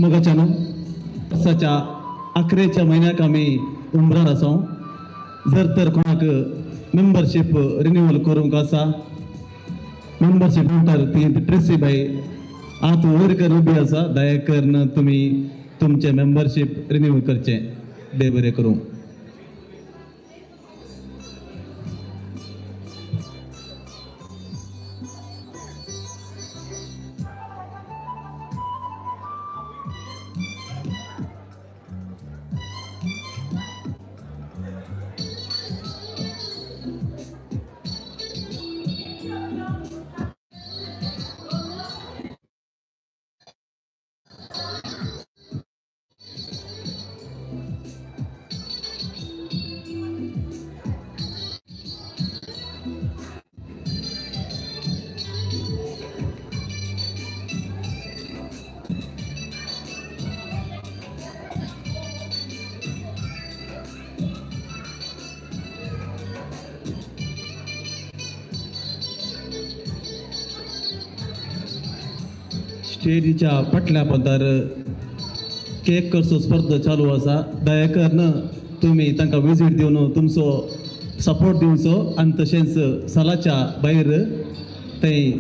मोगाच्यानो, वर्साच्या अकरेच्या म्हयन्याक आमी उमरार आसा. जर तर कोणाक मेंबरशीप रिन्युअल करूंक आसा, मेंबरशीप म्हणटार ती ट्रेसी बाय आत वयर कर उबी आसा. दया करून तुमी तुमचें मेंबरशीप रिन्यू करचें. देव बरें करूं. स्टेजीच्या फाटल्या पदार केक करचो स्पर्धा चालू आसा. दया करून तुमी तांकां विजीट दिवन तुमचो सपोर्ट दिवचो. आनी तशेंच सालाच्या भायर थंय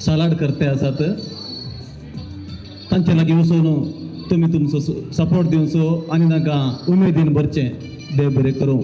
सालाड करते आसात, तांचे लागीं वचून तुमी तुमचो सपोर्ट दिवचो आनी तांकां उमेदीन भरचें. देव बरें करूं.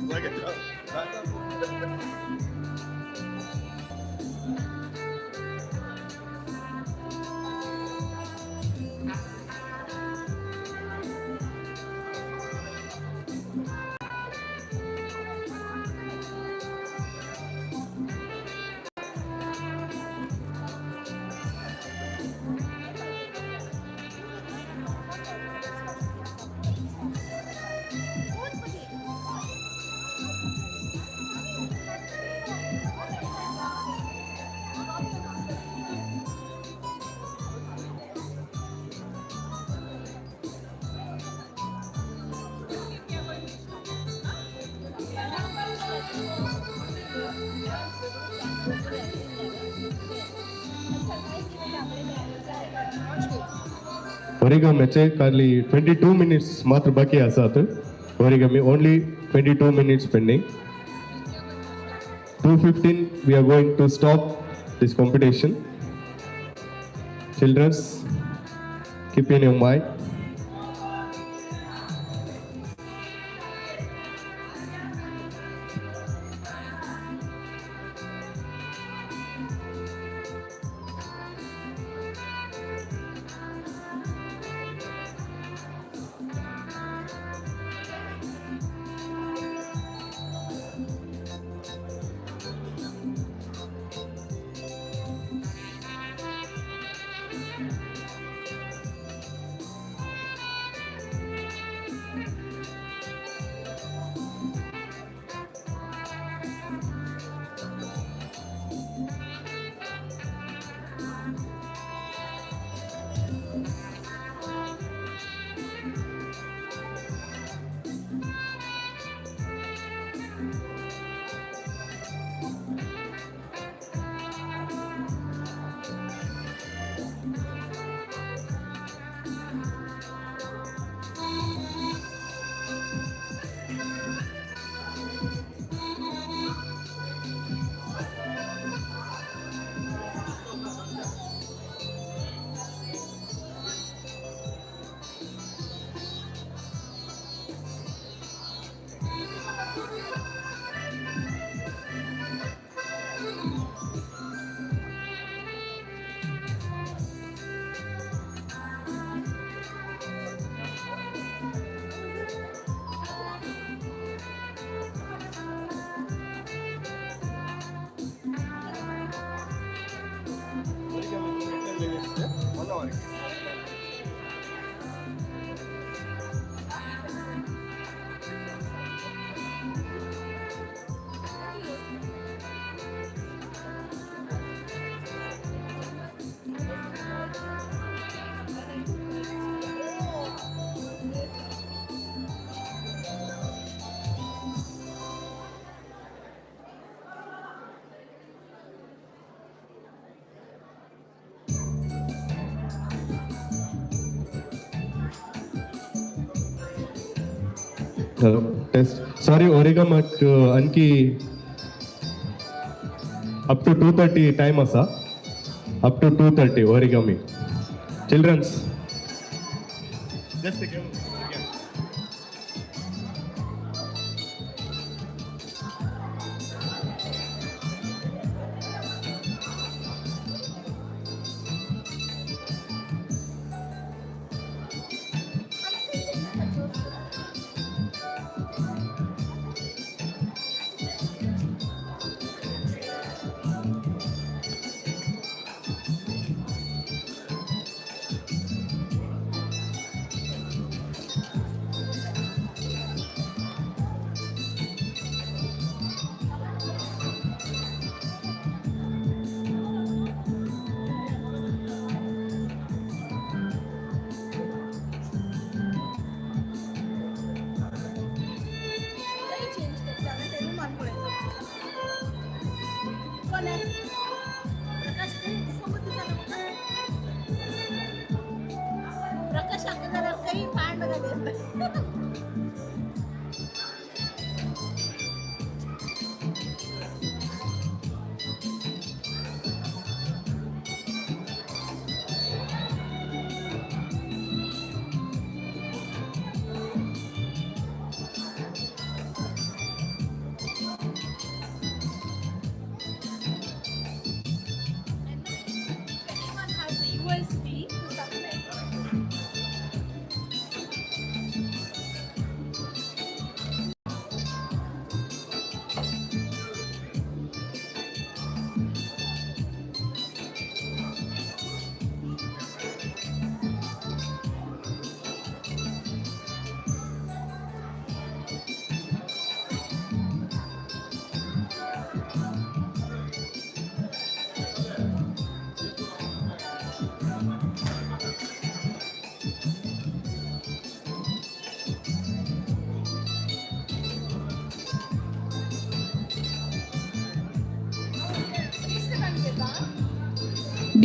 Like a ಒರಿಗಮ್ಮೆಚೆ ಖಾಲಿ 22 ಮಿನಿಟ್ಸ್ ಮಾತ್ರ ಬಾಕಿ ಆಸಾತ್. Origami only 22 minutes pending. 2:15 we are going to stop this competition. Childrens, keep in your mind. Hello, test. Sorry, ओरिगामाक आणखी अप टू 2:30 टायम आसा. Up to 2:30 origami. Childrens. Just again.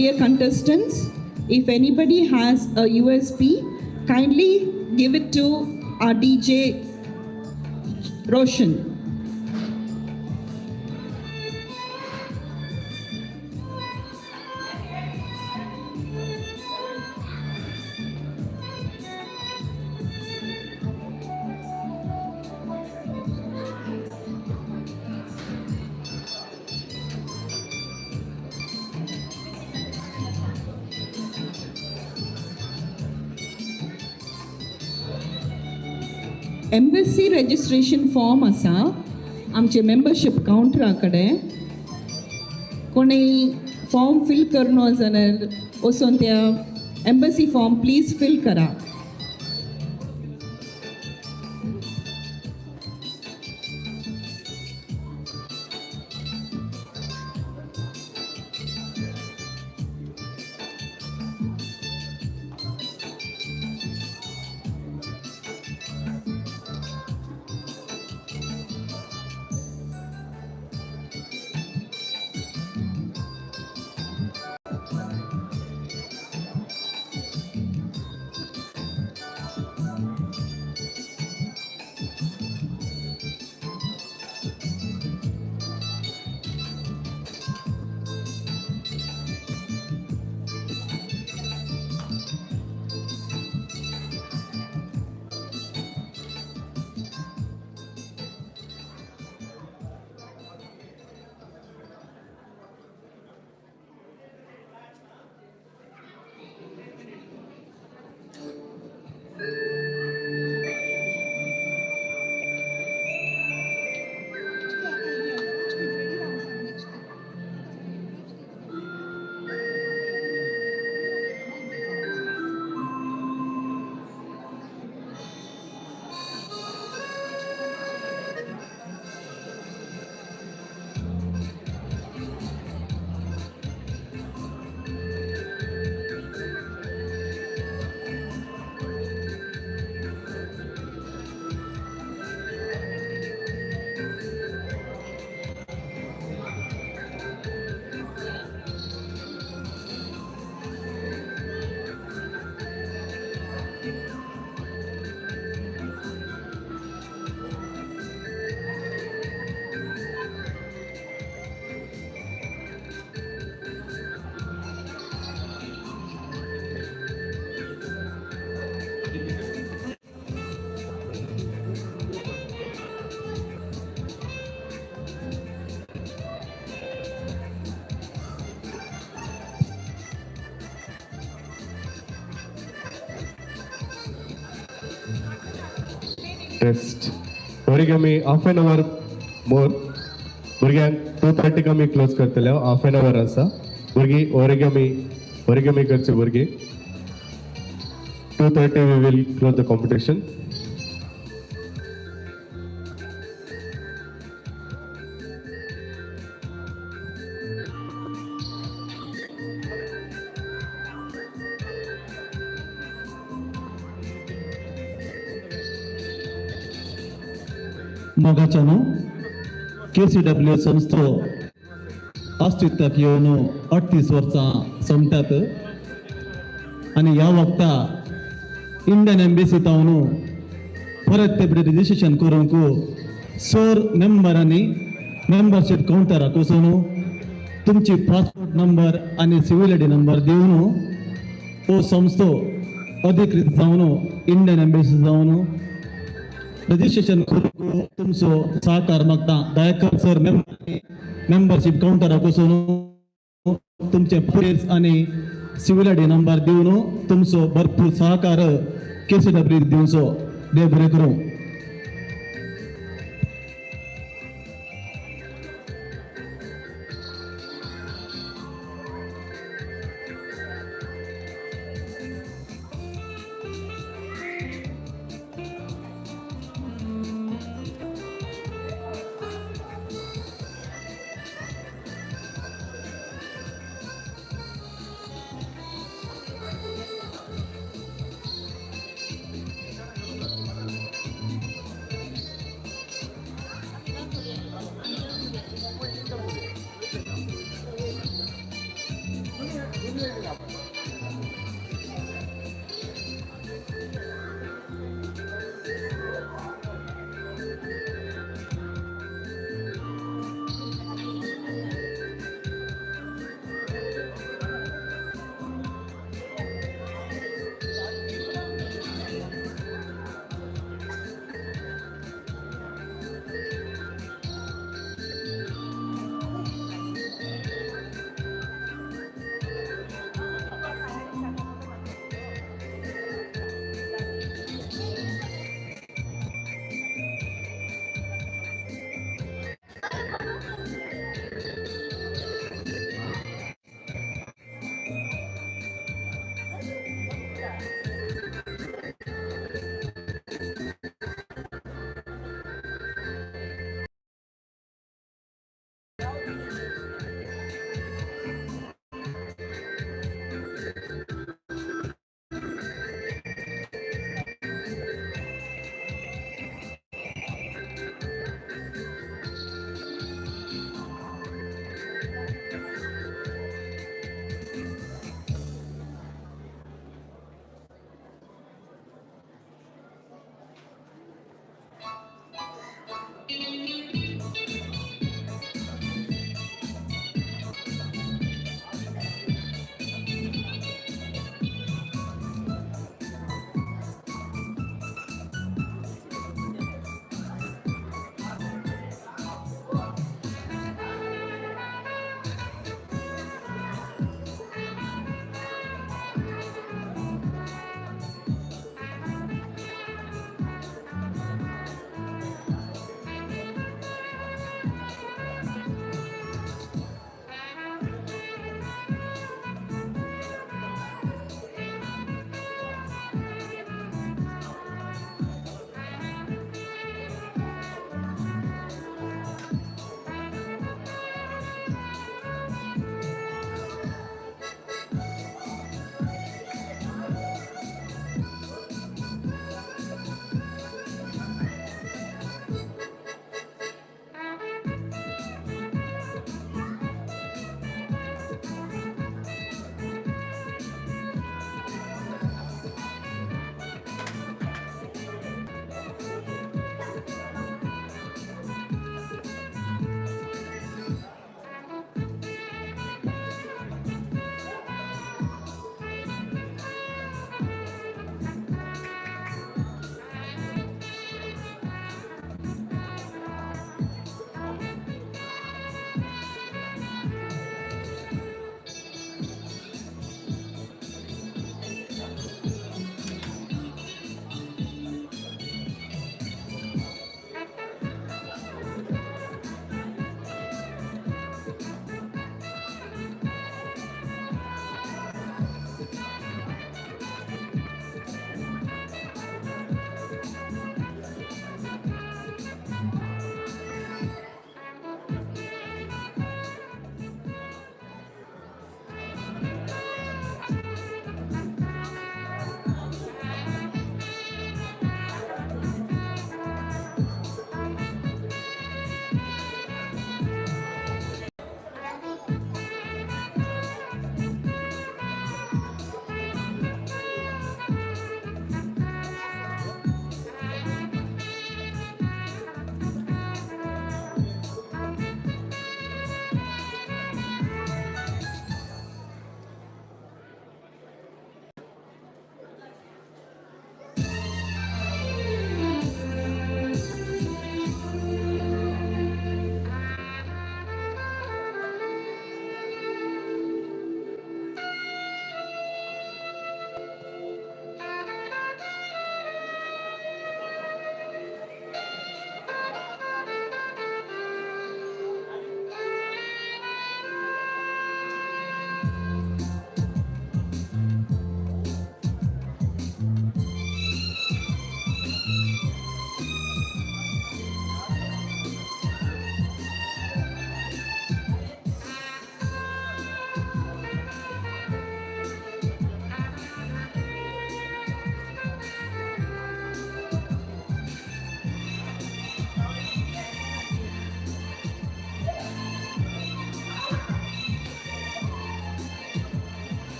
Dear contestants, if anybody has a USB, kindly give it to our DJ Roshan. Embassy registration form आसा आमचे membership कावंटरा कडेन. कोणूय form fill करनो जाल्यार वचून त्या एम्बसी फॉर्म प्लीज फिल करा. Rest. Origami half an hour more. भुरग्यांक 2:30 आमी क्लोज करतले, हाफ एन our आसा. भुरगीं ओरिगमी ओरिगमी करचे भुरगीं. 2:30 we will close the competition. मोगाच्यानो, KCW संस्थो अस्तित्वाक येवन 38 वर्सां सोंपतात आनी ह्या वक्ता इंडियन एम्बेसी तावन परत ते रजिस्ट्रेशन करूंक सर मेंबरांनी मेंबरशीप कावंटराक वचून तुमची पासपोर्ट नंबर आनी सिवील आयडी नंबर दिवन हो संस्थो अधिकृत जावन इंडियन एम्बेसी जावन रजिस्ट्रेशन करूंक तुमचो सहकार मागता. दयाकर सर मेंबरशीप कावंटराक वचून तुमचे प्लेस आनी सिवील आयडी नंबर दिवन तुमचो भरपूर सहकार केसीडब्ल्यू दिवचो. देव बरें करूं.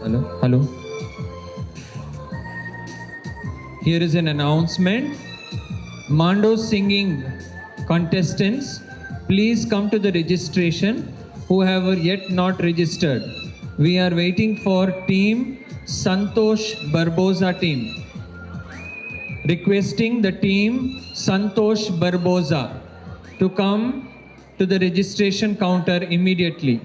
Hello, hello. Here is an announcement. Mando singing contestants, please come to the registration who have yet not registered. We are waiting for team Santosh Barboza team. Requesting the team Santosh Barboza to come to the registration counter immediately.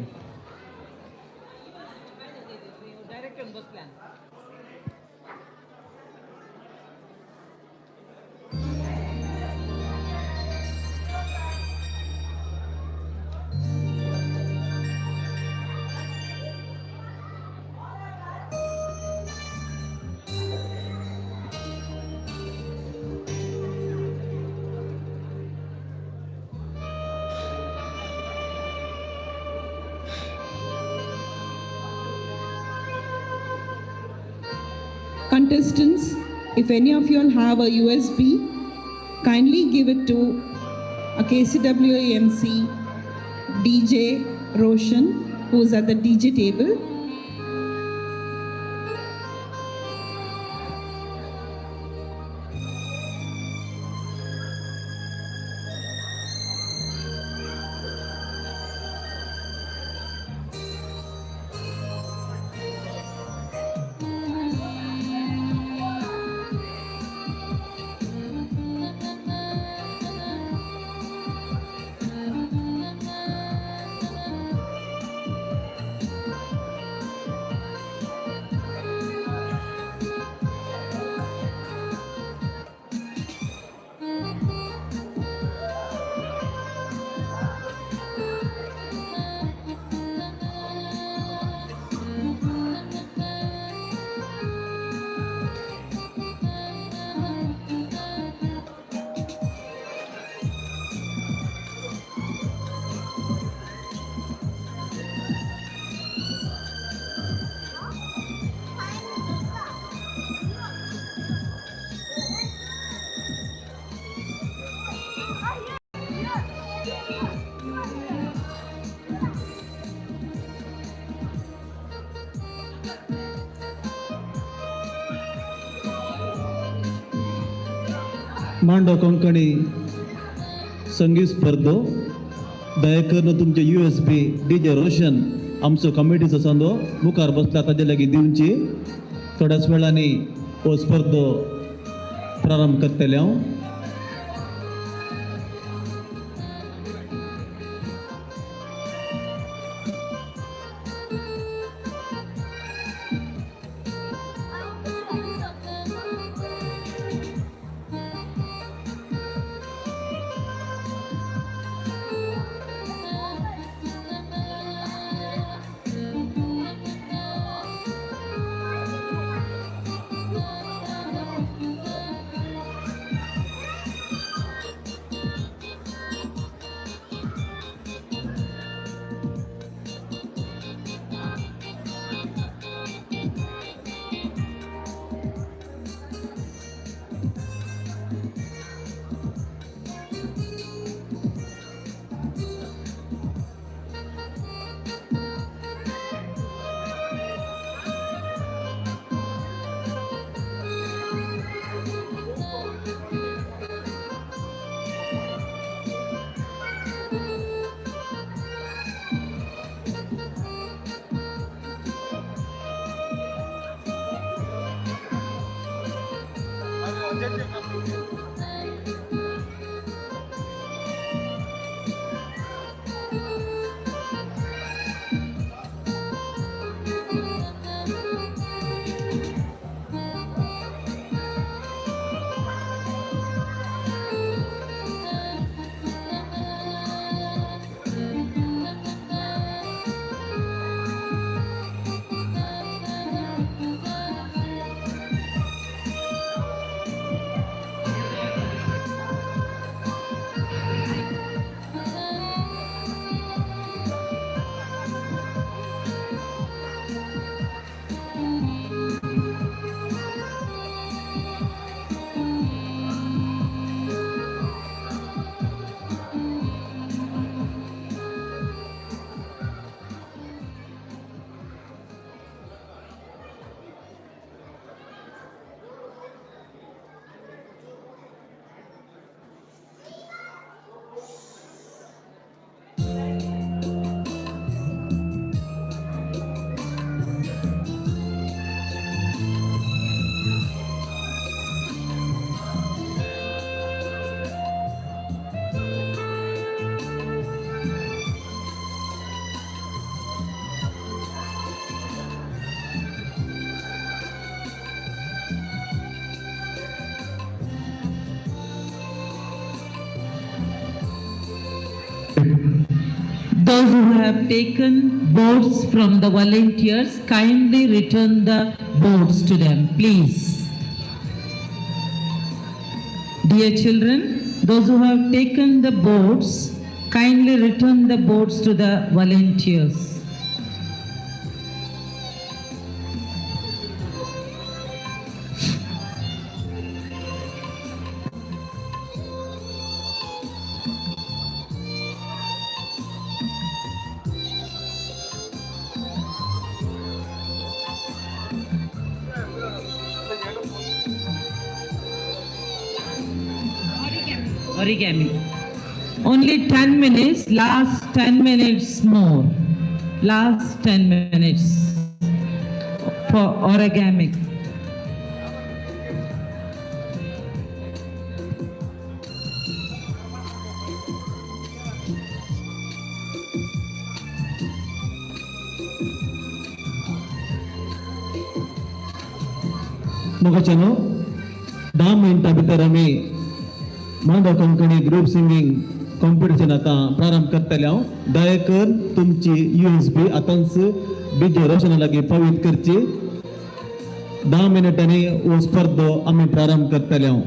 Contestants, if any of you all have a USB, kindly give it to a KCWA MC DJ Roshan, who is at the DJ table. Mando Konkani संगीत स्पर्धो दया करून तुमचे USB DJ Roshan आमचो कमिटीचो संदो मुखार बसला ताजे लागीं दिवची. थोड्याच वेळांनी हो स्पर्धो प्रारंभ करतले हांव. Those who have taken boards from the volunteers, kindly return the boards to them, please. Dear children, those who have taken the boards, kindly return the boards to the volunteers. Origami. Only 10 minutes, last 10 minutes more. Last 10 minutes for origami. मोगाच्यानो, 10 मिनटां भितर आमी मांडो Konkani group singing competition आतां प्रारंभ करतले. हांव दया करून तुमची USB आतांच डीजे रोशना लागीं पावीत करची. 10 मिनटांनी हो स्पर्धो आमी प्रारंभ करतले हांव.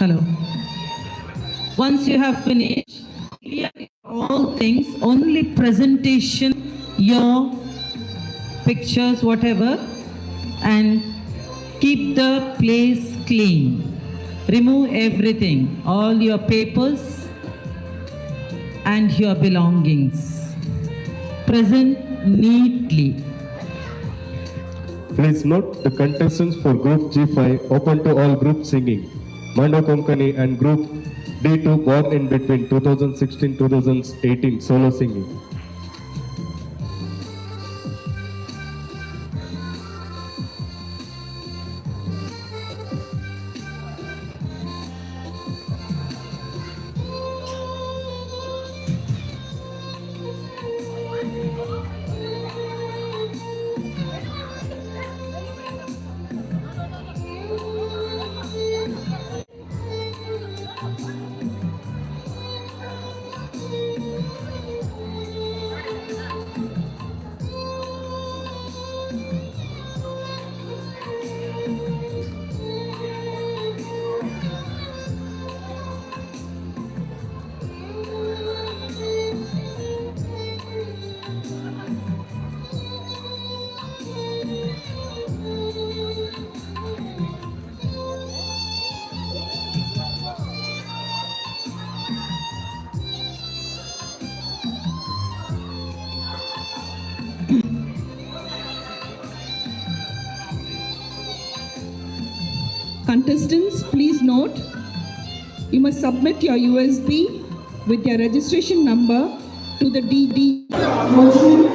Hello. Once you have finished, clear all things, only presentation, your pictures, whatever, and keep the place clean. Remove everything, all your papers and your belongings. Present neatly. Please note the contestants for Group G5 open to all group singing, Mando Konkani and Group D2 born in between 2016-2018 solo singing. Contestants, please note, you must submit your USB with your registration number to the DD. Motion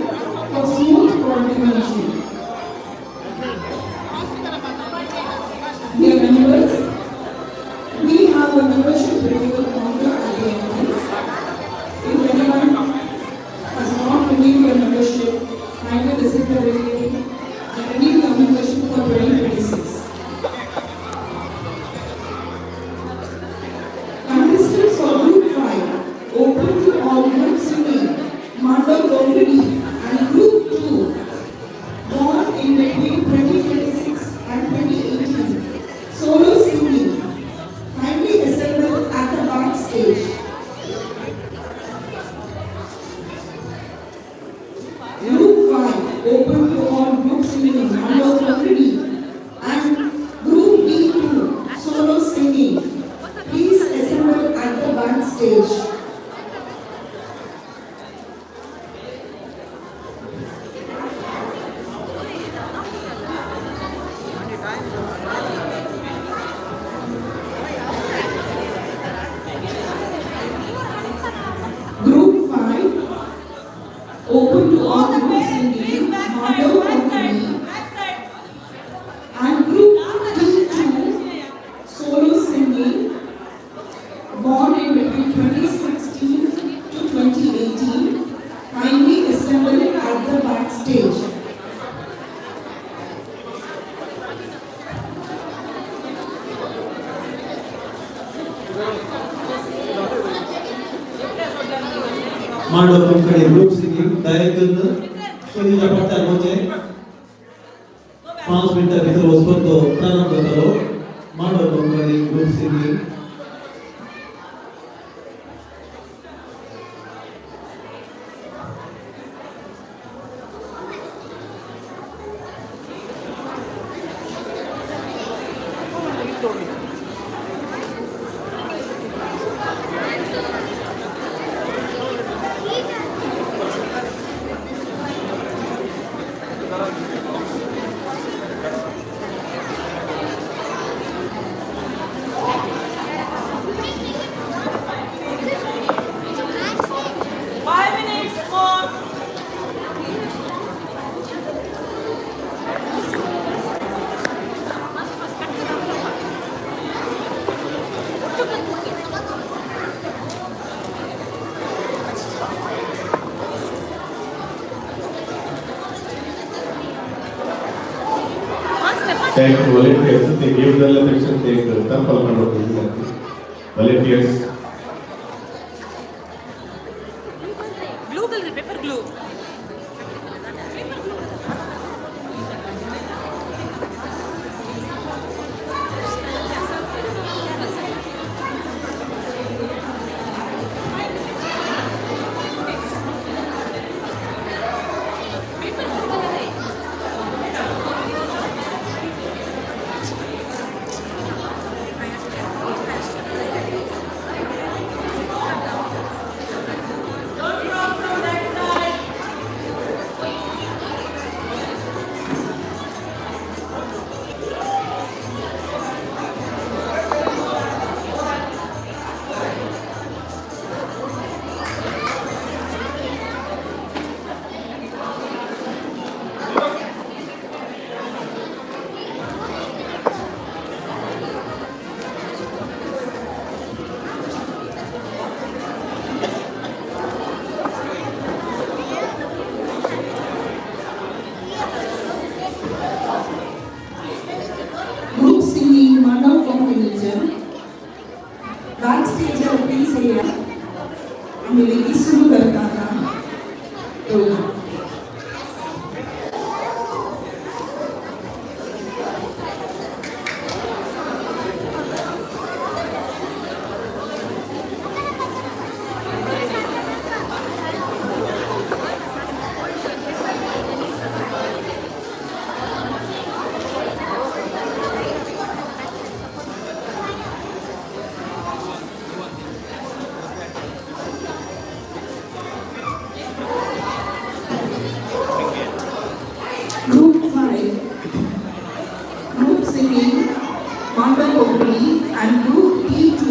for smooth coordination. Dear members, we have a membership renewal counter at the entrance. If anyone has not renewed your membership, kindly visit the building and renew your membership for 2026. Contestants for Group 5, open to all group singing, Mando Konkani and Group 2, backstage. Group 5, open to all group singing, Mando Konkani, and Group T2, solo singing, born in between 2016 to 2018, kindly assemble at the backstage. Mando Konkani group singing दयाकरून Sunita पडटा वचें 5 मिनटां भितर वचपाक तो प्रारंभ जातालो. Mando Konkani group singing. 5 minutes more. Thank you volunteers. ते घेऊन झाल्यापेक्षा ते तरफल volunteers. Glue colour, paper glue. Don't drop from that side. Group singing Mando Konkani backstage please येया. आमी बेगीन सुरू करता आतां. येवया. Group 5, group singing, Mando Konkani, and Group T2,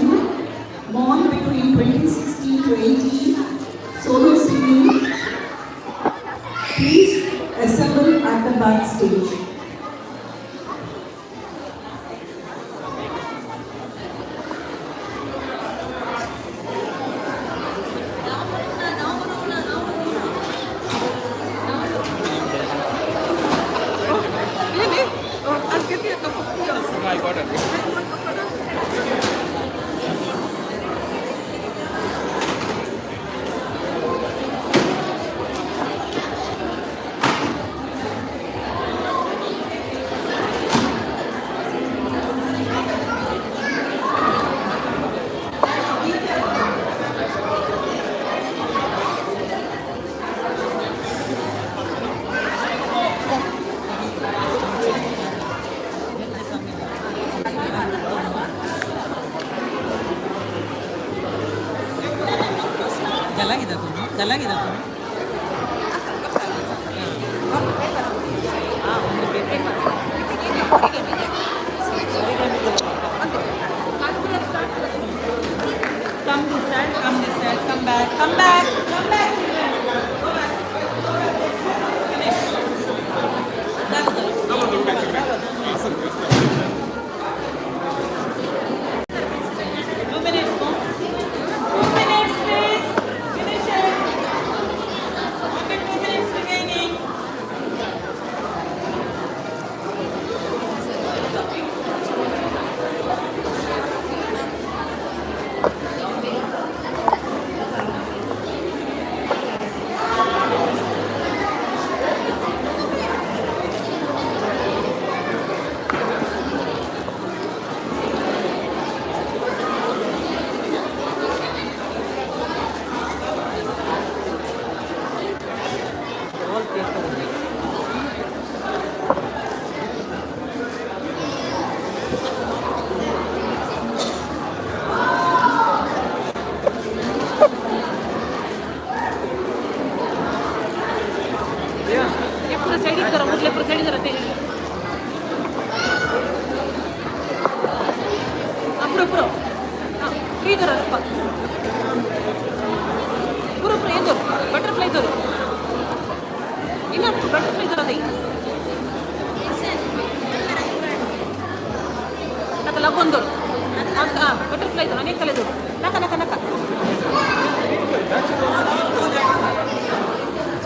born between 2016 to 18, solo singing. Please assemble at the backstage. Really? Oh, I'll get you a cup of tea also. I got it. Come this side, come this side, come back, come back, come back. Go back. Finish. 2 minutes, go. 2 minutes, please. Finish it. Okay, 2 minutes remaining. पूरा side करो, मुझे पूरा side करो. पूरा पूरा free करो, पूरा पूरा. ये दो बटरफ्लाई दो, इना बटरफ्लाई दो. दई आता लगोन दो. बटरफ्लाई दो, अनेक कले दो. नका नका नका.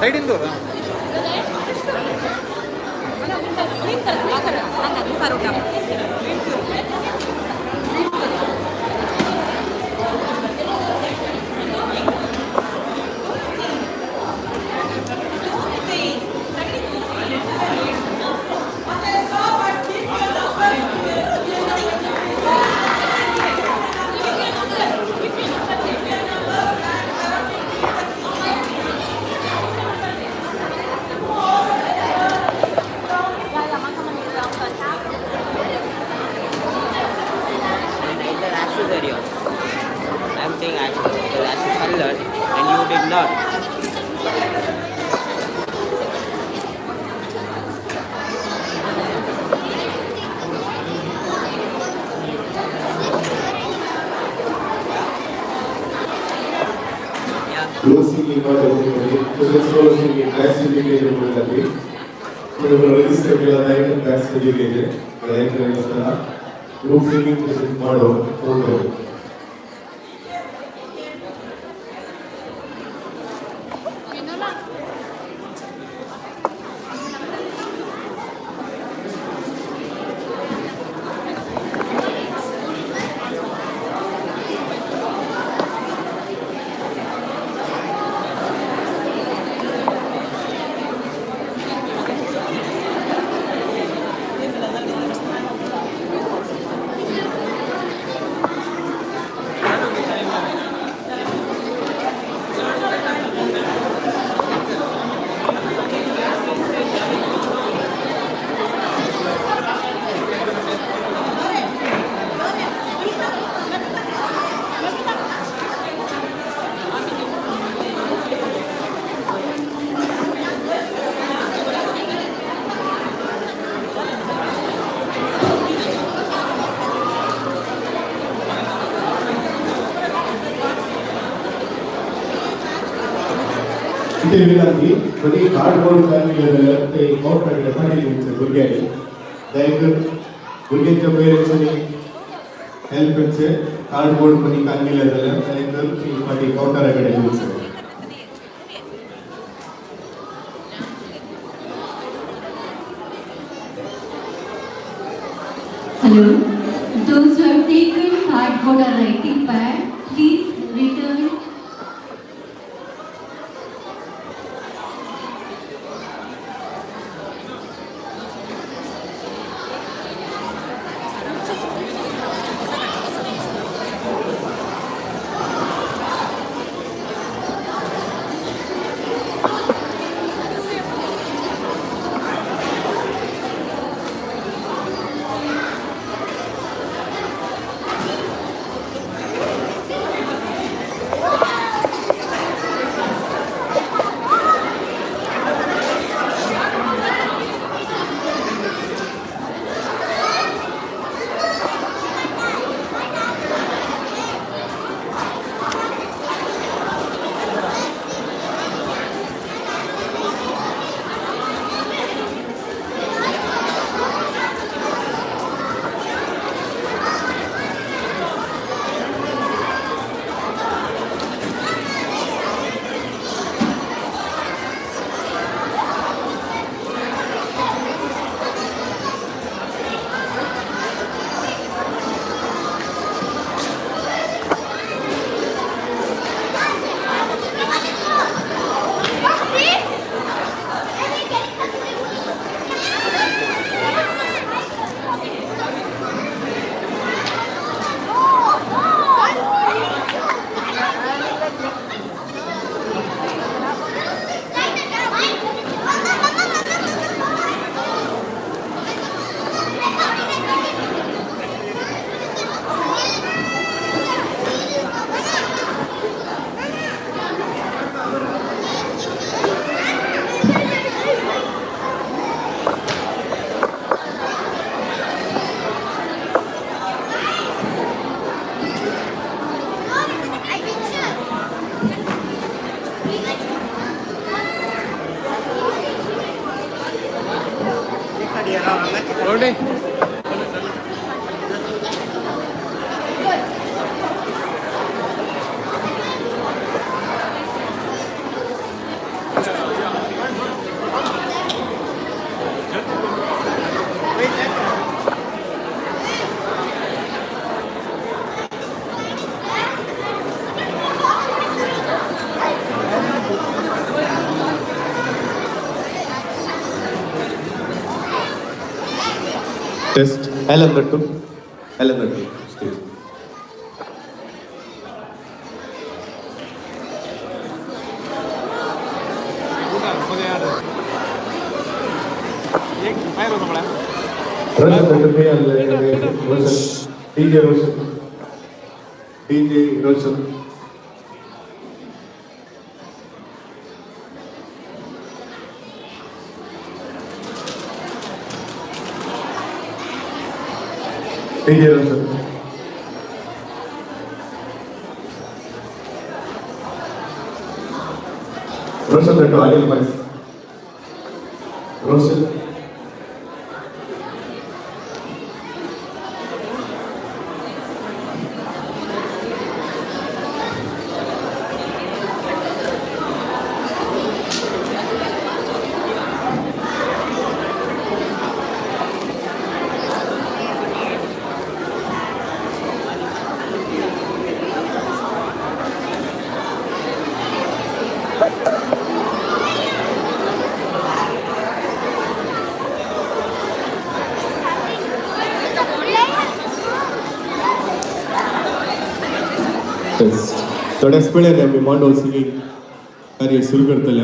ಸೈಡಿಂದ. ಕ್ಲೀನ್ ಕರ, ಕ್ಲೀನ್ ಕರ. ಮುಖ. The ashes area. I'm saying ashes because ashes colored and you did not. Group singing ಮಾಡಿ, solo singing back singing. Register back singing ಇದೆ. ಗ್ರೂಪ್ ಸಿಂಗಿಂಗ್ ಮಾಡೋ ಹೋಗ್ಬೇಕು. ಇದೇ ವಿನಂತಿ, ಬರೀ ಕಾರ್ಡ್ಬೋರ್ಡ್ ಫ್ಯಾಮಿಲಿ ಕೌಂಟರ್ ಕಡೆ ಭುರಗ್यांनी ದಯವಿಟ್ಟು भुरग्यांच्या पेरेंट्सांनी हेल्प करचे. कार्डबोर्ड कोणी कान गेले जाल्यार तांकां फाटीं कावंटरा कडेन दिवचें. Hello. Those who have taken cardboard or writing pad, please return. Test Alan Gattu, Alan Gattu stage. Roshan Gattu Roshan, DJ Roshan, DJ Roshan. DJ Roshan. Roshan Gattu audio voice. Roshan. Test. थोड्याच वेळान आमी मांडो singing कार्य सुरू करतले.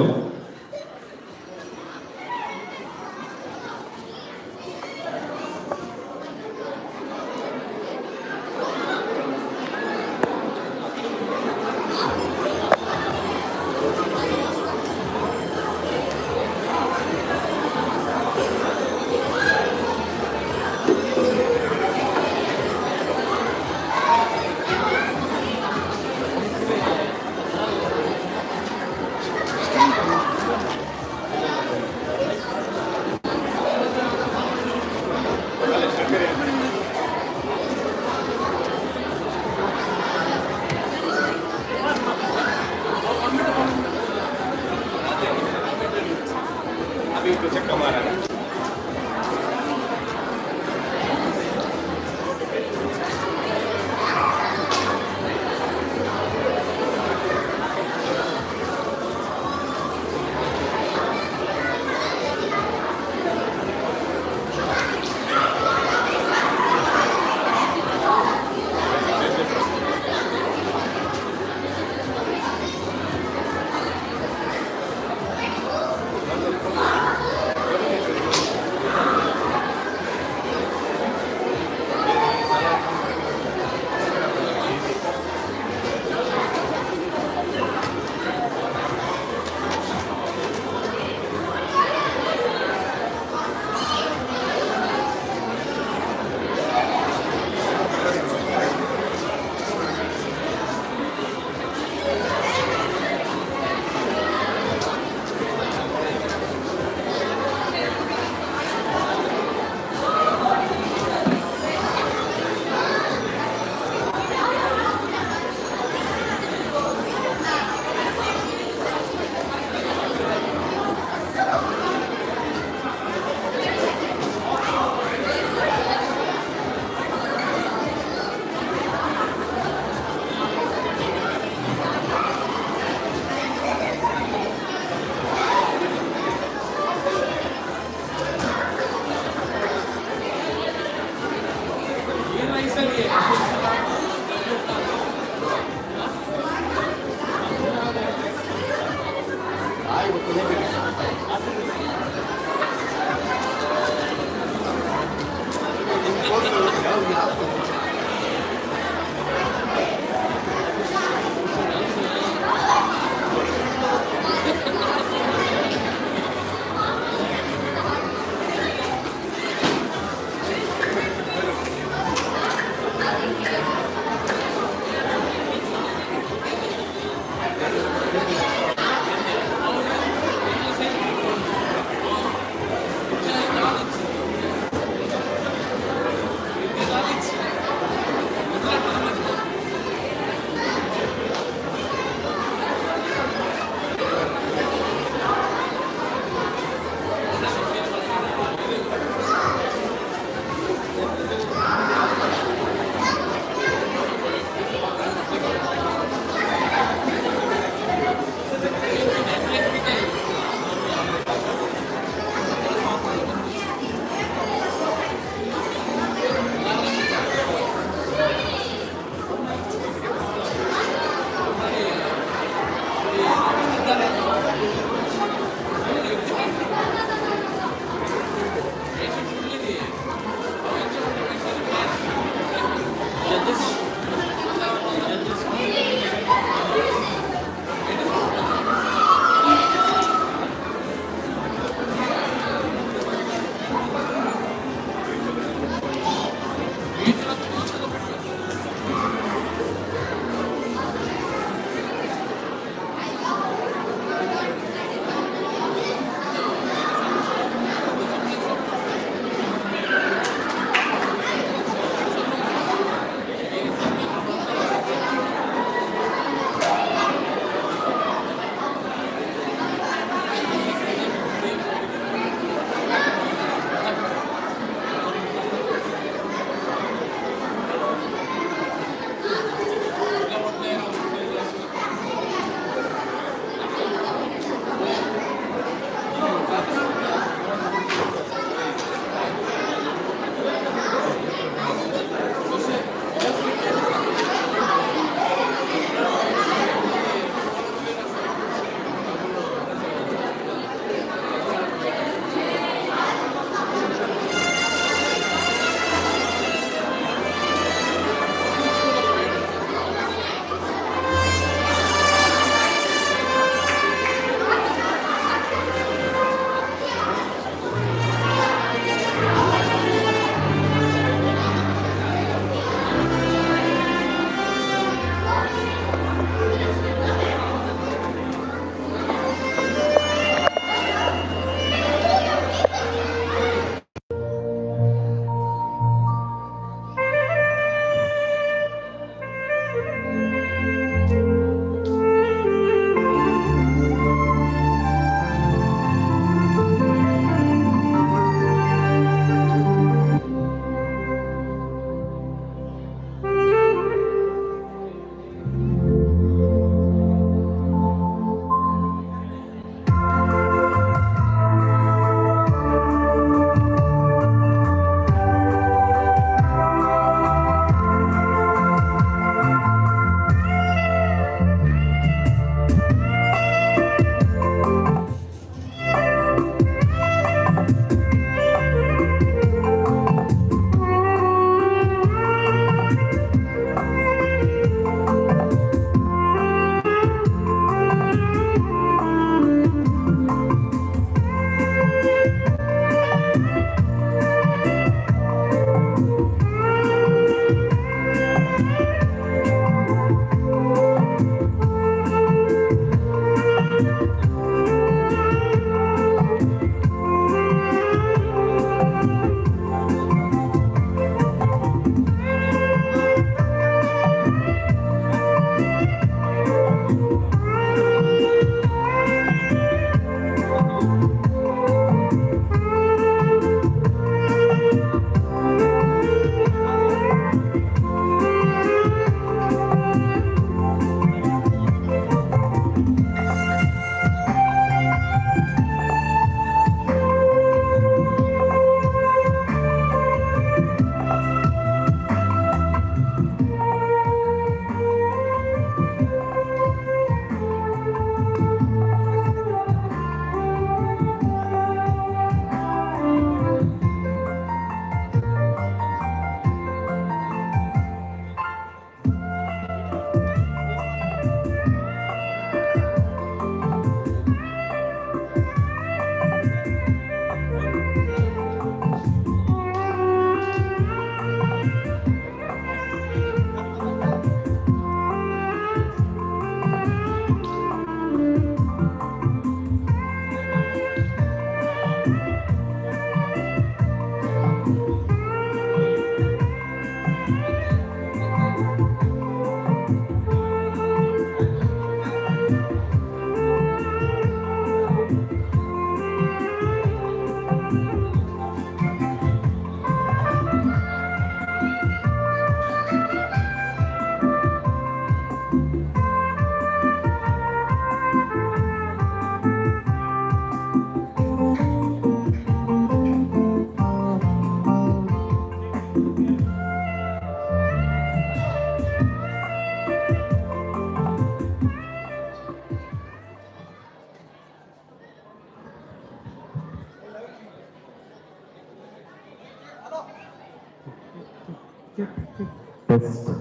Test.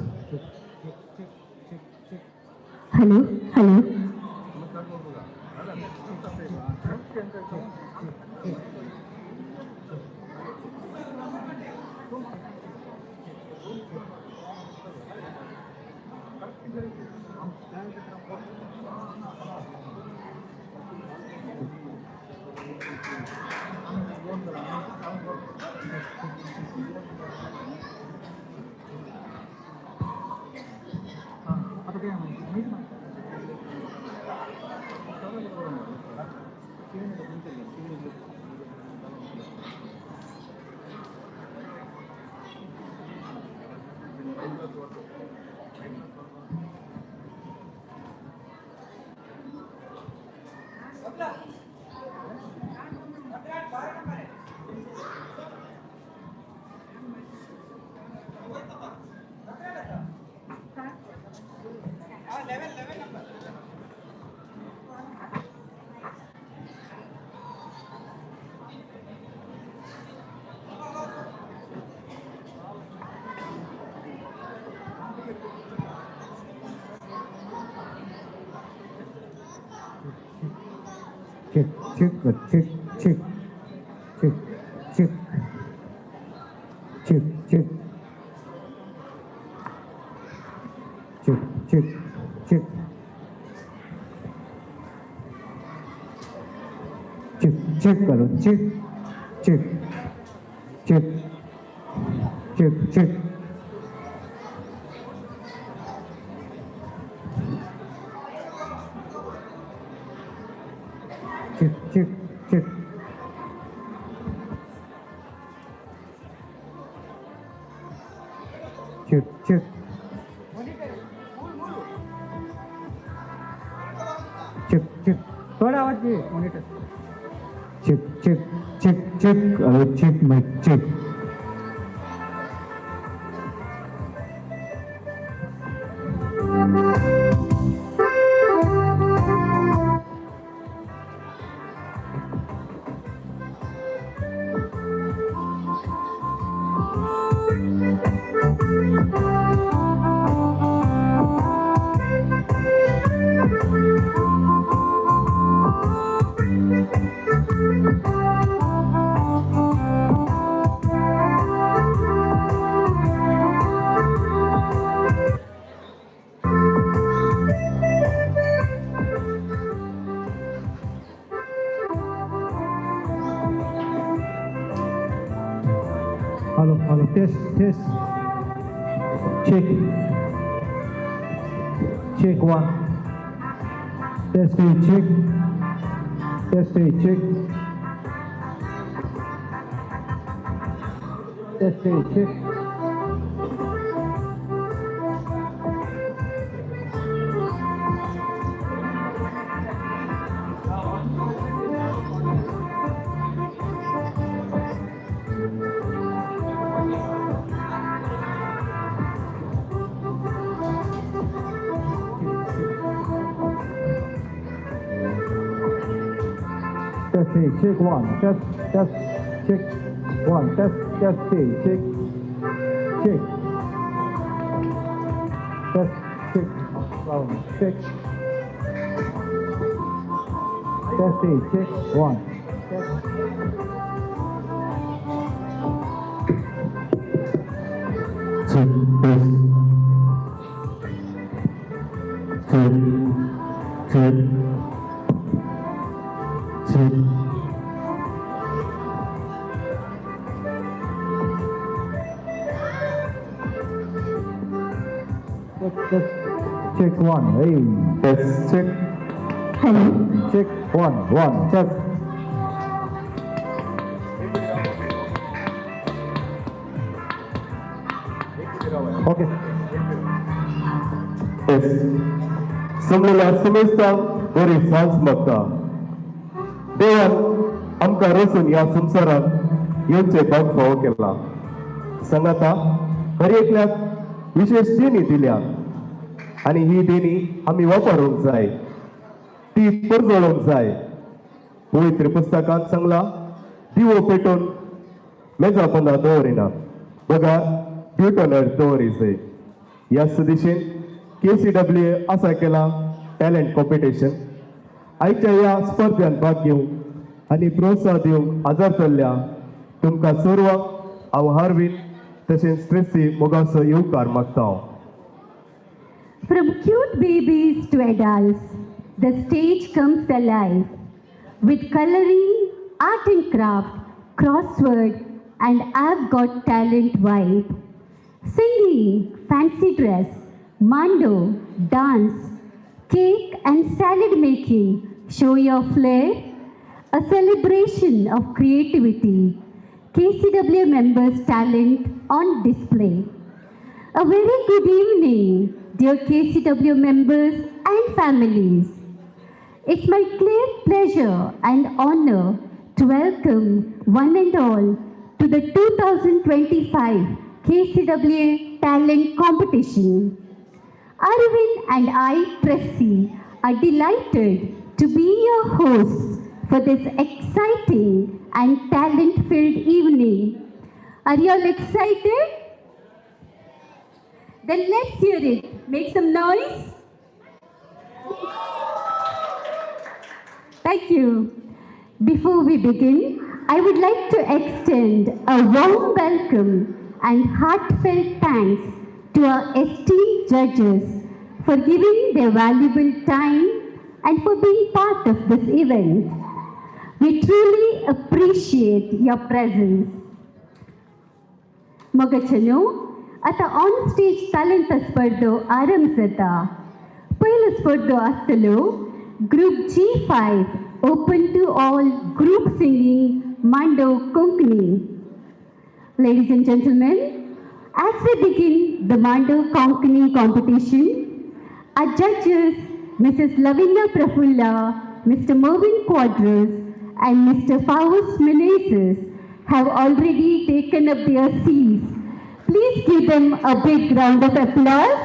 Hello, hello. Check, check, check, check, check, check, check, check, check, check, check, check, check करो, check, check, check, check, check. Check, check, check. Check, check. Check, check. थोड़ा आवाज भी monitor. Check, check, check, check. Check, mic, check. Hello, hello, test, test. Check. Check one. Test A, check. Test A, check. Test A, check. Test A, check one, test, test, check one, test, test A, check, check, test, check, one, check, test A, check one, test. Check, test, check, check, check. Test, test, check one, hey. Test, check. Hello. Check one, one, test. Okay. Test. समलेल्या समेस्तांक बरी सांज मागता. देवान आमकां रचून ह्या संवसारांत येवचें भाग फावो केला. सांगाता हर एकल्याक विशेश देणी दिल्या आनी ही देणी आमी वापरूंक जाय, ती परजळोवंक जाय. पवित्र पुस्तकांत सांगला, दिवो पेटोवन मेजा पोंदा दवरिना, बघा ट्युटोनर दवरिसे. ह्याच दिशेन KCWA आसा केला टॅलंट कॉम्पिटिशन. आयच्या ह्या स्पर्ध्यान भाग घेवंक आनी प्रोत्साह दिवंक हजर चल्ल्या तुमकां सर्व हांव हार्वीन तशेंच ट्रेसी मोगाचो येवकार मागता. From cute babies to adults, the stage comes alive with coloring, art and craft, crossword, and I've Got Talent vibe. Singing, fancy dress, mando, dance, cake and salad making show your flair. A celebration of creativity, KCW members' talent on display. A very good evening, dear KCW members and families. It's my great pleasure and honor to welcome one and all to the 2025 KCWA Talent Competition. Arvind and I, Tracy, are delighted to be your hosts for this exciting and talent-filled evening. Are you all excited? Then let's hear it. Make some noise. Thank you. Before we begin, I would like to extend a warm welcome and heartfelt thanks to our esteemed judges for giving their valuable time and for being part of this event. We truly appreciate your presence. मोगाच्यांनो, आतां on stage talent स्पर्धो आरंभ जाता. पयलो स्पर्धो आसतलो group G5, open to all group singing, Mando Konkani. Ladies and gentlemen, as we begin the Mando Konkani competition, our judges, Mrs. Lavinia Prafulla, Mr. Mervyn Quadros, and Mr. Faust Menezes have already taken up their seats. Please give them a big round of applause.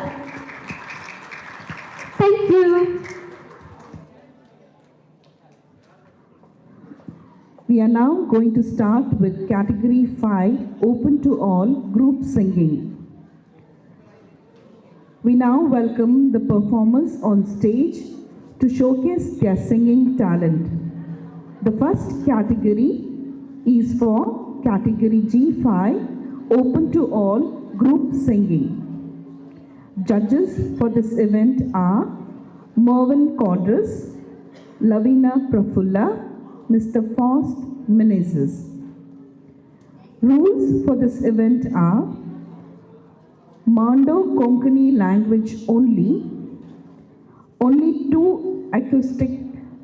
Thank you. We are now going to start with category 5, open to all, group singing. We now welcome the performers on stage to showcase their singing talent. The first category is for category G5, open to all, group singing. Judges for this event are Mervyn Cordres, Lavina Prafulla, Mr. Faust Menezes. Rules for this event are Mando Konkani language only, only 2 acoustic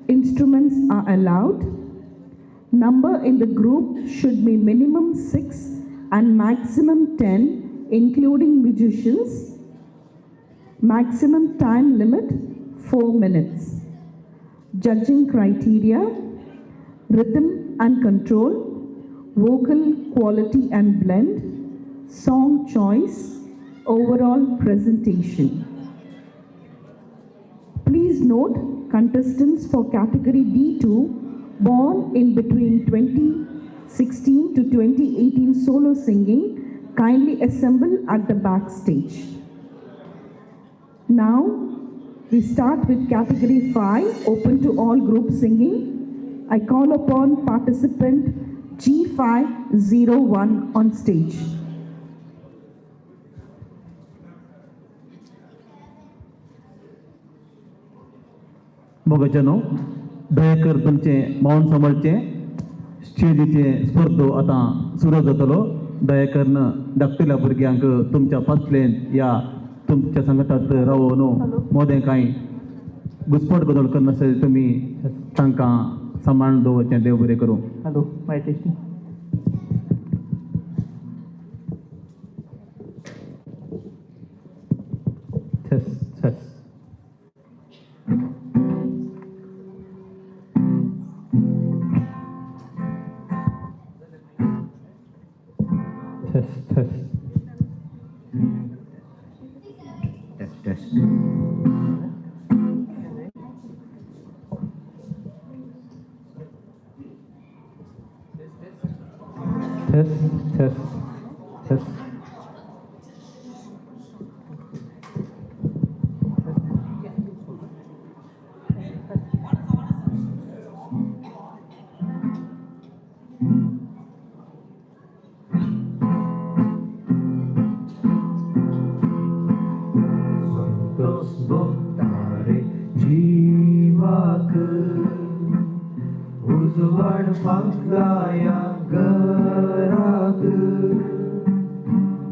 instruments are allowed, number in the group should be minimum 6 and maximum 10, including musicians, maximum time limit 4 minutes. Judging criteria: rhythm and control, vocal quality and blend, song choice, overall presentation. Please note, contestants for category D2 born in between 2016 to 2018 solo singing kindly assemble at the backstage. Now we start with category 5, open to all group singing. I call upon participant G501 on stage. मोगाच्यानो, Dayakar तुमचें मौन सांबाळचें. स्टेजीचे स्पर्धो आतां सुरू जातलो. दयाकरन धाकटुल्या भुरग्यांक तुमच्या फाटल्यान या तुमच्या सांगातात रावोन मोदें कांय घुसपट बदल करनासतना तुमी तांकां सांबाळून दवरचें. देव बरें करूं. Hello, mic testing. Test test. Test test. Test test. Test test test. उजवाड फांकलाया घरात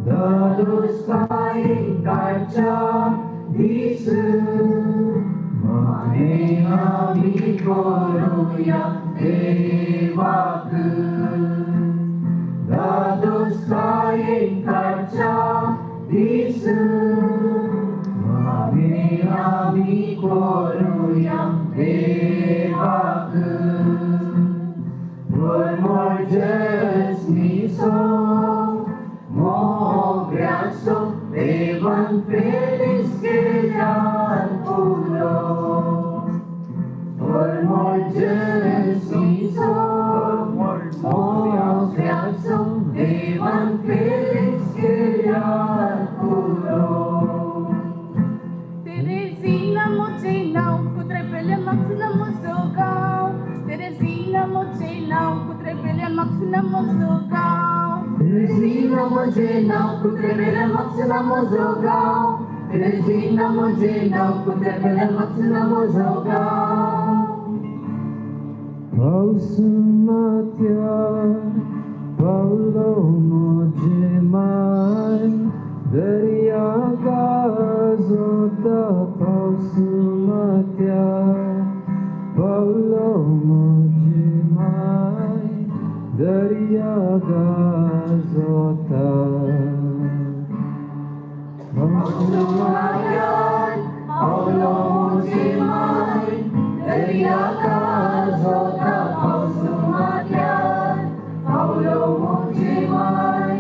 धादोसकायेन काडच्या दीस माने आमी करुया देवाक धादोसकायेन काडच्या दीस माने आमी करुया देवाक Morgesniso, mograso, devan feliz que puro. Por morgesniso, mograso, devan feliz que puro. Teresina mochila, kutrepele maxina mozogao. Teresina mochila, kutrepele maxina mozogao. Teresina mochila, kutrepele maxina mozogao. Teresina mochila, kutrepele maxina mozogao. Pausumatya, Paulo mojemai, दरिया गाजोता पावसुमात्या पावलो म्हजे my दर्या गाजोता पावसुमात्या पावलो म्हजे my दर्या गाजोता पावसुमात्या पावलो म्हजे my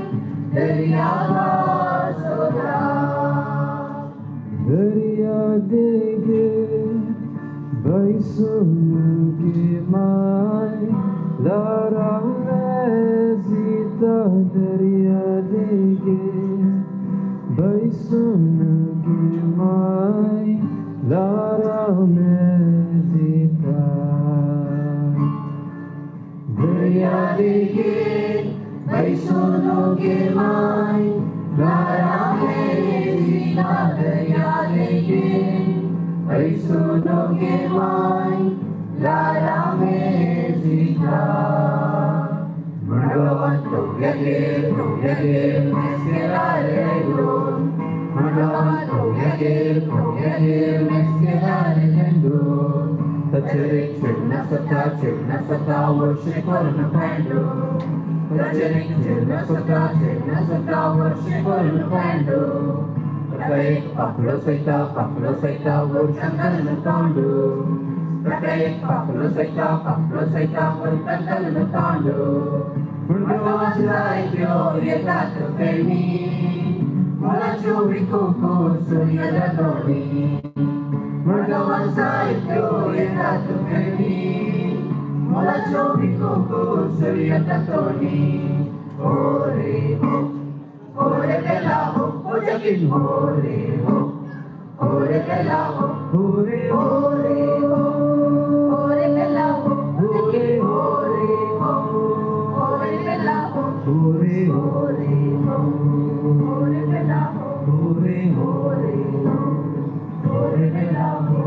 दर्या गाजोता दरिया देगे बैसुन के my Lara मेजिता दरिया देगे बैसुन के my Lara मेजिता दरिया देगे बैसुन के my Lara मेजिता दरिया देगे बैसुन के my Lara मेजिता Murgawan Togyagir, Togyagir, Meskelarendun. Murgawan Togyagir, Togyagir, Meskelarendun. Tachirik Chirna Sata, Chirna Sata, Worship Pandu. Tachirik Chirna Sata, Chirna Sata, Worship Pandu. Takai Paklo Saita, Paklo Saita, Worship Pandu. Takai Paklo Saita, Paklo Saita, Worship Pandu. Murgawan Saityo Yetat Femi Mulachu Bikuku Surya Datoni Murgawan Saityo Yetat Femi Mulachu Bikuku Surya Datoni Ore ho Ore Bela ho Ojakin Ore ho Ore Bela ho Ore Ore ho Ore Bela ho Ojakin Ore ho Ore Bela ho Ore Ore ho Ore Bela ho Ore Ore ho Ore Bela ho.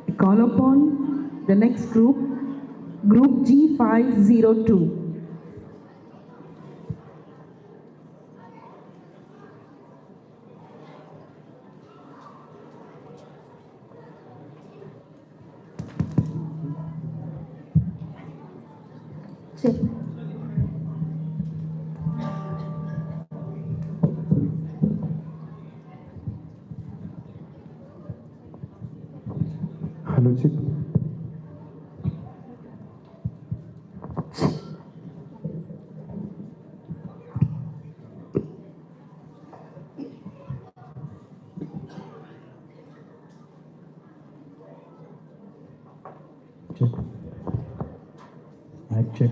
I call upon the next group, Group G502. Check. Hello, check. Check. Mic check.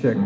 Check.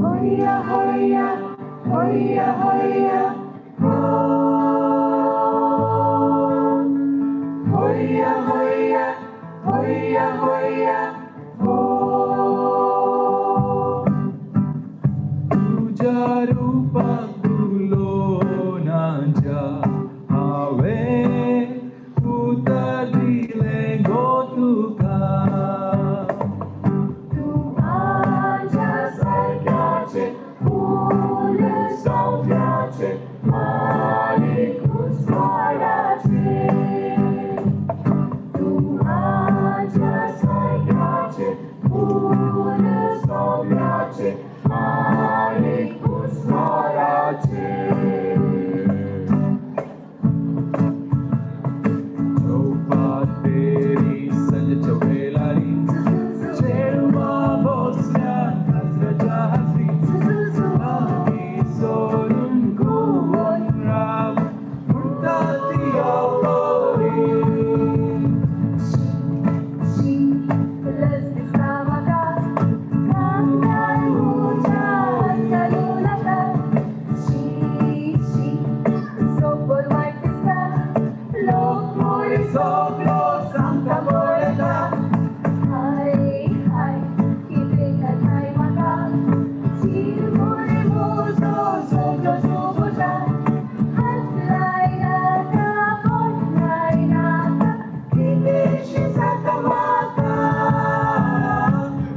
Hoya, hoya, hoya, hoya, ho. Hoya, hoya, hoya, hoya, ho. तुझ्या रूपाक फुलोनाच्या हांवें उतर दिलें गो तुका. माझ्या सारख्याचे फूल सौंप्याचे माणिक उस्वाडाचे. तू माझ्या सारख्याचे फूल सौंप्याचे माणिक उस्वाडाचे. चौपा तेरी संजच्या वेळारी चेडवा बसल्या काजराच्या हाजरी आमी सोडून घुंवून राव म्हणटा ती आवरी. लस दिसता म्हाका कांतार उज्या घालूं नाका. शी शी सोपोर वायट दिसता लोक मोड सगलो सांगता पळयता. हाय हाय कितें करताय म्हाका चिरमुरे म्हजो सगलो सोबोता. हात लायनाका बोट लायनाका कितेंशें जाता म्हाका.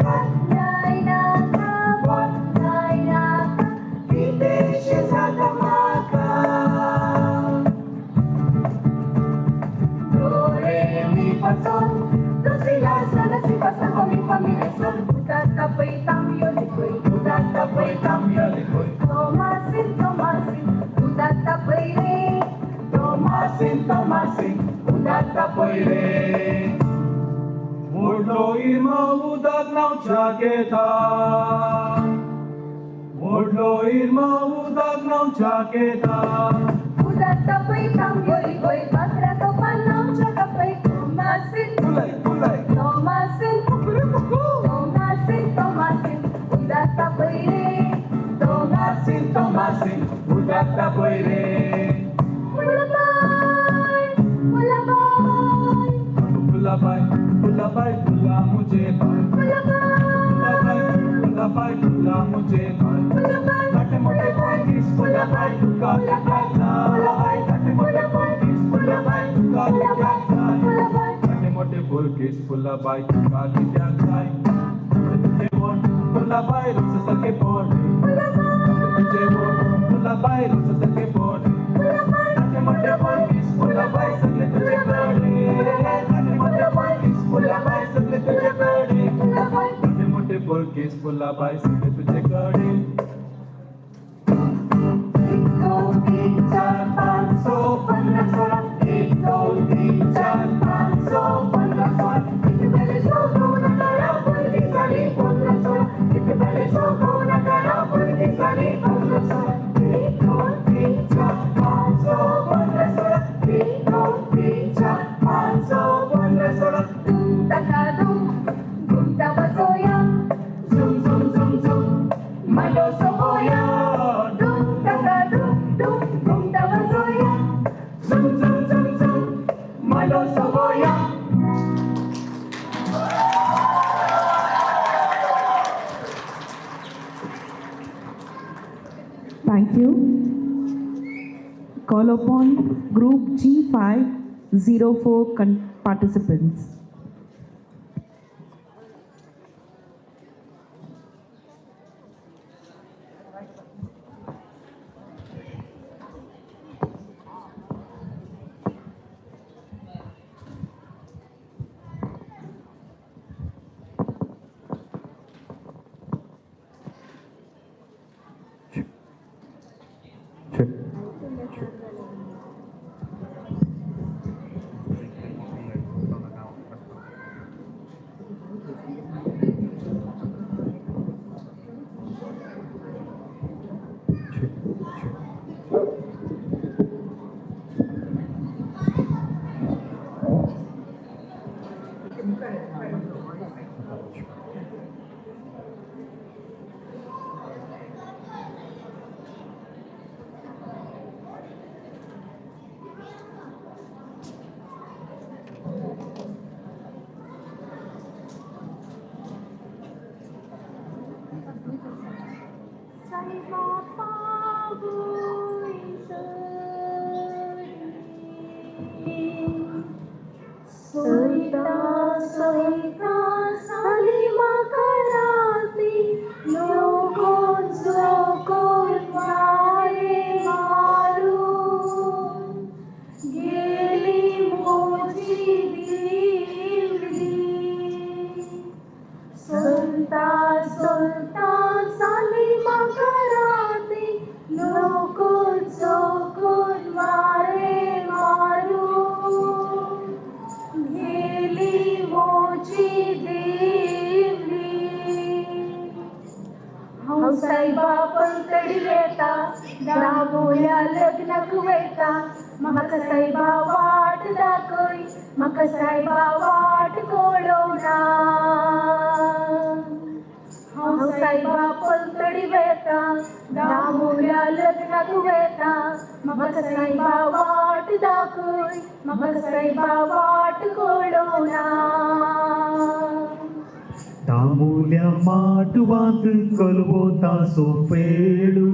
हात लायनाका बोट लायनाका कितेंशें जाता म्हाका. Do re mi fa sol do si la sol la si fa sol fa mi fa mi re sol. उदात्ता Pai तांबयो लिखोय उदात्ता Pai तांबयो लिखोय. तोमासीन तोमासीन उदात्ता Pai रे तोमासीन तोमासीन उदात्ता पै रे. व्हडलो इर्मा उदक न्हांवच्याक येता. व्हडलो इर्मा उदक न्हांवच्याक येता. उदात्ता पै तांबयो लिखोय बाकरा तोपान न्हांवच्याक पै तोमासीन फुलय फुलय तोमासीन तोमासीन तोमासीन उदात्ता पै रे तोमासीन तोमासीन उदात्ता पै रे. फुलाबाय फुलाबाय फुलाबाय फुलाबाय फुला मुझे पाय. फुलाबाय फुलाबाय फुला मुझे पाय. फुलाबाय मोठे मोठे फुलकीस फुलाबाय तुका कित्याक जाय. मोठे मोठे फुलकीस फुलाबाय तुका कित्याक जाय. मोठे मोठे फुलकीस फुलाबाय तुका कित्याक जाय. तुझे बोट फुलाबाय रोसा सारखे पोट. तुझे बोट फुलाबाय रोसा सारखे पोट. मोठे मोठे फुलकीस फुलाबाय सगळे तुझे कडे. मोठे मोठे फुलकीस फुलाबाय सगळे तुझे कडे. मोठे मोठे फुलकीस फुलाबाय सगळे तुझे कडे. 1 2 3 4 5 6 15 16. 1 2 3 4 5 6 15 16. इथे पहिले सो दोन करा भुरगीं जालीं 15 16. इथे पहिले सो दोन करा भुरगीं जालीं 15 16. 1 2 3 4 5 6 15 16. 1 2 3 4 5 6 15 16. दुम तका दुम घुमटा बसोया झुम झुम झुम झुम मलो सोबोया. दुम तका दुम दुम घुमटा बसोया झुम झुम झुम झुम मलो सोबोया. Thank you. Call upon Group G5 04 participants. Check. Check. Check. Soita soita salima karati lokon sokon mare maru geli moji dildi Solta solta salima karati lokon sokon mare maru गेली मोजी देवली. हांव सायबा पलतडी वेता, दामोल्या लग्नाक वेता, म्हाका सायबा वाट दाखय, म्हाका सायबा वाट कळोवना. हांव सायबा पलतडी वेता, दामोल्या लग्नाक वेता, म्हाका सायबा वाट दाखय, म्हाका सायबा वाट कळोवना. दामोल्या माटवांत कोलवोता सोफेळू,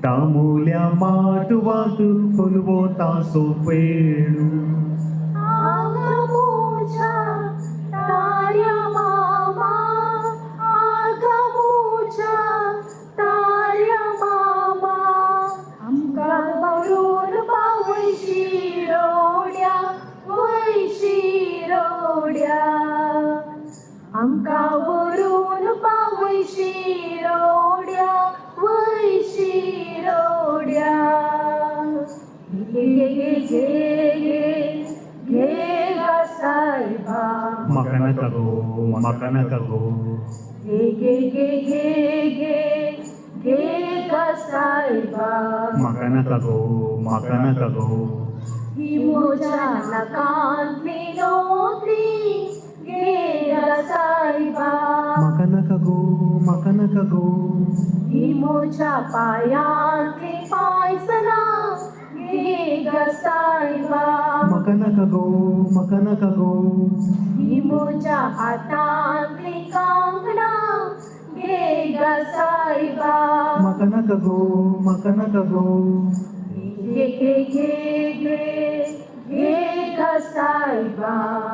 दामोल्या माटवांत कोलवोता सोफेळू. आगमोच्या ताऱ्या मामा, आगमोच्या ताऱ्या मामा, आमकां व्हरून पावय शिरोड्या, वय शिरोड्या. आमकां व्हरून पावय शिरोड्या, वय शिरोड्या. घे घे घे घे घे गा सायबा, म्हाका नाका गो, म्हाका नाका गो. घे घे घे घे घे घे गा सायबा, म्हाका नाका गो, म्हाका नाका गो. ही म्हज्या नाकांतली नोती घे गा सायबा, म्हाका नाका गो, म्हाका नाका गो. ही म्हज्या पायांतली पांयसना घे गा सायबा, म्हाका नाका गो, म्हाका नाका गो. ही म्हज्या हातांतली कांकणां घे गा सायबा, म्हाका नाका गो, म्हाका नाका गो. घे घे घे घे घे गा सायबा,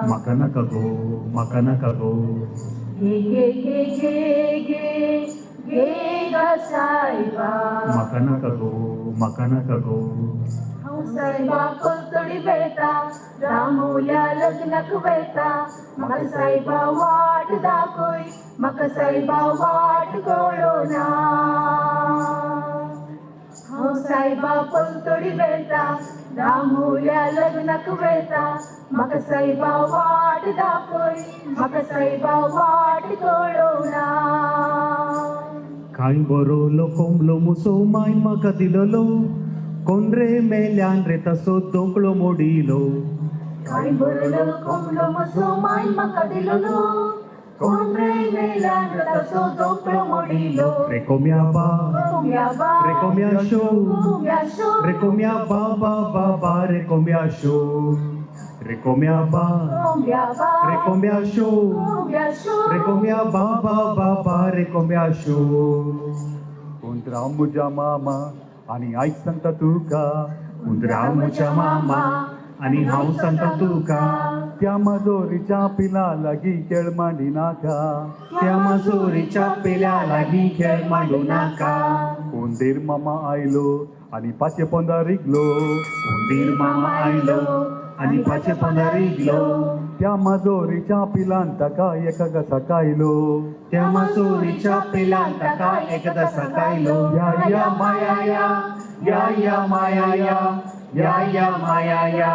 म्हाका नाका गो, म्हाका नाका गो. घे घे घे घे घे घे गा सायबा, म्हाका नाका गो, म्हाका नाका गो. हांव सायबा पलतडी वेता, दामोल्या लग्नाक वेता, म्हाका सायबा वाट दाखय, म्हाका सायबा वाट कळोना. हांव सायबा पलतडी वेता, दामोल्या लग्नाक वेता, म्हाका सायबा वाट दाखय, म्हाका सायबा वाट कळोना. कांय बरोलो कोंबलो मुसो मायन म्हाका दिलोलो, कोण रे मेल्यान रे तसो दोंकलो मोडिलो. कांय बरलो कोंबलो मसो माय म्हाका दिलोलो, कोण रे मेल्यान तसो दोंकलो मोडिलो. रे कोम्या बा, कोम्या बा, रे कोम्या शो, कोम्या शो, रे कोम्या बा बा बा बा रे कोम्या शो, रे कोम्या बा, कोम्या बा, रे कोम्या शो, कोम्या शो, रे कोम्या बा बा बा बा रे कोम्या शो. हुंदरा म्हज्या मामा आनी आयज सांगता तुका, हुंदरा म्हज्या मामा आनी हांव सांगता तुका त्या माजोरीच्या पिला लागीं खेळ मांडी नाका त्या माजोरीच्या पिल्या लागीं खेळ मांडू नाका. उंदीर मामा आयलो आनी पाचे पोंदा रिगलो उंदीर मामा आयलो आनी पाचे पोंदा रिगलो त्या माजोरीच्या पिलान ताका एका घासाक आयलो त्या माजोरीच्या पिलान ताका एकदा सकायलो. या या माया या या या माया या या या माया या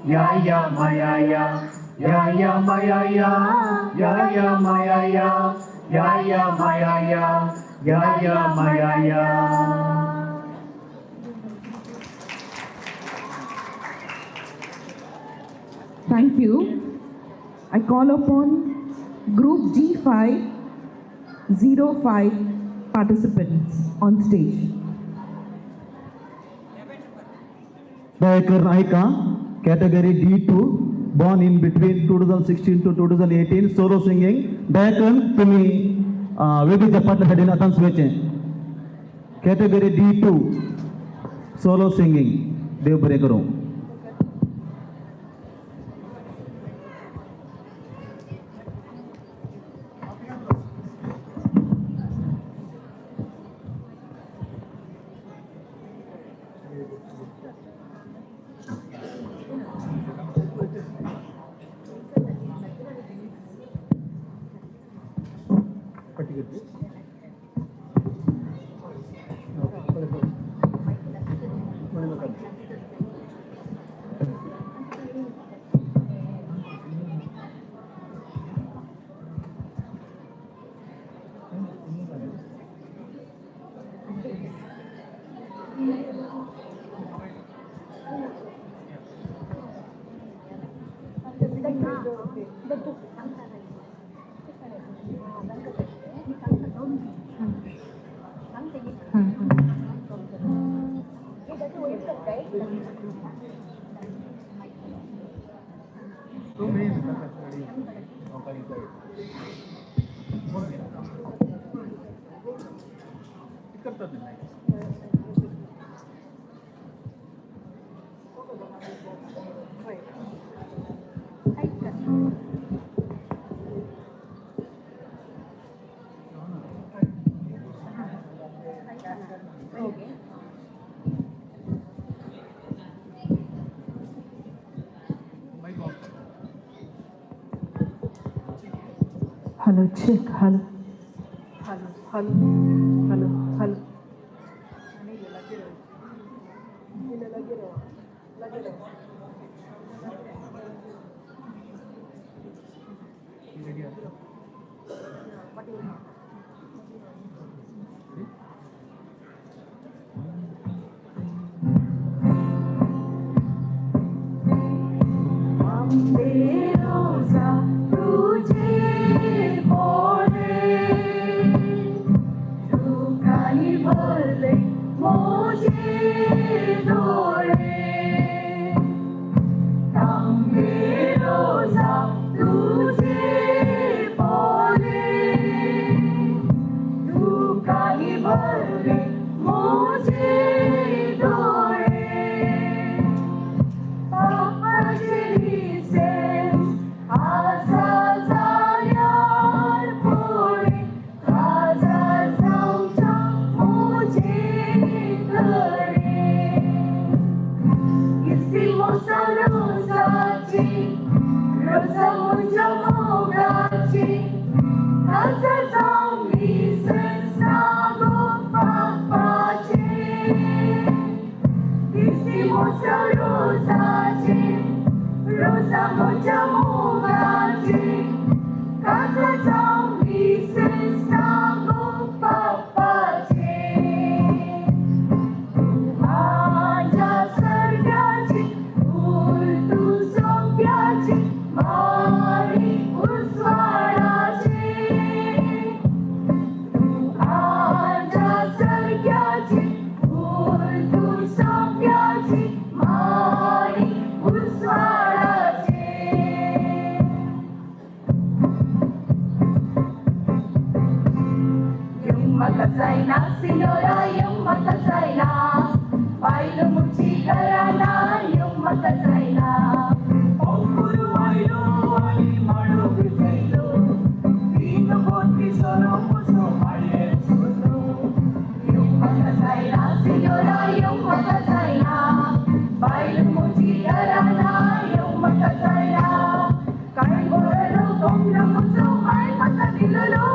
या या माया या या या माया या या या माया या या या माया या या या माया या. Thank you. I call upon Group G5 05 participants on stage. Dayakar Naika, category D2, born in between 2016 to 2018, solo singing. Dayakar, तुम्ही वेगळीच्या पाटल्या आतांच वयचें. Category D2, solo singing. देव बरें करूं. Hello, check, hello. Hello, hello, hello, hello. रोजा तुझे पोळे दुखानी भरले मोजे डोळे तांबे रोजा तुझे पोळे दुखानी भरले मोजे डोळे पापाचे आसा जाल्यार पुणे काजा जावच्या म्हजे कडेन इस्तिमोसा रोजाची रोजा म्हज्या मोगाची काजा जावं मिसेसागो पापाचें इस्तिमोसा रोजाची रोजा म्हज्या मोगाची काजा जावं मिसेसागो पापाचें माझ्या सर्गाची फूल तू सोप्याची. सिन्योरा येवंक म्हाका जायना, बायल म्हजी डराना येवंक म्हाका जायना. काय गोरलो कोंबलो म्हजो माय म्हाका दिलोलो,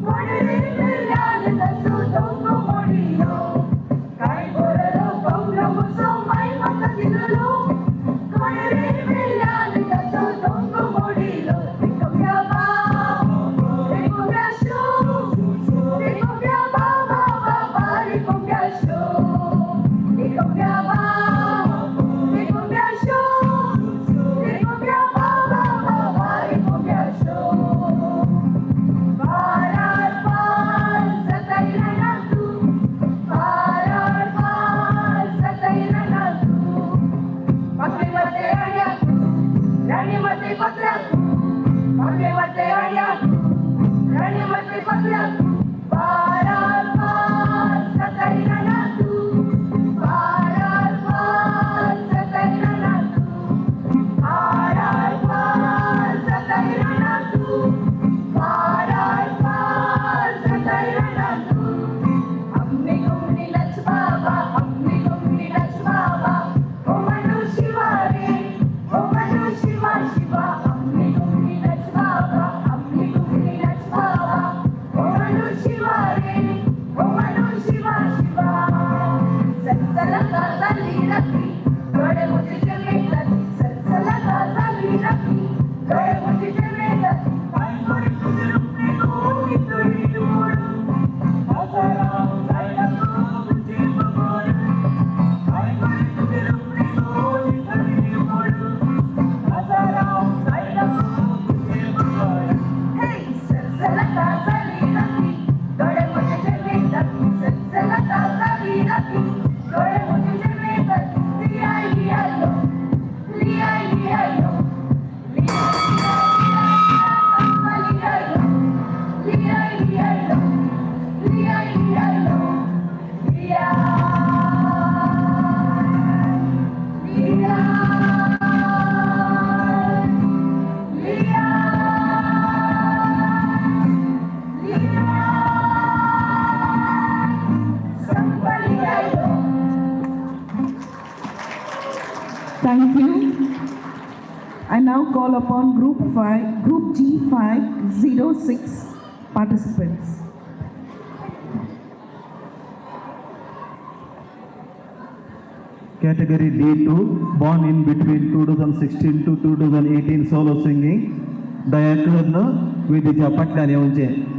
कोण रे मेल्ल्यान तसो दोंगो मोडिलो. काय गोरलो कोंबलो म्हजो माय म्हाका दिलोलो, कोण रे मेल्ल्यान तसो दोंगो मोडिलो. रिकोम्या बाब रिकोम्या शो, रिकोम्या बाबा बाबा रिकोम्या शो, रिकोम्या बाब रिकोम्या शो, रिकोम्या बाबा बाबा रिकोम्या शो. पारार पार सतैला ना तूं, पारार पार सतैला ना तूं. पाकळे वते आड्या तूं, राणी वते पत्रा तूं, पाकळे वते आड्या तूं, राणी वते पत्रा तूं. पारार पार सतैला ना तूं, पारार पार सतैला ना तूं, पारार पार सतैला ना तूं, पारार पार सतैला ना तूं. अम्मी गुमनी नच बाबा, अम्मी गुमनी नच बाबा, ओ मनु शिवा रे, ओ मनु शिवा शिवा. अम्मी गुमनी नच बाबा, अम्मी गुमनी नच बाबा, ओ मनु शिवा रे, ओ मनु शिवा शिवा. सलसलता झाली रात्री, डोळे मुझे जमेतात. सलसलता झाली रात्री, डोळे मुझे जमेतात. काय करी तुझे रूपे गो, इतरी मोड. हजारा जायला गो, तुझे बघून. काय करी तुझे रूपे गो, इतरी मोड. हजारा जायला गो, तुझे बघून. हे सलसलता झाली रात्री, डोळे मुझे जमेतात. सलसलता झाली रात्री, डोळे मुझे जमेतात. लिया लिया लो, लिया लिया लो, लिया लिया लो, लिया लिया लो, लिया लिया लो, लिया लिया लिया लिया संपलिया लो. Thank you. I now call upon Group G506 participants. Category D2, born in between 2016 to 2018 solo singing, दया करून वेदीच्या फाटल्यान येवचें.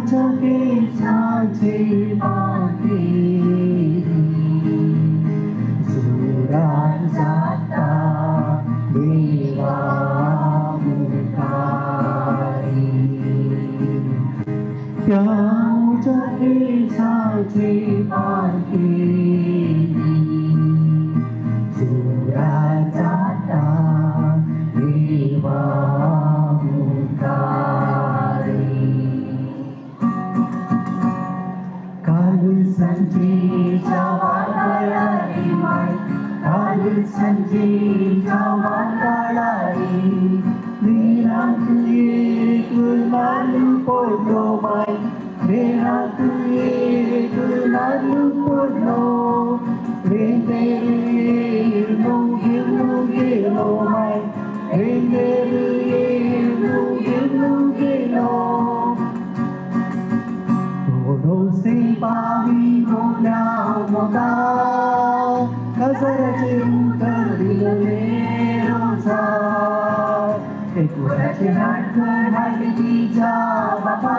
म्हज्या केंसाची पाखेरी सुरार जाता देवा मुखारी त्या म्हज्या केंसाची पाखेरी सुरार जाता देवा मुखारी. काल सांजेच्या वादळारी माय, काल सांजेच्या वादळारी वेळाक एक नाल्ल पडलो माय, वेळाक एक नाल्ल पडलो, रेंदेर येयलो घेवन गेलो माय, रेंदेर येयलो घेवन गेलो. थोडोसे पावी गोल्या मोगा काजराचे उतर दिलले रोजा, एकुराचे नाटकर हाडले तिच्या बाबा,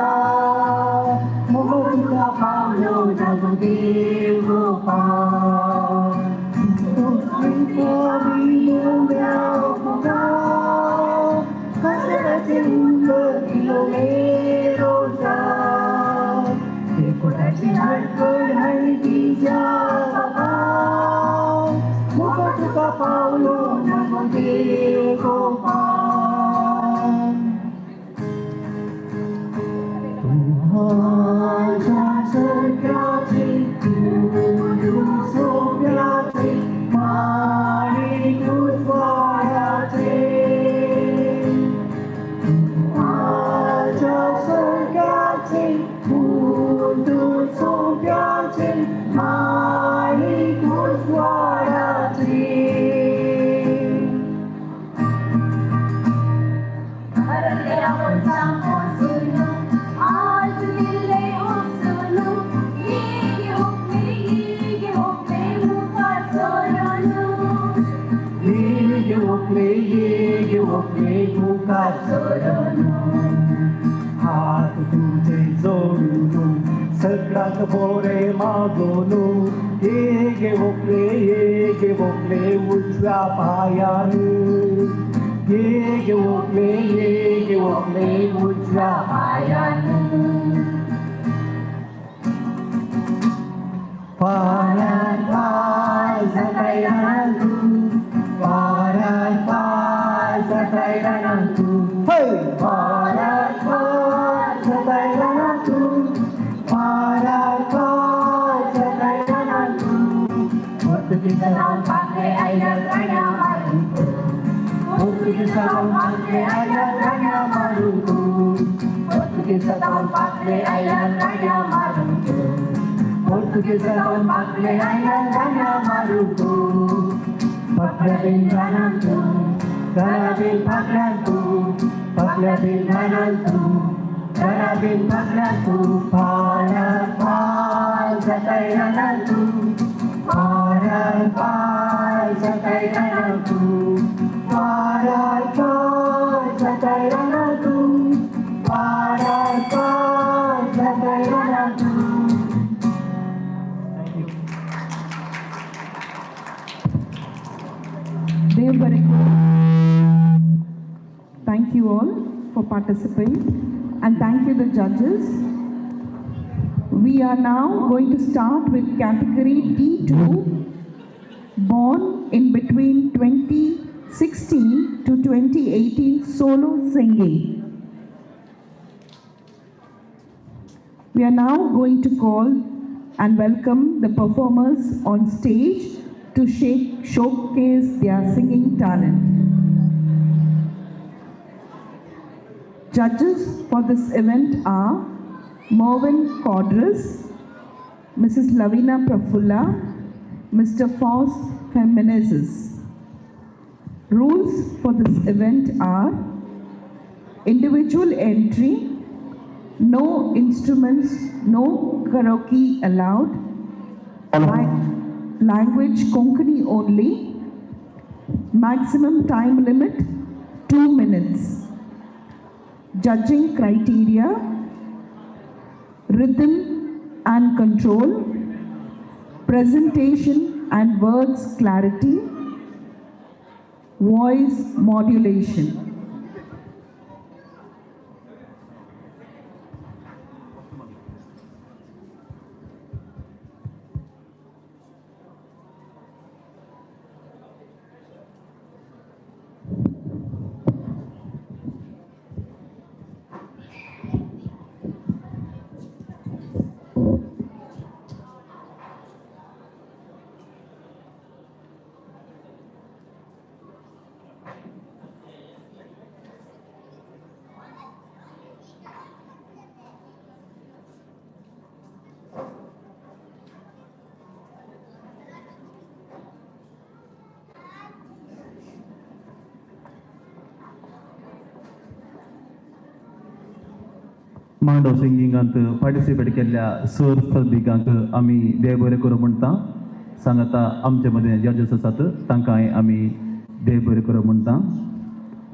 मोगो तुका पावलो जागो देव गोपाळ. थोडोसे पावी गोल्या मोगा काजराचे उतर दिलले रोजा, एकुराचे नाटकर हाडले तिच्या बाबा, मोगो तुका पावलो जागो देव गोपाळ. माझ्या सारख्याचे तू सोप्याचे माणिक स्वाडाचे, माझ्या सारख्याचे तू सोप्याचे माणिक स्वाडाचे. ये वोकले मुखार सरून, हात तुझे जोडून सगळ्यात बोरे मागून, ये गे वोकले उजव्या पायान, ये गे वोकले उजव्या पायान. पायान पाय जाताय तू, पायान पाय जाताय तू, पायान पाय जाताय तू, पायान पाय जाताय तू. पोर्तुगीजांव पाखले आयला राण्या मारूंक, पोर्तुगीजांव पाखले आयला राण्या मारूंक, पोर्तुगीजांव पाखले आयला राण्या मारूंक, पोर्तुगीजांव पाखले आयला राण्या मारूंक. पाखल्या बीन रानांतू, घरा बीन पाखल्यांतू, पाखल्या बीन रानांतू, घरा बीन पाखल्यांतू. पायार पाय जाताय रानांतू, पायार पाय जाताय रानांतू, पायार पाय जाताय रानांतू, पायार पाय जाताय रानांतू. Dev Bareko. Thank you all for participating and thank you the judges. We are now going to start with category D2, born in between 2016 to 2018 solo singing. We are now going to call and welcome the performers on stage to showcase their singing talent. Judges for this event are Mervyn Cordres, Mrs. Lavina Prafulla, Mr. Faust Menezes. Rules for this event are individual entry, no instruments, no karaoke allowed, language Konkani only, maximum time limit 2 minutes. Judging criteria: rhythm and control, presentation and words clarity, voice modulation. Mando सिंगिंगांत participate केल्ल्या sir स्पर्धिकांक आमी देव बरें करूं म्हणटा. सांगाता आमचे मदें जजेस आसात तांकांय आमी देव बरें करूं म्हणटा.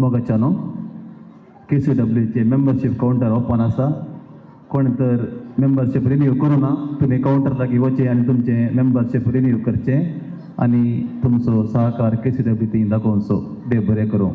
मोगाच्यानो, KCWचे मेंबरशीप कावंटर ओपन आसा. कोण तर मेंबरशीप रिन्यू करूं ना, तुमी कावंटर लागीं वचचें आनी तुमचें मेंबरशीप रिन्यू करचें आनी तुमचो सहकार KCW ती दाखोवचो. देव बरें करूं.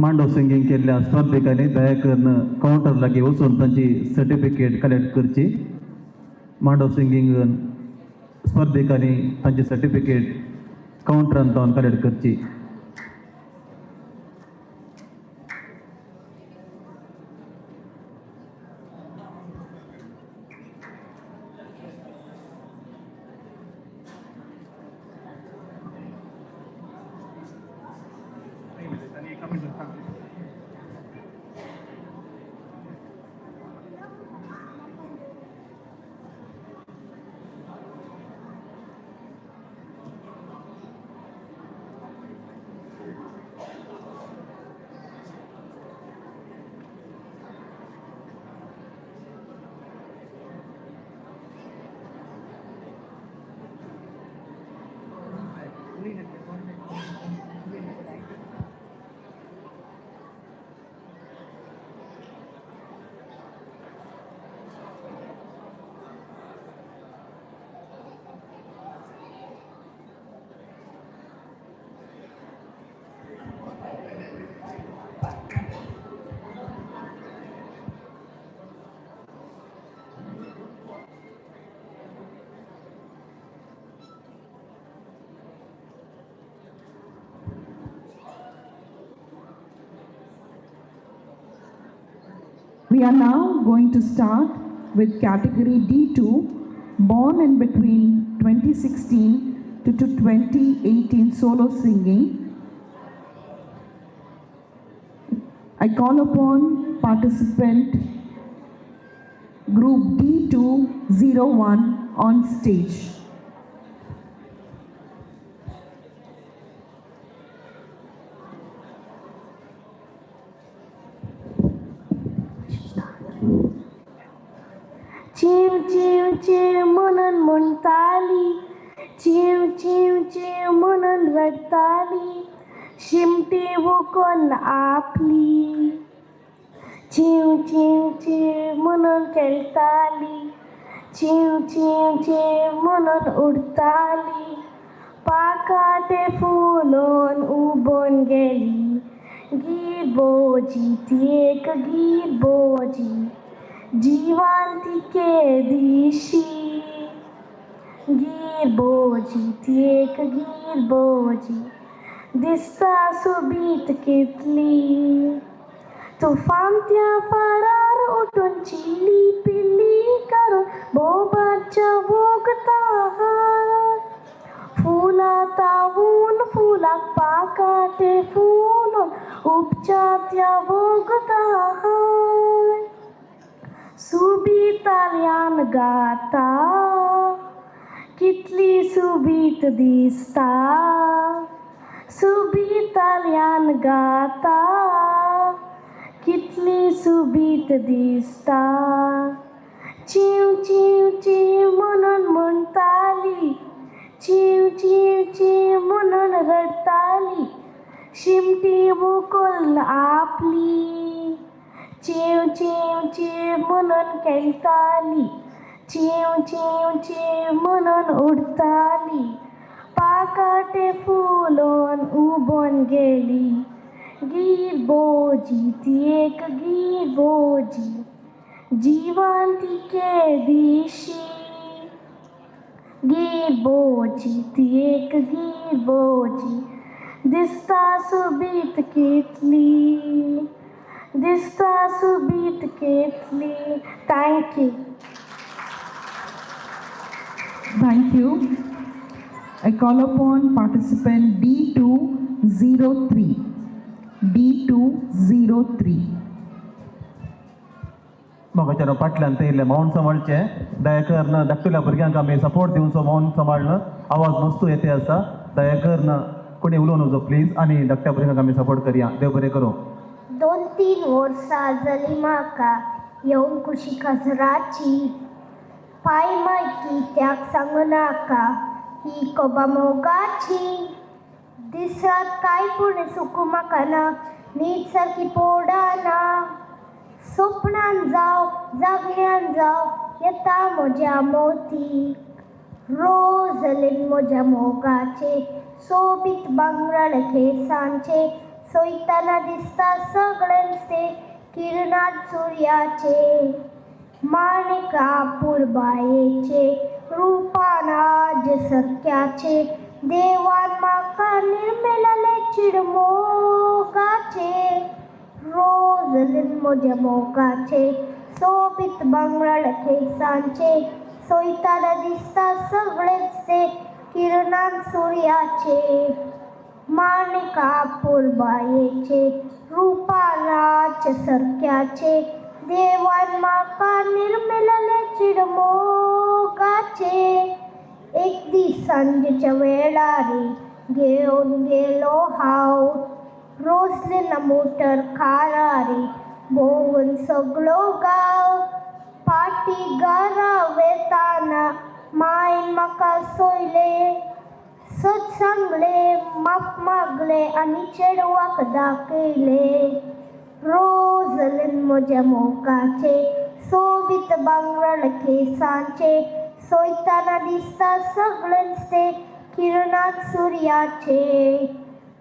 मांडो सिंगींग केल्ल्या स्पर्धिकांनी दया करून कावंटर लागीं वचून तांची सर्टिफिकेट कलेक्ट करची. मांडो सिंगींग स्पर्धिकांनी तांची सर्टिफिकेट कावंटरान जावन कलेक्ट करची. We are now going to start with category D2, born in between 2016 to 2018 solo singing. I call upon participant group D201 on stage. Chew chew chew म्हणून म्हणटाली, chew chew chew म्हणून रडटाली, शिमटी वोकोन आपली. Chew chew chew म्हणून खेळटाली, chew chew chew म्हणून उडटाली, पाकाटे फुलोन उबोन गेली. गीर बोजी ती एक गीर बोजी, जिवान ती केदिशी गिरबोजी ती एक गिरबोजी दिसता सोबीत कितली तुफान त्या फारार उठून चिली पिली करून बोबाच्या वोगता फुलां तावून फुलाक पाकाटे फुलोन उपच्या त्या वोगता सुबीताल्यान गाता कितली सुबीत दिसता सुबीताल्यान गाता कितली सुबीत दिसता चीव चीव चीव म्हणून म्हणटाली चीव चीव चीव म्हणून रडटाली शिमटी उखल आपली चीव चीव चीव म्हणून खेळटाली चीव चीव चीव म्हणून उडटाली पाकाटे फुलोन उबोन गेली गिरबोजी ती एक गिरबोजी जिवान ती केदिशी गिरबोजी ती एक गिरबोजी दिसता सोबीत कितली दिसता सोबीत कितली. Thank you. Thank you. I call upon participant D203. D203. म्हाका फाटल्यान ते इल्लें मौन सांबाळचें दया करून धाकटुल्या भुरग्यांक आमी सपोर्ट दिवचो. मौन सांबाळ्ळें आवाज मस्त येते आसा. दया करून कोणी उलोवं नजो प्लीज आनी धाकट्या भुरग्यांक आमी सपोर्ट करया. देव बरें करूं. 2-3 वर्सां जालीं म्हाका येवन कुशी काजराची पाय माय कित्याक सांगू नाका ही कोबा मोगाची दिसरात कांय पूण सुकूं म्हाका ना न्हीद सारकी पोडना सपनान जावं जागण्यान जावं येता म्हज्या मोती रोजलीन म्हज्या मोगाचे सोबीत भांगराळ केंसांचे सोयतना दिसता सगळेंच ते किरणात सुर्याचे माणिका पुरबायेचे रुपान आज सक्याचे देवान म्हाका निर्मिलेलें चिडमोगाचे रोजलीन म्हज्या मोगाचे सोबीत भांगराळ केंसांचे सोयतना दिसता सगळेंच ते किरणान सुर्याचे माणिका पुरबायेचे रुपानाच सारक्याचे देवान म्हाका निर्मिलेलें चिडमोगाचे. एक दीस सांजेच्या वेळार घेवन गेलो हांव रोजलीना मोटर कारार भोंवून सगळो गांव पाटी घरा वेताना मायन म्हाका सोयलें सत सांगलें माफ मागलें आनी चेडवाक दाखयलें रोजलीन म्हज्या मोगाचे सोबीत भांगराळ केंसांचे सोयतना दिसता सगळेंच ते किरणात सुर्याचे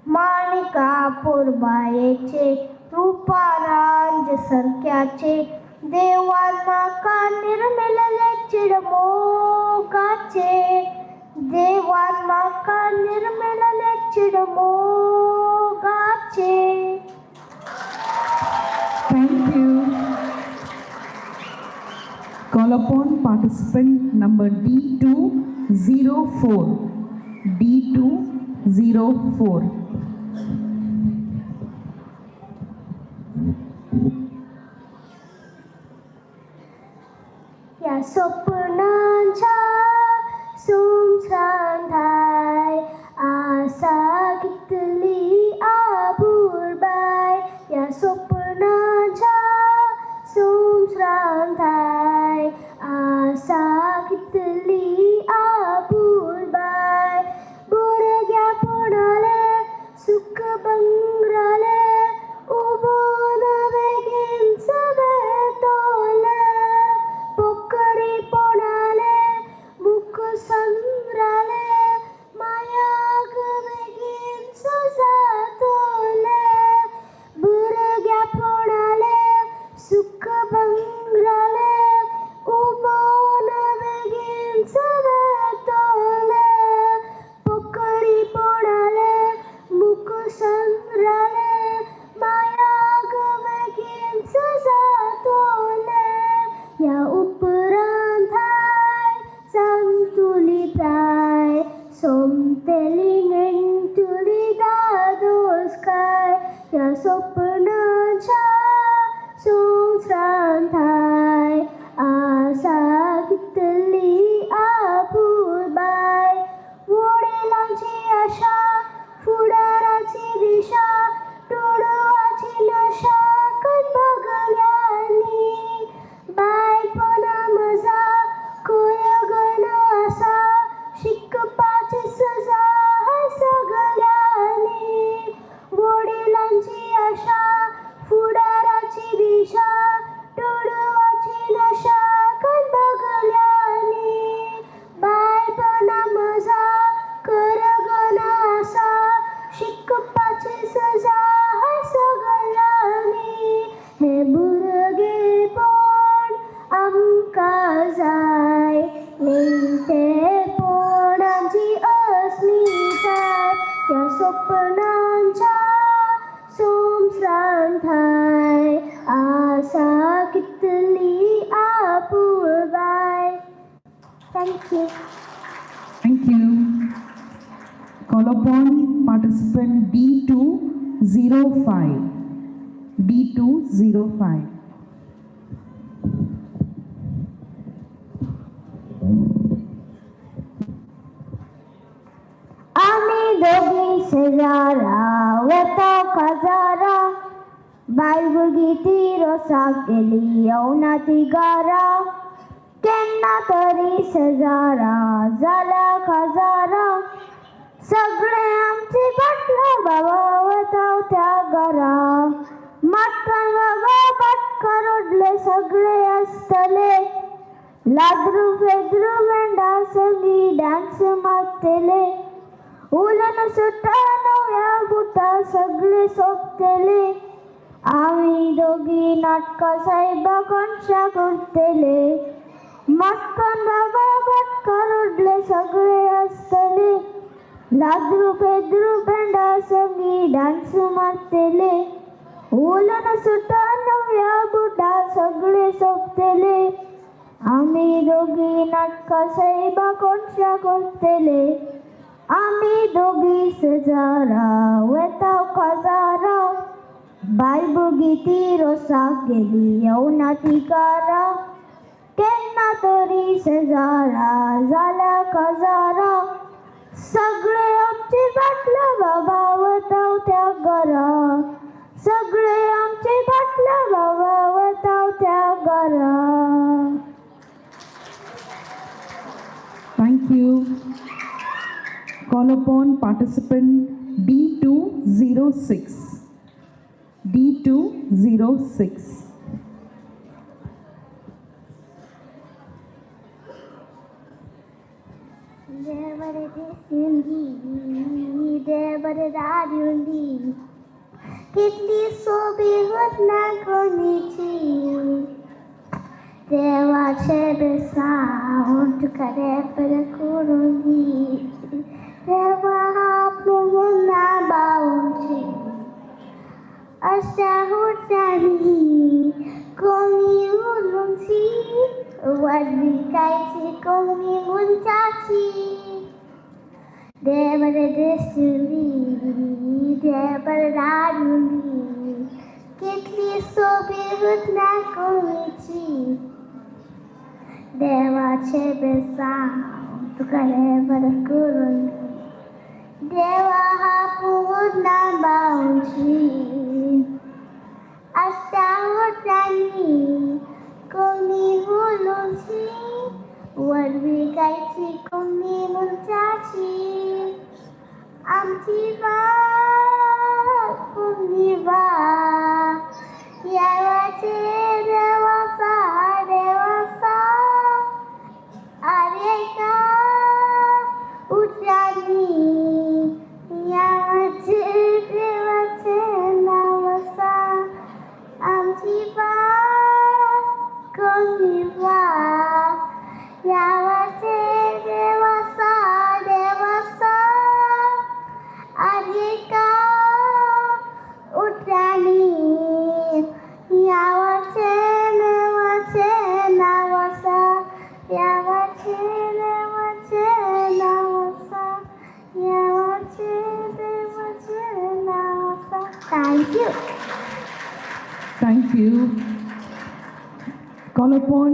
माणिका पुरबायेचे रुपारांज सारक्याचे देवान म्हाका निर्मिलेलें चिडमोगाचे देवान म्हाका निर्मिलेलें चिडमोगाचे. Thank you. Call upon participant number D204. D204. या सपनांच्या सुमसांधाय आसा कितली आबुरबाय या सपनांच्या सुमसांधाय आसा कितली आबुरबाय भुरग्यापणाले सुख बंगराले उबो बेगीन सगळे तोले पोखरी पोणाले मुख संग्राले बालपणा मजा कुळगण आसा शिकपाची सजा सगळ्यांनी वडिलांची आशा फुडाराची दिशा टोडवाची नशा बगल्यांनी बालपणा मजा करगण आसा शिकपाची सजा सगळ्यांनी हे भुरगेपण आमकां जाय नेणटेपण आमची अस्मिताय त्या सपनांच्या संवसारांत आसा कितली आपुलबाय. Thank you. Thank you. Call upon participant D205. D205. आमी दोगी शेजारा वता काजारा बायल भुरगीं ती रोसाक गेली येवना ती घरा केन्ना तरी शेजारा जाल्या काजारा सगळे आमची फाटल्या बाबा वता त्या घरा मटकन बाबा भाटकार ओडले सगळे आसतले लाद्रू फेद्रू मेंढा संगी डान्स मारतले उलन सुट्टा नव्या बुटा सगळे सोंपतले आमी दोगी नाटकां सायबा कोणशा करतले मटकन बाबा भाटकार ओडले सगळे आसतले लाद्रू पेद्रू बेंडा संगी डान्स मारतले उलन सुट्टा नव्या बुटा सगळे सोंपतले आमी दोगी नाटकां सायबा कोणशा करतले आमी दोगी शेजारा वता काजारा बायल भुरगीं ती रोसाक गेली येवना ती घरा केन्ना तरी शेजारा जाल्या काजारा सगळे आमचे फाटल्या बाबा वता त्या घरा सगळे आमचे फाटल्या बाबा वता त्या घरा. Thank you. Call upon participant D206. D206. देवर दिसूंदी देवर दारुंदी कितली सोबीत ना कोणीची देवाचे बेसांव तुका देवर करुंदी देवा आपलो ना बावची अशा हुटांनी कोणी उलोवची व्हडविकायची कोणी मनशाची देवर दिसूंदी देवर दारुंदी कितली सोबीत ना कोणीची देवाचे बेसांव तुका देवर करुंदी देवा पूर्ण बावची आस्ता उठांनी कोणी उलोवची व्हडविकायची कोणी मनशाची आमची वाट कोणी वाट देवाचे देवासा देवासा अरे का उठांनी यावाचे देवाचे नाव आसा आमची वाट कोणी वाट यावाचे देवासा देवासा अरे का उठांनी यावाचे देवाचे नाव आसा यावाचे देवाचे नाव आसा यावाचे देवाचे नाव आसा. Thank you. Thank you. Call upon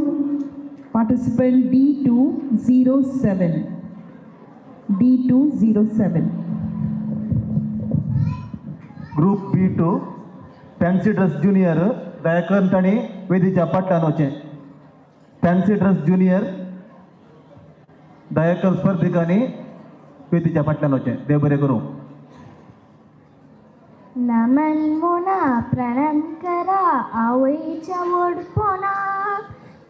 participant D207. D207. Group B2 fancy dress junior Dayakar तांणी वेदीच्या पाटल्यान वचें. फॅन्सी ड्रेस ज्युनियर दयाकल स्पर्धिकांनी वेदीच्या फाटल्यान वचचें. देव बरें करूं. नमन मुना प्रणाम करा आवयच्या व्हडपणाक,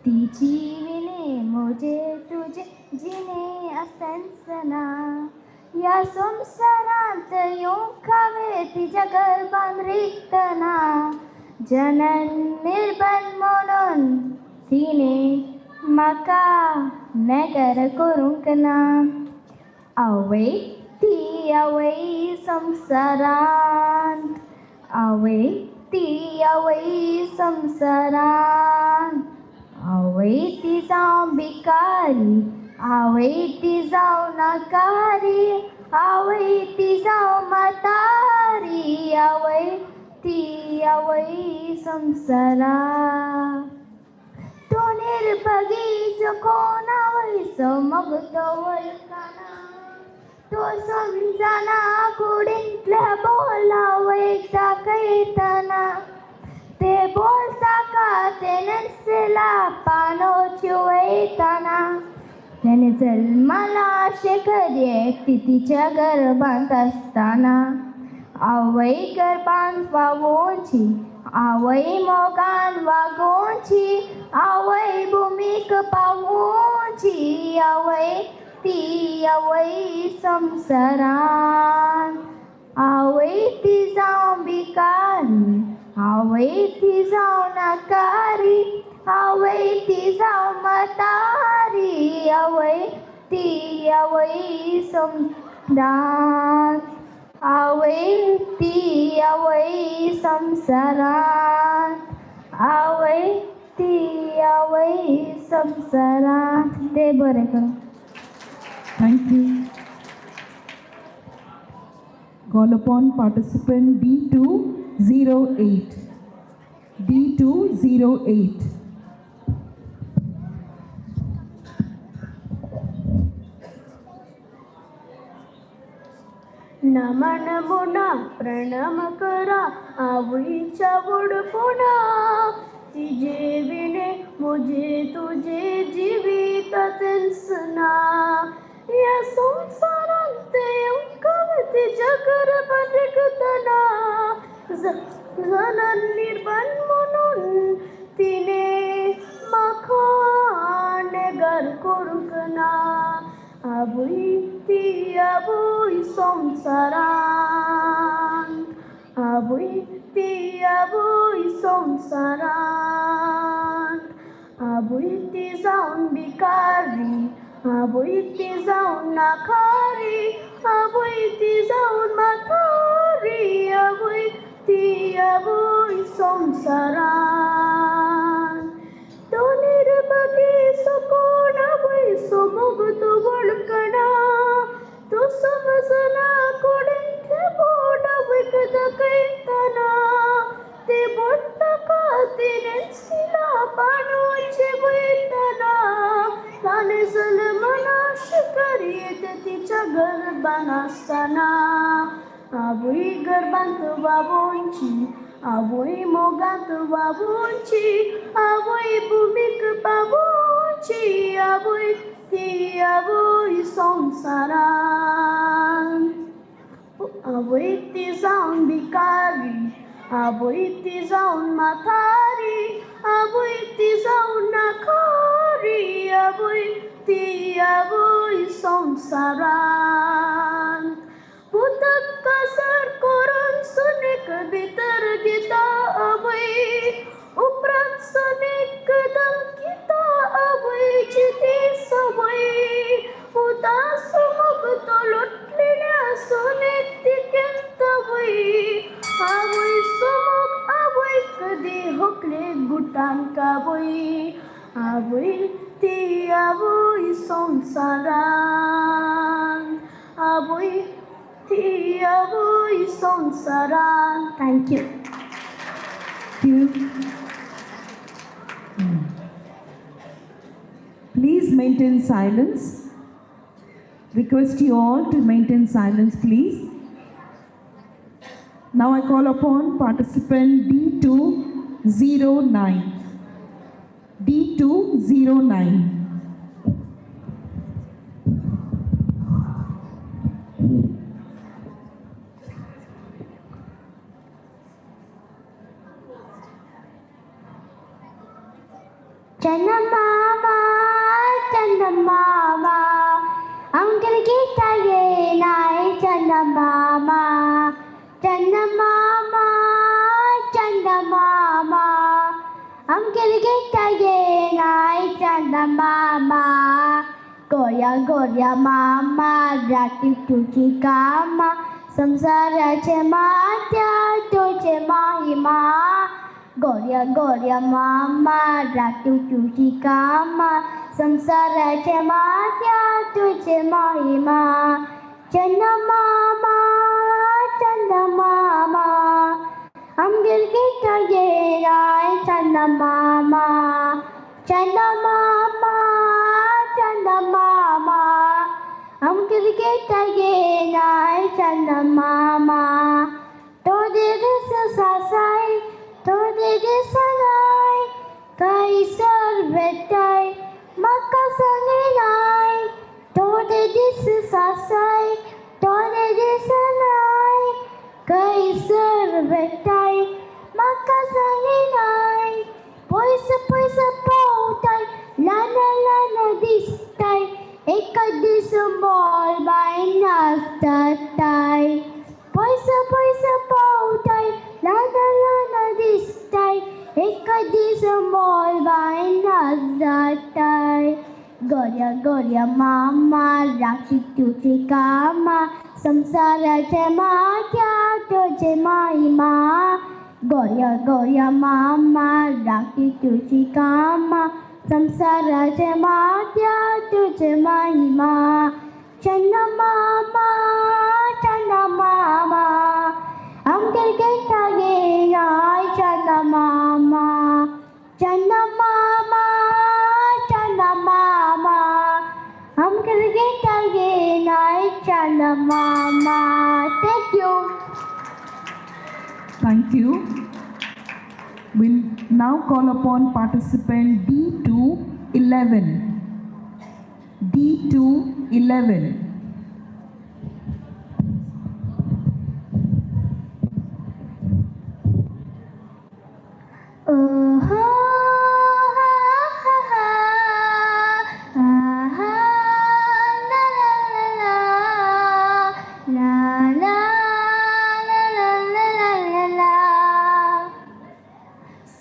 तिची विणे म्हजे तुजे जिणे आसना. ह्या संवसारांत येवंक हांवें तिच्या गर्भान रिगतना, जनन निर्बन म्हणून तिणें म्हाका नेगर करूंक ना. आवय ती आवय संवसारांत, आवय ती आवय संवसारांत. आवय ती जावं भिकारी, आवय ती जावं नाकारी, आवय ती जावं म्हातारी, आवय ती आवय संवसारांत. तो निर्भगी कोण आवयचो मोग तो वळखना, तो समजना कुडींतल्या बोलावयक दाखयतना. ते बोलता का ते नसला पानोची वयतना, तेणे जल्माला अशें करयेक ती तिच्या गर्भांत आसतना. आवय गर्भांत पावोवची, आवय मोगान वागोवची, आवय भुमीक पावोवची, आवय ती आवय संवसारांत. आवय ती जावं भिकारी, आवय ती जावं नाकारी, आवय ती जावं म्हातारी, आवय ती आवय संवसारांत. आवय ती आवय संवसारांत, आवय ती आवय संवसारांत. देव बरें करूं. Thank you. Call upon participant D208. D208. नमन मुना प्रणाम करा आवईच्या वडपणाक, तिजे विणे म्हजे तुजे जिवितांत ना. ह्या संवसारांत येवंक तिच्या गर्भात रिगतना, जनन निर्बन म्हणून तिणें म्हाका नेगार करूंक ना. आवय ती आवय संवसारांत, आवय ती आवय संवसारांत. आवय ती जावन भिकारी, आवय ती जावन नाकारी, आवय ती जावन म्हातारी, आवय ती आवय संवसारांत. तो निर्भगी कोण आवयचो मोग तो वळखना, तो समजना कुडींतलें बोट आवयक दाखयतना. ते बोट ताका तिणें पाणोचे वयतना, ताणें जल्मना करीत तिच्या गर्भान आसतना. आवय गर्भांत वावोवची, आवय मोगांत वावोवची, आवय भुमीक पावोवची, आवय ती आवय संवसारांत. आवय ती जावन भिकारी, आवय ती जावन म्हातारी, आवय ती जावन नाकारी, आवय ती आवय संवसारांत. पुताक काजार करून सुनेक भितर घेता आवय, उपरांत सुनेक धमकिता आवयची ती संवय. पुता मोग तो लुटलेल्या सुनेक ती केन्ना वय, आवय मोग आवयक दी होकले गुटान कावय. आवय ती आवय संवसारांत, आवय ती आवय संवसारांत. Thank you. Thank you. Please maintain silence. Request you all to maintain silence, please. Now I call upon participant D209. D209. D209. Chandamama, Chandamama, I'm gonna get tired night, Chandamama, Chandamama, Chandamama, I'm gonna get tired night, Chandamama, Gorya Gorya Mama, Rati Tuji Kama, Samsarache Matya Tuje Mahima. Gorya Gorya मामा रातू तुझी कामा संसाराच्या मात्या तुझे महिमा. चंदा मामा चंदा मामा आमगेर गीता येनाय चंदा मामा चंदा मामा चंदा मामा आमगेर गीता येनाय चंदा मामा. तो दिस सासाय थोडे दिसनाय थंयसर भेटाय म्हाका सांगिनाय. थोडे दीस सासाय थोडे दिसनाय खंयसर भेटाय म्हाका सांगिनाय. पयस पयस पावताय ल्हान ल्हान दिसताय एका दीस मोल नाचताय. पयस पयस पावताय ल्हान ल्हान दिसताय एका दीस मोल नाचताय. गोऱ्या गोऱ्या मामा राखी तुजी कामा संसाराचे माथ्या तुजे महिमा. गोऱ्या गोऱ्या मामा राखी तुजी कामा संसाराचे माथ्या तुजे महिमा. चंदा मामा चंदा मामा आमगेर गेटा येनाय चंदा मामा चंदा मामा चंदा मामा आमगेर गेटा येनाय चंदा मामा. Thank you. Thank you. We'll now call upon participant D211. D211. Oh, ha, ha, ha, ha, ha, la, la, la, la, la, la, la, la, la, la, la.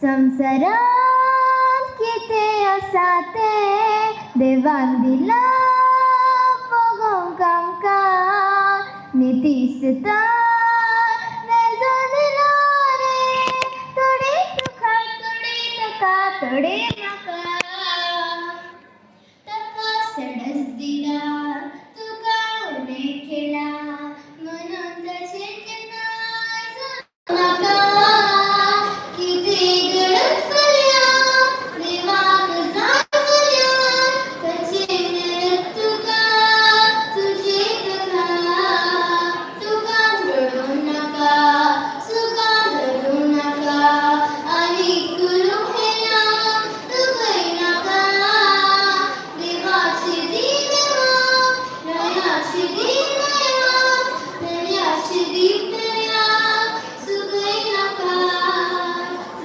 संसारात कितें आसा तें देवान दिलां पळोवंक आमकां नितीसता मेजून रे थोडी तुका थोडी तुका थोडी म्हाका. ताका सडस दिला तुका उणें केला म्हणून तशें केन्ना म्हाका. कितें घडत फाल्यां देवाक जाय जाल्यार ताचें मेळत तुका तुजें ताका. तुका रडूं नाका सुखान रडूं नाका आनी कुरू हें दुखय नाका. देवाची दी देवाक दयाची दी दयाक दयाची दी दयाक सुखय नाका.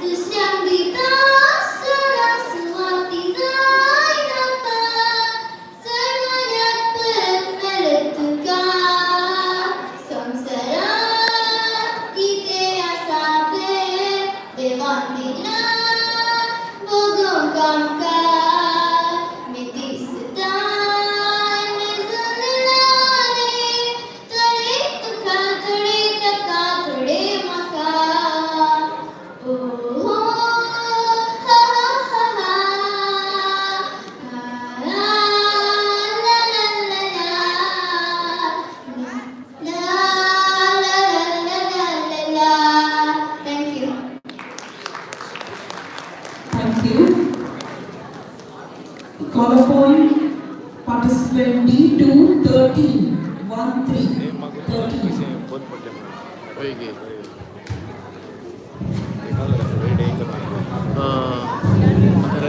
दुसऱ्यांक दिता आसतना सुवाती जाय नाका सर्वज्ञात परत मेळत तुका. संवसारात कितें आसा तें देवान दिलां भोगोवंक आमकां मितीसताय मेजून रे थोडे तुका थोडे ताका थोडे म्हाका. ओ हो हा हा हा हा ला ला ला ला ला ला ला ला ला ला. Thank you. Thank you. Call upon participant D213. 1 3 13. बंद पडले.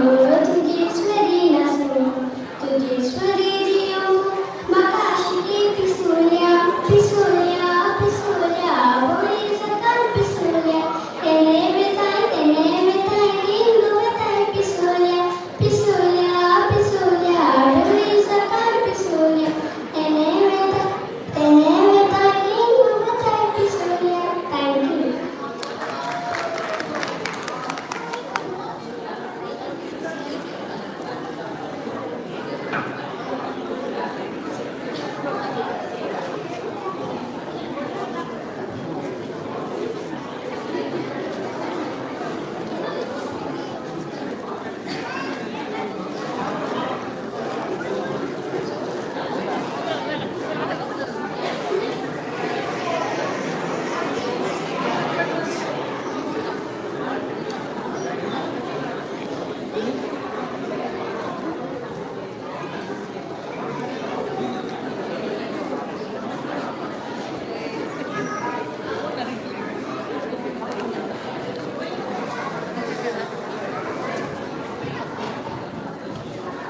दोळो तुजेस्वरी नासूं तुजेस्वरी जियोवंक म्हाका आशिल्ली पिसुल्या पिसुल्या पिसुल्या बरी सकाळ पिसुल्या तेणे वेताय तेणे वेताय न्हिंदू वेताय पिसुल्या पिसुल्या पिसुल्या बरी सकाळ पिसुल्या तेणे वेताय तेणे वेताय न्हिंदू वेताय पिसुल्या. Thank you.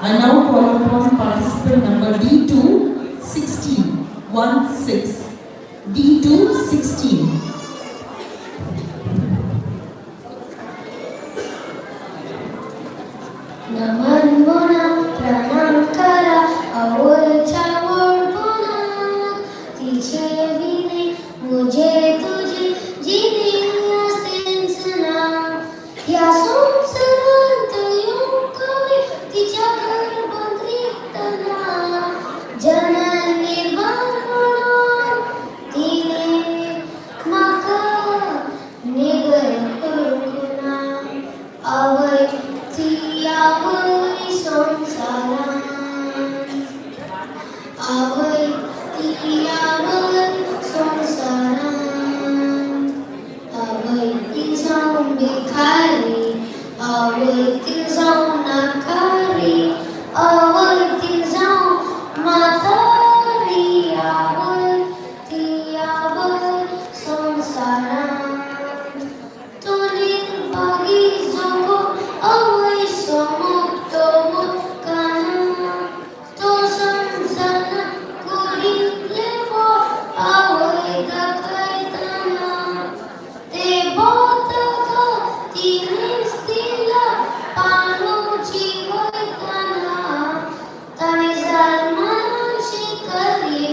I now call upon participant number D2 16 1 6. D2 16. नमन म्हणा प्रणाम करा आवयच्या व्हडपणाक तिचे विणे म्हजे तुजे जिणे आसतेंच ना ह्या संवसारांत येवंक हांवें तिच्या गर्भांत रिगतना जनन निर्माण म्हणून तिणे म्हाका नेगर करूंक ना. आवय ती आवय संवसारांत आवय ती आवय संवसारांत आवय ती जावं भिकारी आवय ती जावं नाकारी आवय ती जावं म्हातारी आवय ती आवय संवसारांत तो निर्भागी जगो आवय समोक्त काना तो समजना कुडींतलें पोट आवय दाखयतना ते बोट तिणेच दिला पाणू जिवयतना ताणें जल्मान शिकयली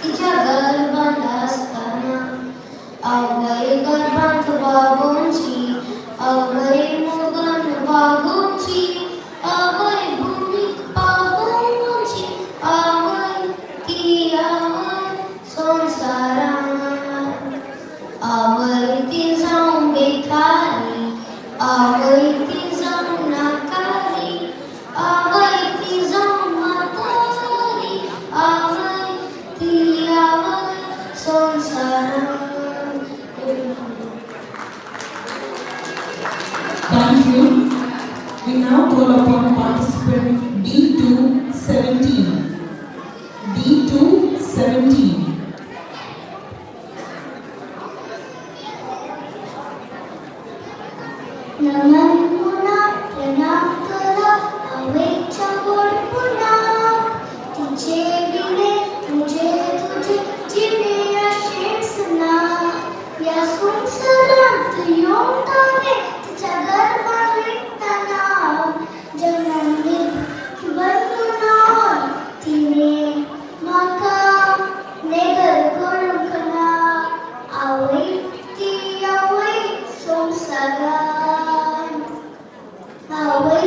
तिच्या गर्भांत आसतना आवय गर्भांत बाबोंची आवय मोगान वागोवची आवय भुमीक पावोवची आवय ती आवय संवसारांत आवय ती जावं भिकारी आवय ती जावं नाकारी आवय ती जावं म्हातारी आवय ती आवय संवसारांत. Thank you. We now call upon participant D2 17. D2 17. नमन पुन्हा प्रणाम करा आवयच्या व्हडपणाक तिचे विणे म्हजे तुजे जिणे अशेंच ना ह्या संवसारांत येवंक हांवें तिच्या गर्भांत रिगतना जनन निर्बंध म्हणून तिणे म्हाका नेगर करूंक ना. आवय ती आवय संवसारांत आवय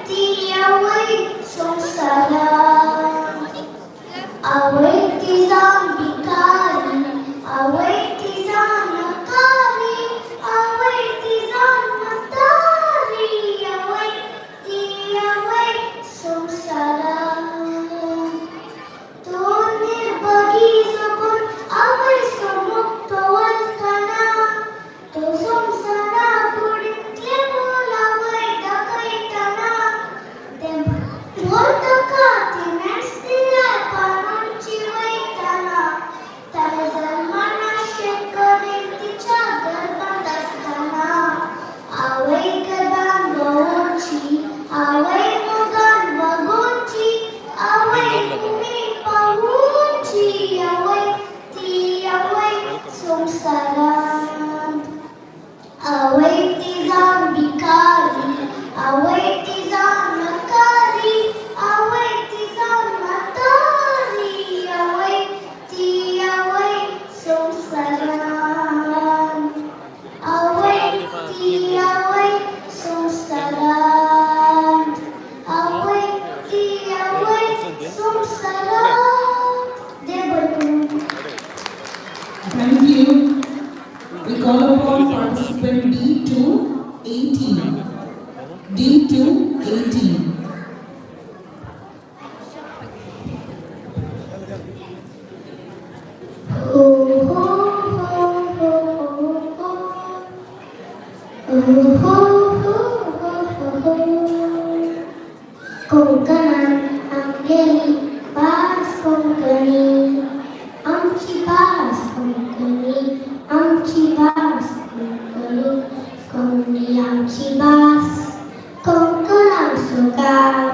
ती आवय संवसारांत आवय ती जावं भिकारी आवय ती जावं नकारी आवय ती जावं आवय मोगान वागोवची, आवय तुमी पावोवची, आवय ती आवय संवसारांत. आवय ती जावन भिकारी, आवय ती जावन नकारी, आवय ती जावन म्हातारी, आवय ती आवय संवसारांत. आवय ती आवय संवसारांत, आवय ती आवय संवसारांत. देव बरें करूं. Thank you. We call upon participant D2 18. D2 18. हो हो हो हो हो हो हो हो हो हो. कोंकणात आमगेली भास कोंकणी, आमची भास कोंकणी, आमची भास कोंकणी. कोंकणी आमची भास, कोंकण आमचो गांव,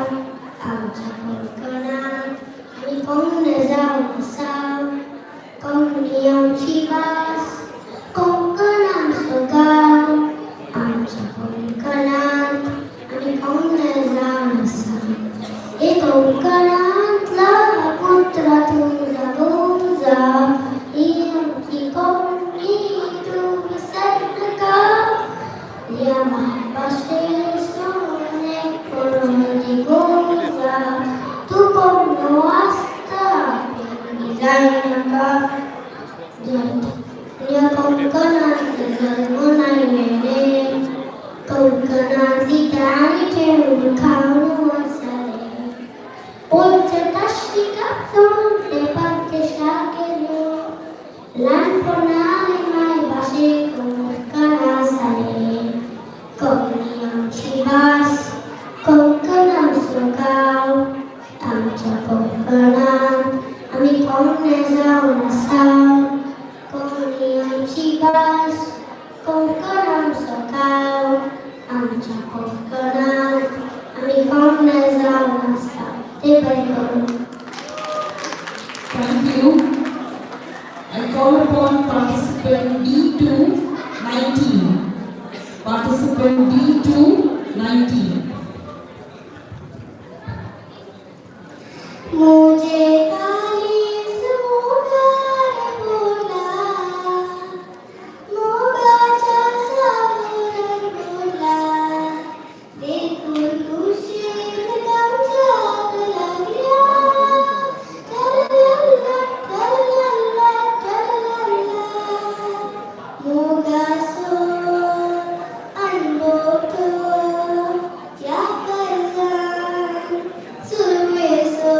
आमच्या कोंकणात आमी कोण जावन आसा. कोंकणी आमची भास, कोंकण आमचो गांव, आमच्या कोंकणात आमी कोण जावन आसा. हे कोंकणांतला पुत्रा तुझा गोजा, ही आमची कोंकणी तूं विसरनाका. ह्या मायभाशे सोने गोजा, तूं कोण आसता पेंगी जायनाका. ह्या कोंकणांत जल्मून आयले रे, कोंकणांतली ताणी ठेवून खावन आसले. पोलचे सोडून ते परदेशाक गेलो, ल्हानपणाले मायभाशेक जाले. कोंकणी आमची भास, कोंकण आमचो गांव, आमच्या कोंकणांत आमी कोण जावन आसा. कोंकणी आमची भास, कोंकण आमचो गांव, आमच्या कोंकणांत आमी कोण जावन आसा. देव बरें करूं. Thank you. I call upon participant D2 19. Participant D2 19. मुझे काळीज मोगार बोला, मोगाच्या सावरात बोला, देखून खुशीन गावच्याक लागल्या. टरलल्ला, टरलल्ला, टरलल्ला. मोगाचो अनबोटो ह्या काळजान सुरवेचो.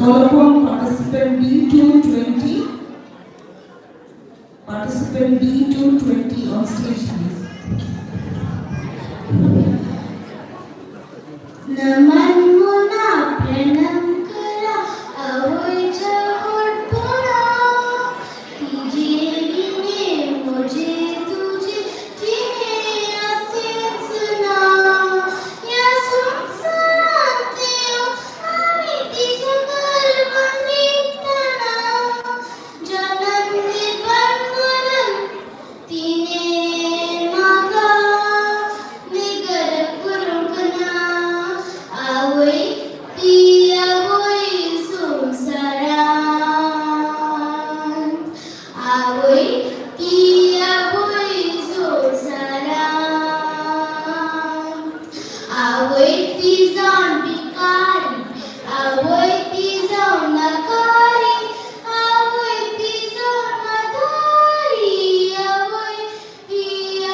Call upon participant D220. Participant D220 on stage, please. नमन मुना प्रणम करा आवयच्या व्हडपणा तिजे विणे म्हजे तुजे जिणे आसेच ना ह्या संवसारांत आमी तिच्या गर्भान रिगतना जनम दिवन म्हणून तिणे म्हाका निगर करूंक ना. आवय ती आवय संवसारांत, आवय ती आवय संवसारांत. आवय ती जावन भिकारी, आवय ती जावन नकारी, आवय ती जावन म्हातारी, आवय ती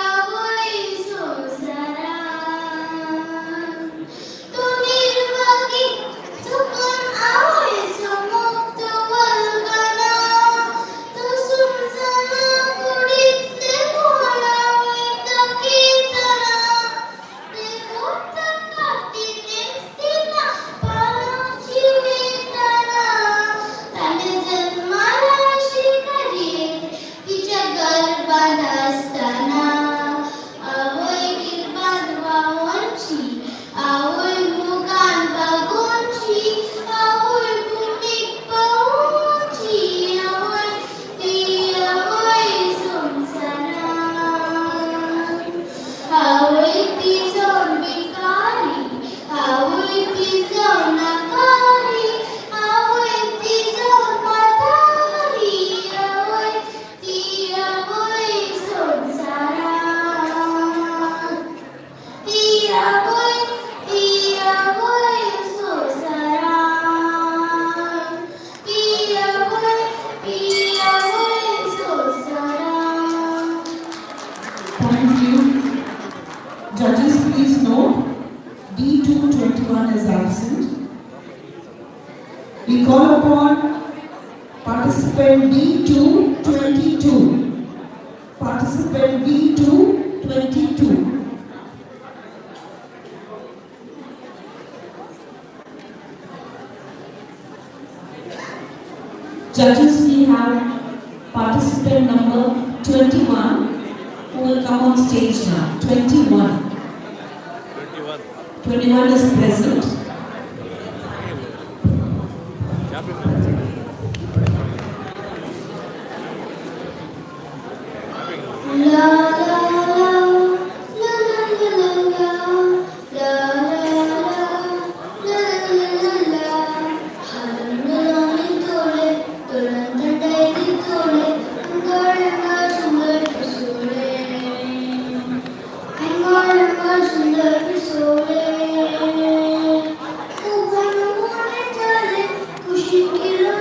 आवय संवसारांत. तूं निर्भागी चुकून आवयचो मोग तूं वळखना, तूं समजना कुडींतलें मोल आवय दाखयतना. ते ताका तिणेच दिलां पानाची वेतना, ताणें जल्माला शिकरी तिच्या गर्भात आसतना. आवय गर्भात व्हांवची, आवय मोगान बागोवची, आवय भुमीक पावोवची, आवय ती आवय संवसारांत. आवय ती जावन भिकारी, आवय ती जावन नकारी, आवय ती जावन म्हातारी, आवय ती आवय संवसारांत. ती आवय, ती आवय संवसारांत. ती आवय, ती आवय संवसारांत. Thank you. Judges, please note, D221 is absent. We call upon participant D222. Participant D222. Judges, we have participant number 21 who will come on stage now. 21. 21 is present. La la la la la la la la la la la la la. हालंगलानी तोळे तोळ्यान थंडाय दितोळे, अंगाळ सुंदर पिसोळे, अंगाळ सुंदर पिसोळे. मुखान मोने जाले कुशीक kilo.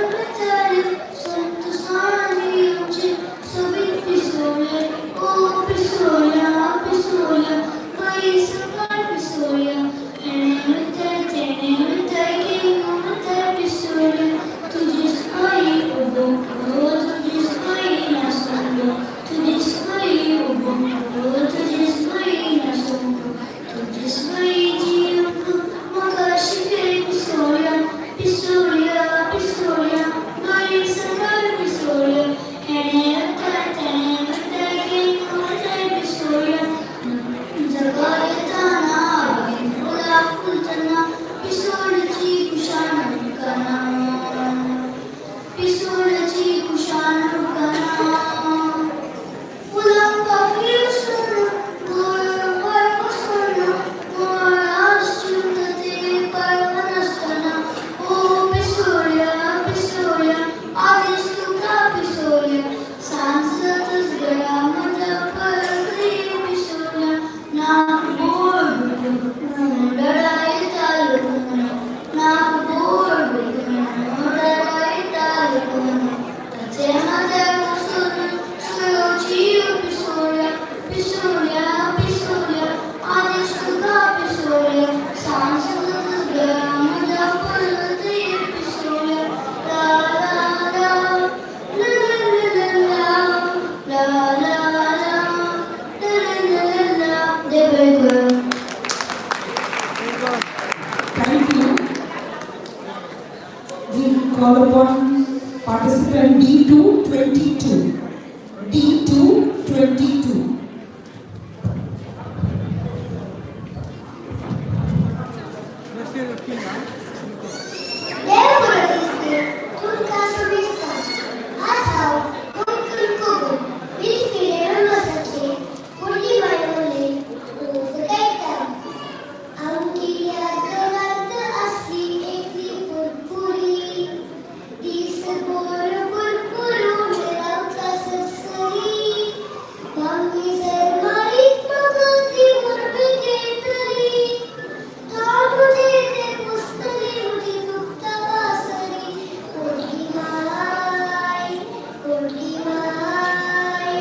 call upon participant D222. D222. देव बरें दिसता तुमकां शुभेत्सा. आज हांव गोंयकर कबूल विलफिरे मेंबर्साचे व्हडली माय बोली गायता. आमगेल्या घरांत आसली एकली पुरपुरी, दीसभर पुरपुरून रावता सरसरी. मामी जर मारीत म्हाका ती व्हडवीक घेतली, तोंड म्हजें तें पुसतली, म्हजी दुखता बासरी. व्हडली माय, व्हडली माय,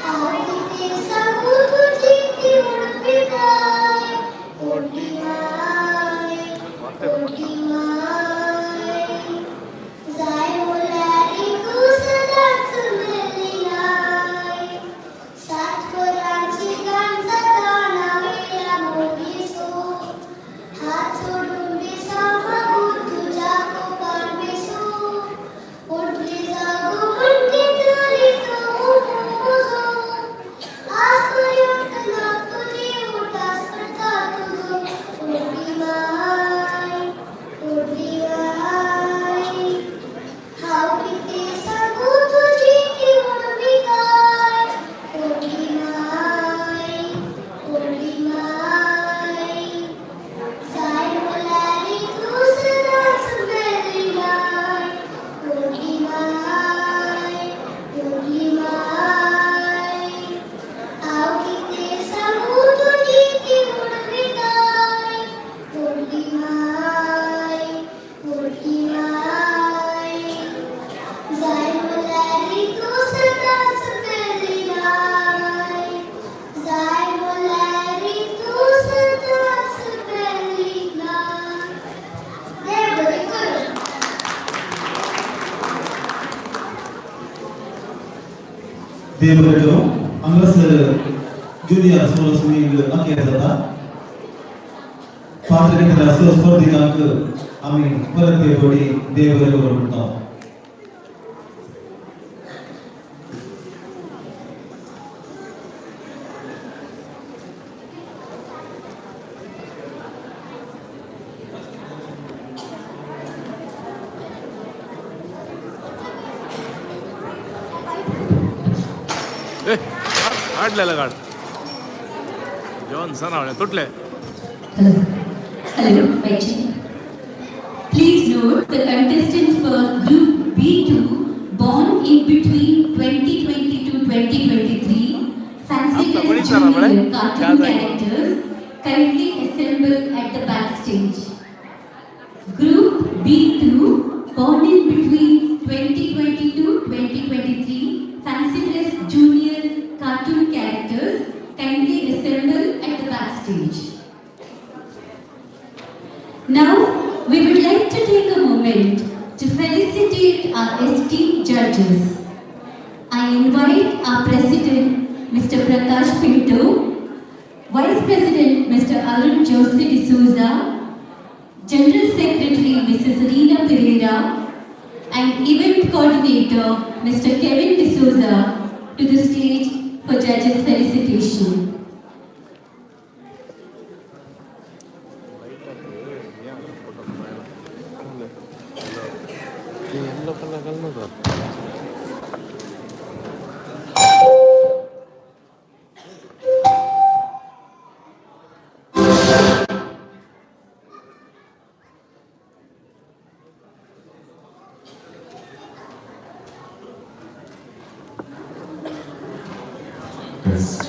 हांव कितें सांगूं तुजी ती व्हडविकाय. व्हडली माय, व्हडली माय, जाय म्हणल्यार तूं सदांच मेळिनाय. सात वरांची गांठ जाता नावेल्या मोगीसो, हात सोडून बेसा मागूं तुज्या कोपान बेसो. व्हडली जागो म्हणटी तरी तो उमो म्हजो, आज पर्यंत ना तुजी उडास करता तुजो. व्हडली माय, व्हडली माय, हांव कितें सांगूं तुजी ती व्हडविकाय. व्हडली माय, व्हडली माय, जाय म्हणल्यार तूं सदांच मेळिनाय. व्हडली माय, व्हडली माय, हांव कितें सांगूं तुजी ती व्हडविकाय. व्हडली माय, व्हडली माय, जाय म्हणल्यार तूं सदांच मेळिनाय. जाय म्हणल्यार तूं सदांच मेळिनाय. देव बरें करूं. देव बरें करूं. हांगासर ज्युनियर सोलो सिंगींग अखेर जाता. पात्र घेतलेल्या स स्पर्धिकांक आमी परत एक फावटी देव बरें करूं म्हणटा. काडलेलं काढ जॉन्सन आवळे तुटले. Hello. Hello, mic check. Please note the contestants for Group B2 born in between 2020 to 2023, fancy dress junior cartoon characters, kindly assemble at the backstage. Group B2 born in between 2022-2023, fancy dress junior cartoon characters, kindly assemble at the backstage. Now, we would like to take a moment to felicitate our esteemed judges. I invite our President, Mr. Prakash Pinto, Vice President, Mr. Arun Jose D'Souza, General Secretary, Mrs. Reena Pereira, and Event Coordinator, Mr. Kevin D'Souza, to the stage for judges' felicitation. Yellow colour घालून Test.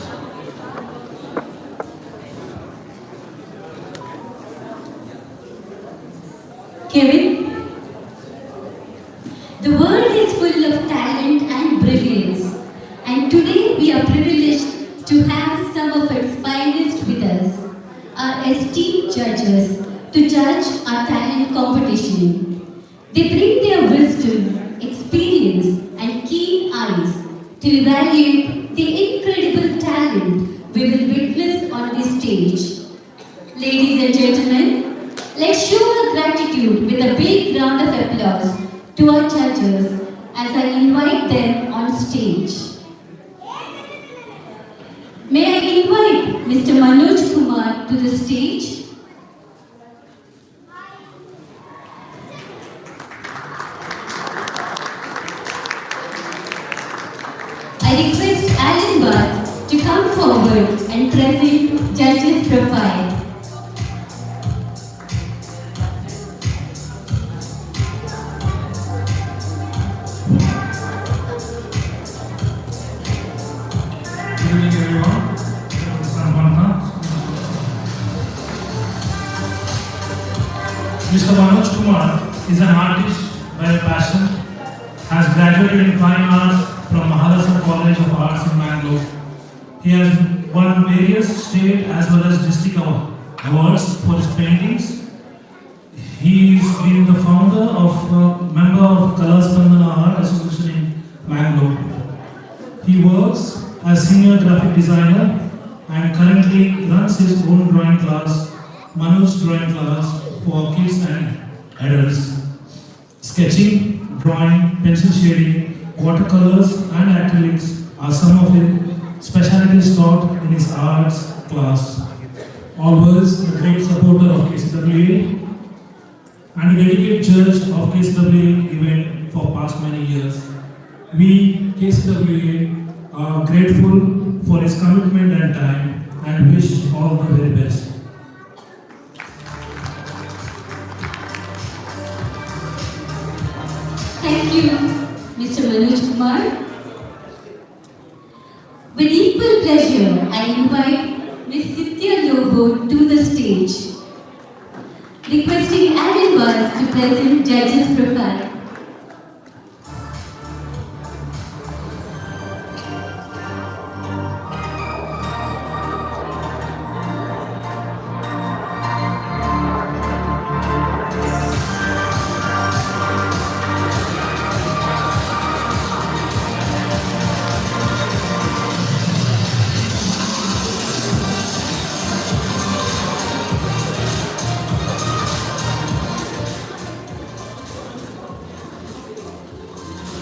Kevin, the world is full of talent and brilliance, and today we are privileged to have some of its finest with us, our esteemed judges, to judge our talent competition. They bring their wisdom, experience, and keen eyes to evaluate the incredible talent we will witness on this stage. Ladies and gentlemen, Let's show our gratitude with a big round of applause to our judges as I invite them on stage. May I invite Mr. Manoj Kumar to the stage? I request Alan Vaz to come forward and present judge's profile. Good evening, everyone. Sampanna. Mr. Manoj Kumar is an artist by passion, has graduated in fine arts from Mahalasa College of Arts in Mangalore. He has won various state as well as district awards for his paintings. He has been the founder of member of Kalaspandana Art Association in Mangalore. He works as senior graphic designer and currently runs his own drawing class, Manoj Drawing Class, for kids and adults. Sketching, drawing, pencil shading, watercolors and acrylics are some of his specialties taught in his arts class. Always a great supporter of KCWA and a dedicated judge of KCWA event for past many years. We, KCWA, are grateful for his commitment and time and wish all the very best. Thank you, Mr. Manoj Kumar. With equal pleasure, I invite Ms. Cynthia Lobo to the stage, requesting Alan Vaz to present judge's profile.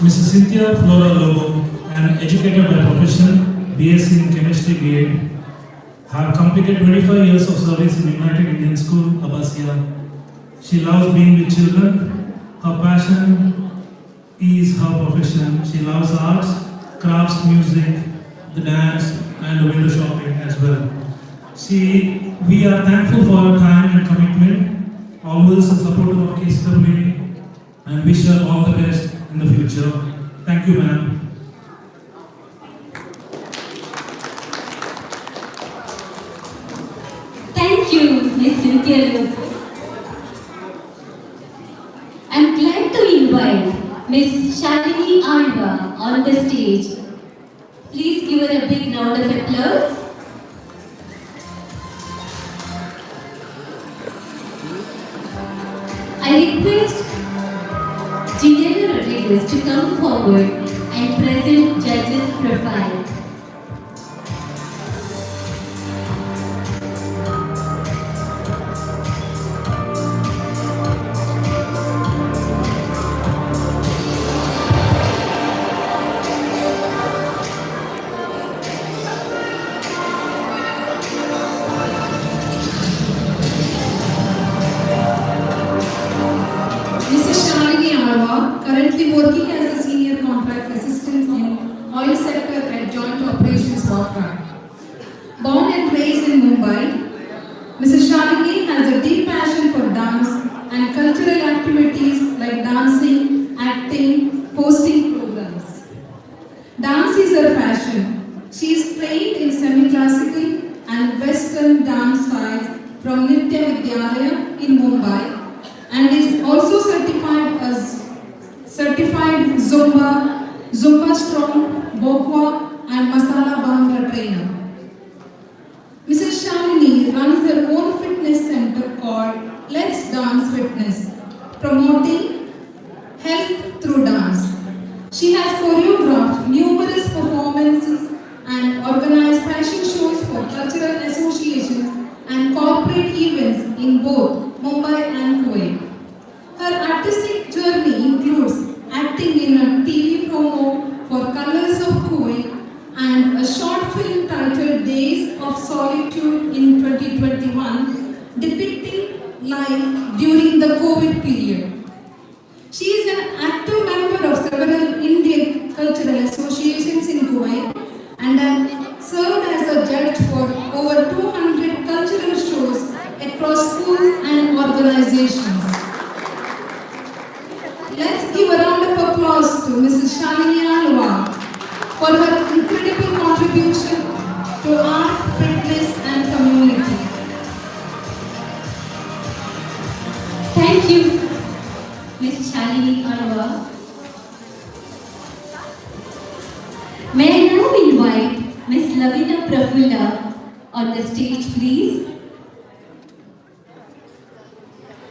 Mrs. Cynthia Flora Lobo, an educator by profession, BSc in Chemistry B.Ed, have completed 25 years of service in United Indian School, Abbasia. She loves being with children. Her passion is her profession. She loves arts, crafts, music, the dance, and the window shopping as well. We are thankful for her time and commitment, always a supporter of KCWA, and wish her all the best in the future. Thank you, ma'am. Thank you, Ms. Cynthia Lobo. I'm glad to invite Ms. Shalini Alva on the stage. Please give her a big round of applause. I request Ginella Rodriguez to come forward and present judge's profile. Mrs. Shalini Alva, currently working as a senior contract assistant in oil sector at Joint Operations Wafra. Born and raised in Mumbai, Mrs. Shalini has a deep passion for dance and cultural activities like dancing, acting, hosting programs. Dance is her passion. She is trained in semi-classical and Western dance styles from Nritya Vidyalaya in Mumbai and is also certified as certified Zumba, Zumba Strong, Bokwa and Masala Bhangra trainer. Mrs. Shalini runs her own fitness center called Let's Dance Fitness, promoting health through dance. She has choreographed numerous performances and organized fashion shows for cultural associations and corporate events in both Mumbai hectic life during the COVID period. She is an active member of several Indian cultural associations in Kuwait and has served as a judge for over 200 cultural shows across schools and organizations. Let's give a round of applause to Mrs. Shalini Alva for her incredible contribution to art, fitness and community. Thank you, Ms. Shalini Alva. May I now invite Ms. Lavina Prafulla on the stage, please?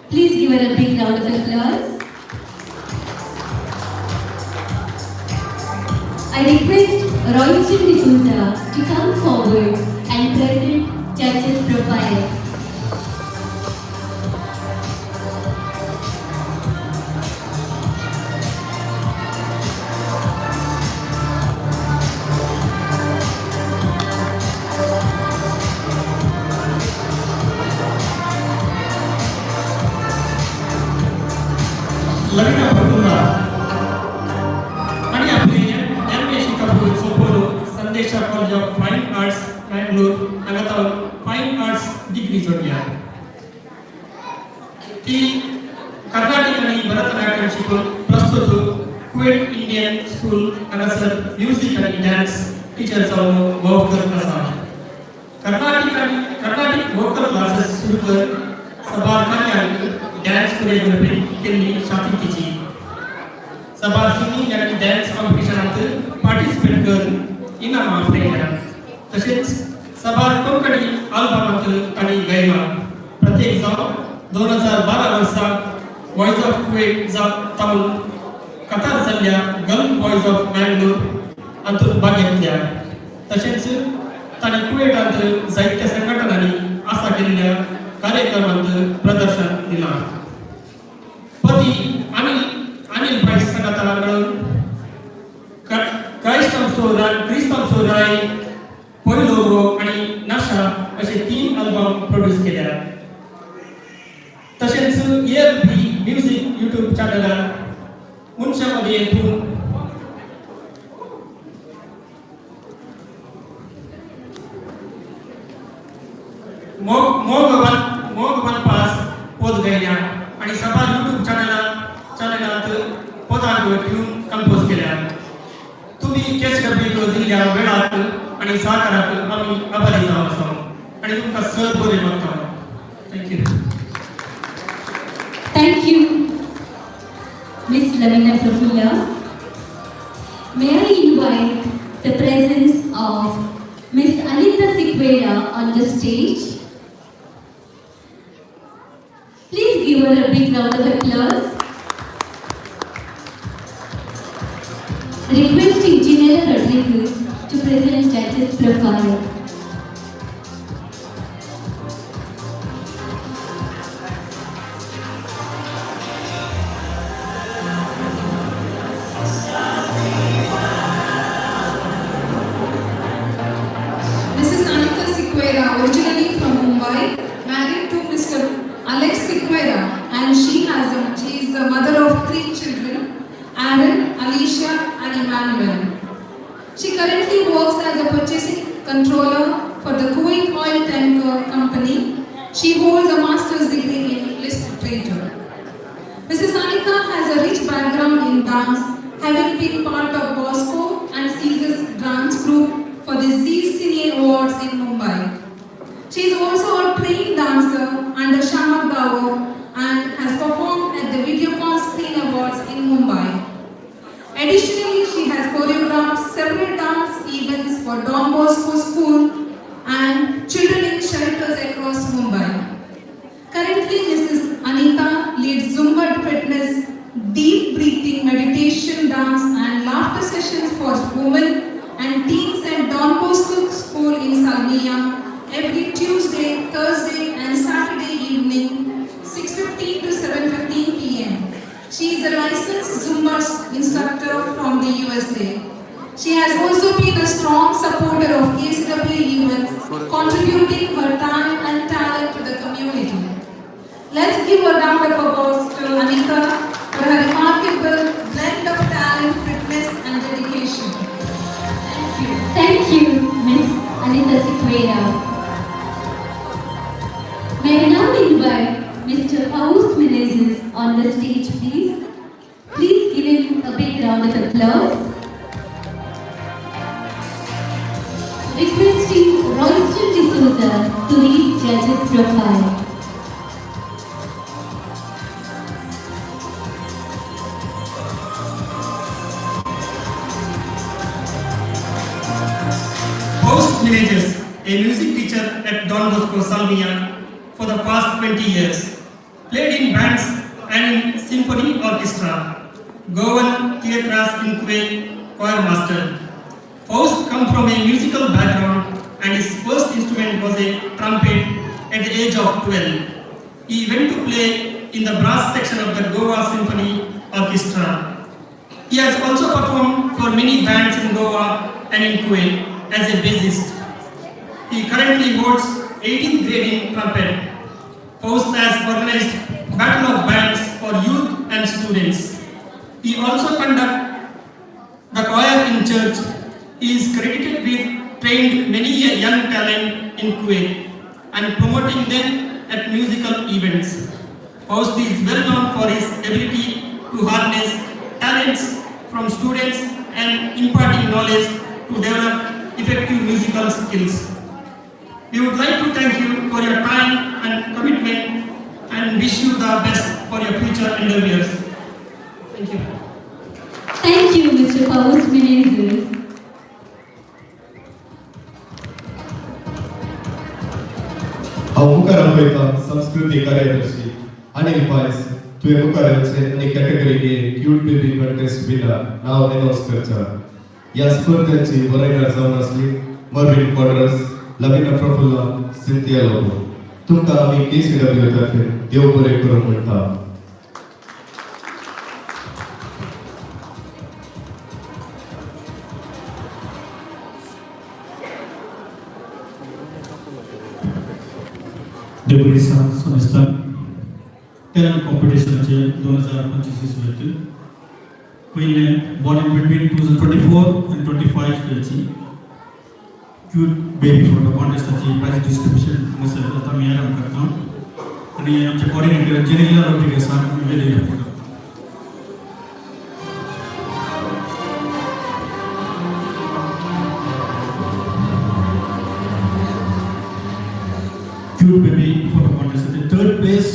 Please give her a big round of applause. I request Royston D'Souza to come forward and present judge's profile. Lavina Prafulla आनी आपले M A शिकप सोंपोवन संदेशा college of fine arts, Mangalore हांगा तावन fine arts degree जोडल्या. ती कर्नाटक आनी भरतनाट्यम शिकून प्रस्तुत कुवेट इंडियन स्कूल हांगासर म्युजीक आनी डान्स टिचर जावन वावर करत आसा. कर्नाटक आनी कर्नाटीक वोकल क्लासेस सुरू कर सबार कार्यांक डान्स कोरियोग्राफी केल्ली शाती तिची. सबार सिंगींग आनी डान्स कॉम्पिटिशनात पार्टिसिपेट कर इनामां मेळ्ळ्या. तशेंच सबार कोंकणी आल्बमांत तांणी गायलां. प्रत्येक जावं 2012 वर्सा वॉयस ऑफ कुवेट जावन कतार जाल्ल्या गल्फ वॉयस ऑफ मँगलोर हातूंत भाग घेतल्या. तशेंच तांणी कुवेटांत जायत्या संघटनांनी आसा केल्ल्या कार्यक्रमांत प्रदर्शन दिलां. पती अनिल अनिल पायस सांगाता मेळून क्रिस्तम सोराय, पयलो गो आनी नाशा अशे तीन अल्बम प्रोड्यूस केल्या. तशेंच एल बी म्युजीक युट्यूब चॅनलार मनशां मदीं हेतून मोग मोग वन मोग वन पास पद गायल्या आनी सबार युट्यूब चॅनलांत पदांक ट्यून कंपोज केल्या. तुमी केस डब्ल्यूक दिल्ल्या वेळाक आनी सहकाराक आमी आभारी जावन आसा आनी तुमकां सर बरें मागता. Thank you. Thank you, Ms. Lavina Prafulla. May I invite the presence of Ms. Anita Siqueira on the stage? Please give her a big round of applause. Requesting Janela Rodriguez to present judge's profile. Mrs. Anita Siqueira, originally from Mumbai, married to Mr. Alex Siqueira, and she is the mother of three children, Aaron, Alicia, and Emmanuel. She currently works as a purchasing controller for the Kuwait Oil Tanker Company. She holds a master's degree in English literature. Mrs. Anita has a rich background in dance, having been part of Bosco and Caesar's dance group for the Zee Cine Awards in Mumbai. She is also a trained dancer under Shamak Bauer and has performed at the Videocon Screen Awards in Mumbai. Additionally, she has choreographed several dance events for Don Bosco School and children in shelters across Mumbai. Currently, Mrs. Anita leads Zumba fitness, deep breathing, meditation, dance, and laughter sessions for women and teens at Don Bosco School in Salmiya every Tuesday, Thursday, and Saturday evening, 6:15 to 7:15 p.m. She is a licensed Zumba instructor from the USA. She has also been a strong supporter of KCW events, contributing her time and talent to the community. Let's give a round of applause to Anika for her remarkable blend of talent, fitness and dedication. Thank you. Thank you, Miss Anita Sequeira. May I now invite Mr. Faust Menezes on the stage, please. Please give him a big round of applause. Requesting Royston D'Souza to read judge's profile. Faust Menezes, a music teacher at Don Bosco Salmia for the past 20 years, played in bands and in symphony orchestra, Goan Theatres in Kuwait choir master. Faust come from a musical background and his first instrument was a trumpet at the age of 12. He went to play in the brass section of the Goa Symphony Orchestra. He has also performed for many bands in Goa and in Kuwait as a bassist. He currently holds 18th grade in trumpet. Faust has organized Battle of Bands for youth and students. He also conducts the choir in church. He is credited with trained many young talent in Kuwait and promoting them at musical events. Faust is well known for his ability to harness talents from students and imparting knowledge to develop effective musical skills. We would like to thank you for your time and commitment and wish you the best for your future endeavors. Thank you. Thank you, Mr. Faust Menezes. हांव मुखार आपयता संस्कृती कार्यदर्शी अनिल पायस. तुवें मुखार येवचें आनी category A cute baby contest winner नांव अनाउन्स करता. ह्या स्पर्धेची बरयणार जावन आसली मर्विन क्वाड्रस, लविना प्रफुल्ला, सिंथिया लोबो. तुमकां आमी केसीडब्ल्यू तर्फे देव बरें करूं म्हणटा. देवगुरी संस्था टॅलंट कॉम्पिटिशनाचे 2025 वरती पयलें born in between 2024 and 25 याची क्यूट बेबी फोटो कॉन्टेस्टाची प्रायज डिस्ट्रिब्युशन हांगासर आतां आमी आरंभ करता आनी आमचे कॉर्डिनेटर जेनिला रोड्रिगसाक वेगळे करता. Cute baby photo contest. The third place,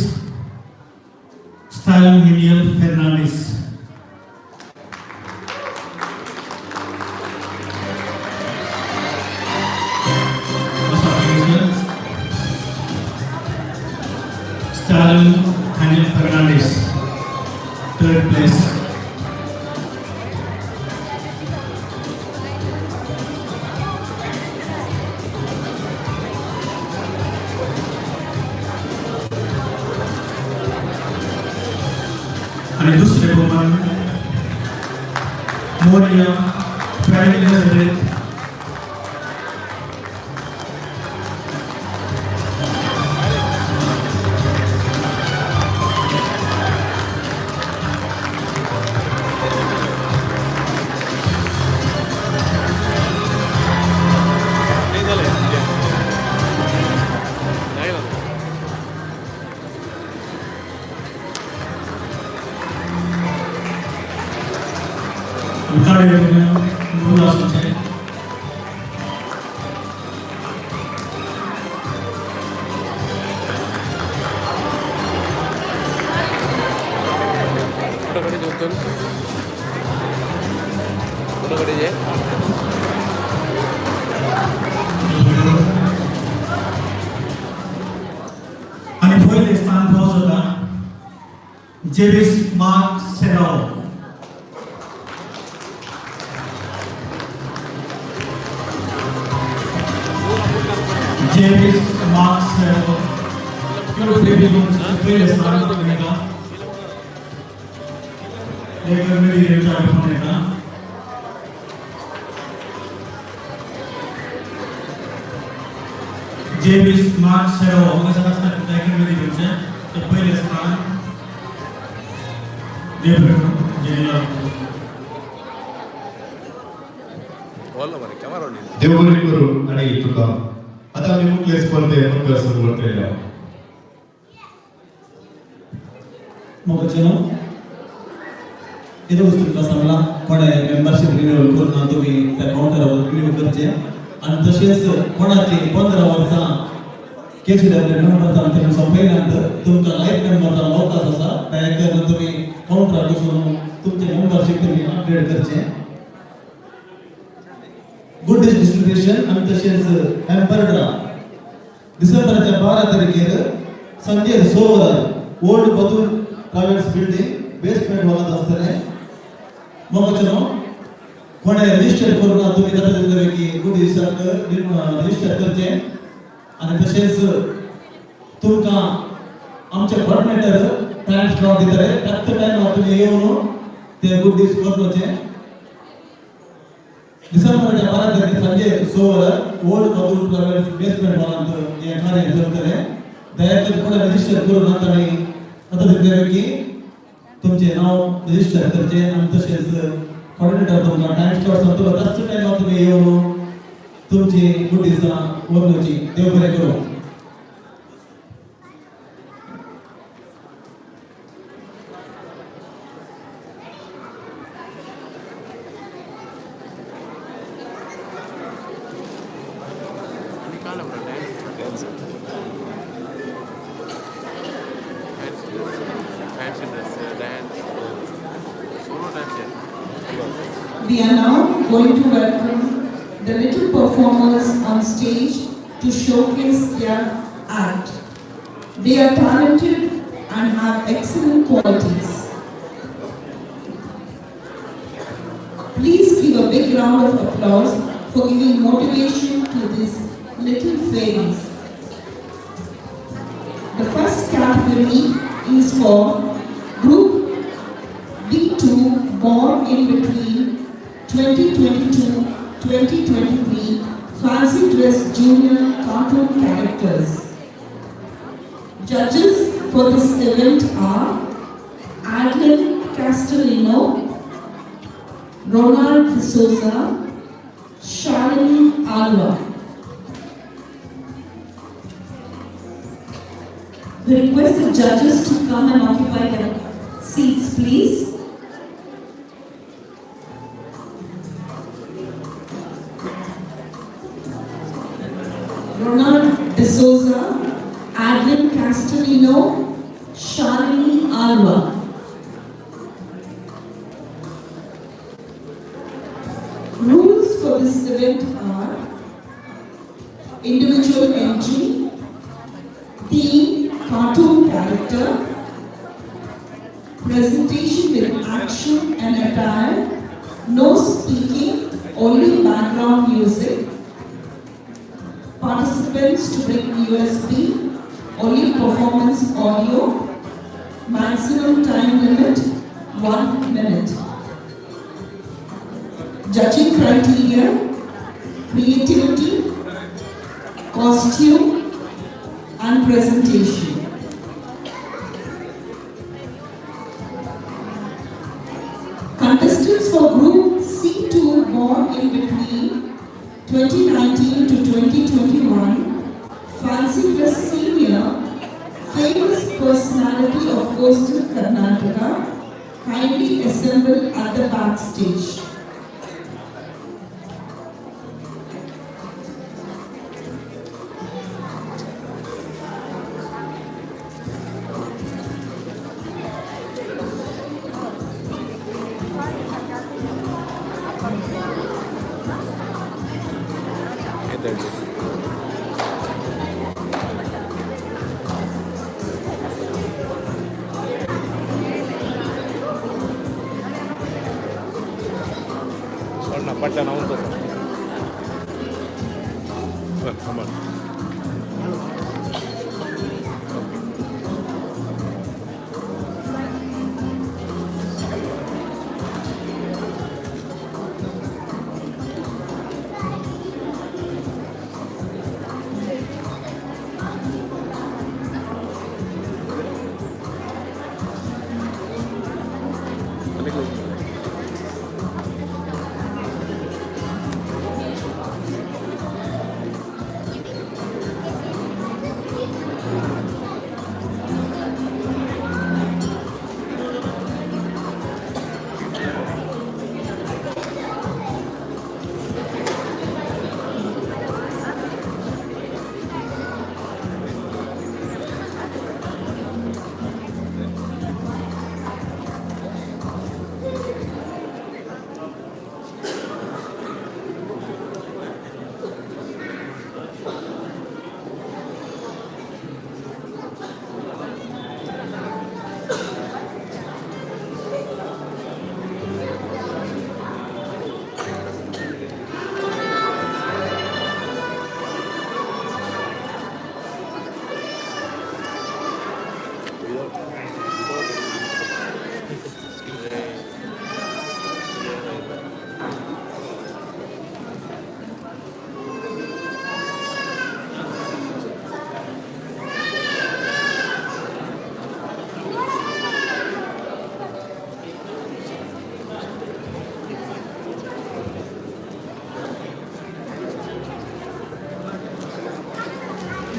Stalin Heniel Fernandez. Stalin Heniel Fernandez, third place. आणि दुसरे बहुमान मोरिया फ्रँक नजरेत. नाही झालंय नाही ना. मुखार आसूचे. फोटो काढायचे होते, फोटो काढायचे. आणि पयलें स्थान फावो जाता जेविस मार्क सेराव. जेविस मार्क सेराव क्यूट बेबी पयलें स्थान मेळटा. एक मेरी चार मेळटा. जेविस मार्क सेराव हांगासर आसता, ताका मेरी घेवचें ते पयलें देव बरें करूं. जय झुलेलाल. देव बरें करूं आनी तुका. आतां आमी मुखले स्पर्धे मुखार वतले. मोगाचेनो, इतून तुमकां सांगलां, कोणें मेंबरशीप रिन्यूअल करूं ना, तुमी त्या कावंटरावर रिन्यू करचें. आनी तशेंच कोणाची 15 वर्सां के सी डब्ल्यू मेंबर जावन तुमी सोंपयनात, तुमकां लायफ मेंबर जावन अवकाश आसा. दया करून तुमी कावंटरार वचून तुमचें मेंबरशीप तुमी अपग्रेड करचें. गुड डिस्ट्रिब्युशन आनी तशेंच हॅम्पर ड्रा डिसेंबराच्या 12 तारखेर Sanjay 6 वरार old बदूर travels building basement हॉलांत आसतलें. मोगाचेनो, कोणें रजिस्टर करूं ना, तुमी जाता तितले बेगीन गुड दिसाक रजिस्टर करचें. आनी तशेंच तुमकां आमचे कॉर्डिनेटर टायम स्लॉट दितले, त्याच टायमार तुमी येवन ते गुड दीस करपाचे. डिसेंबराच्या 12 तारखेर संजे 6 वरार ओल्ड बदूर ट्रॅव्हल्स बेसमेंट हॉलांत हें कार्य चलतलें. दया करून कोणें रजिस्टर करूं ना, तांणी जाता तितले बेगीन तुमचें नांव रजिस्टर करचें. आनी तशेंच कॉर्डिनेटर तुमकां टायम स्लॉट सांगतलो, त्याच टायमार तुमी येवन तुमची गुड दिसां व्हरची. देव बरें करूं. Dance. Fancy dress, dance, solo dance. We are now going to welcome the little performers on stage to showcase their act. They are talented and have excellent qualities. Please give a big round of applause for giving motivation to these little fairies. The first category is for Group B2, born in between 2022-2023, fancy dress junior cartoon characters. Judges for this event are Adeline Castellino, Ronald D'Souza, Shalini Alva. We request the judges to come and occupy their seats, please. Ronald D'Souza, Adeline Castellino, Shalini Alva. Rules for this event are individual entry, theme cartoon character, presentation with action and attire, no speaking, only background music, participants to bring USB, only performance audio, maximum time limit 1 minute. Judging criteria: creativity, costume, and presentation. Contestants for Group C2, born in between 2019 to 2021, fancy dress senior, famous personality of coastal Karnataka, kindly assemble at the backstage. पडला ना उंच. सांबाळ.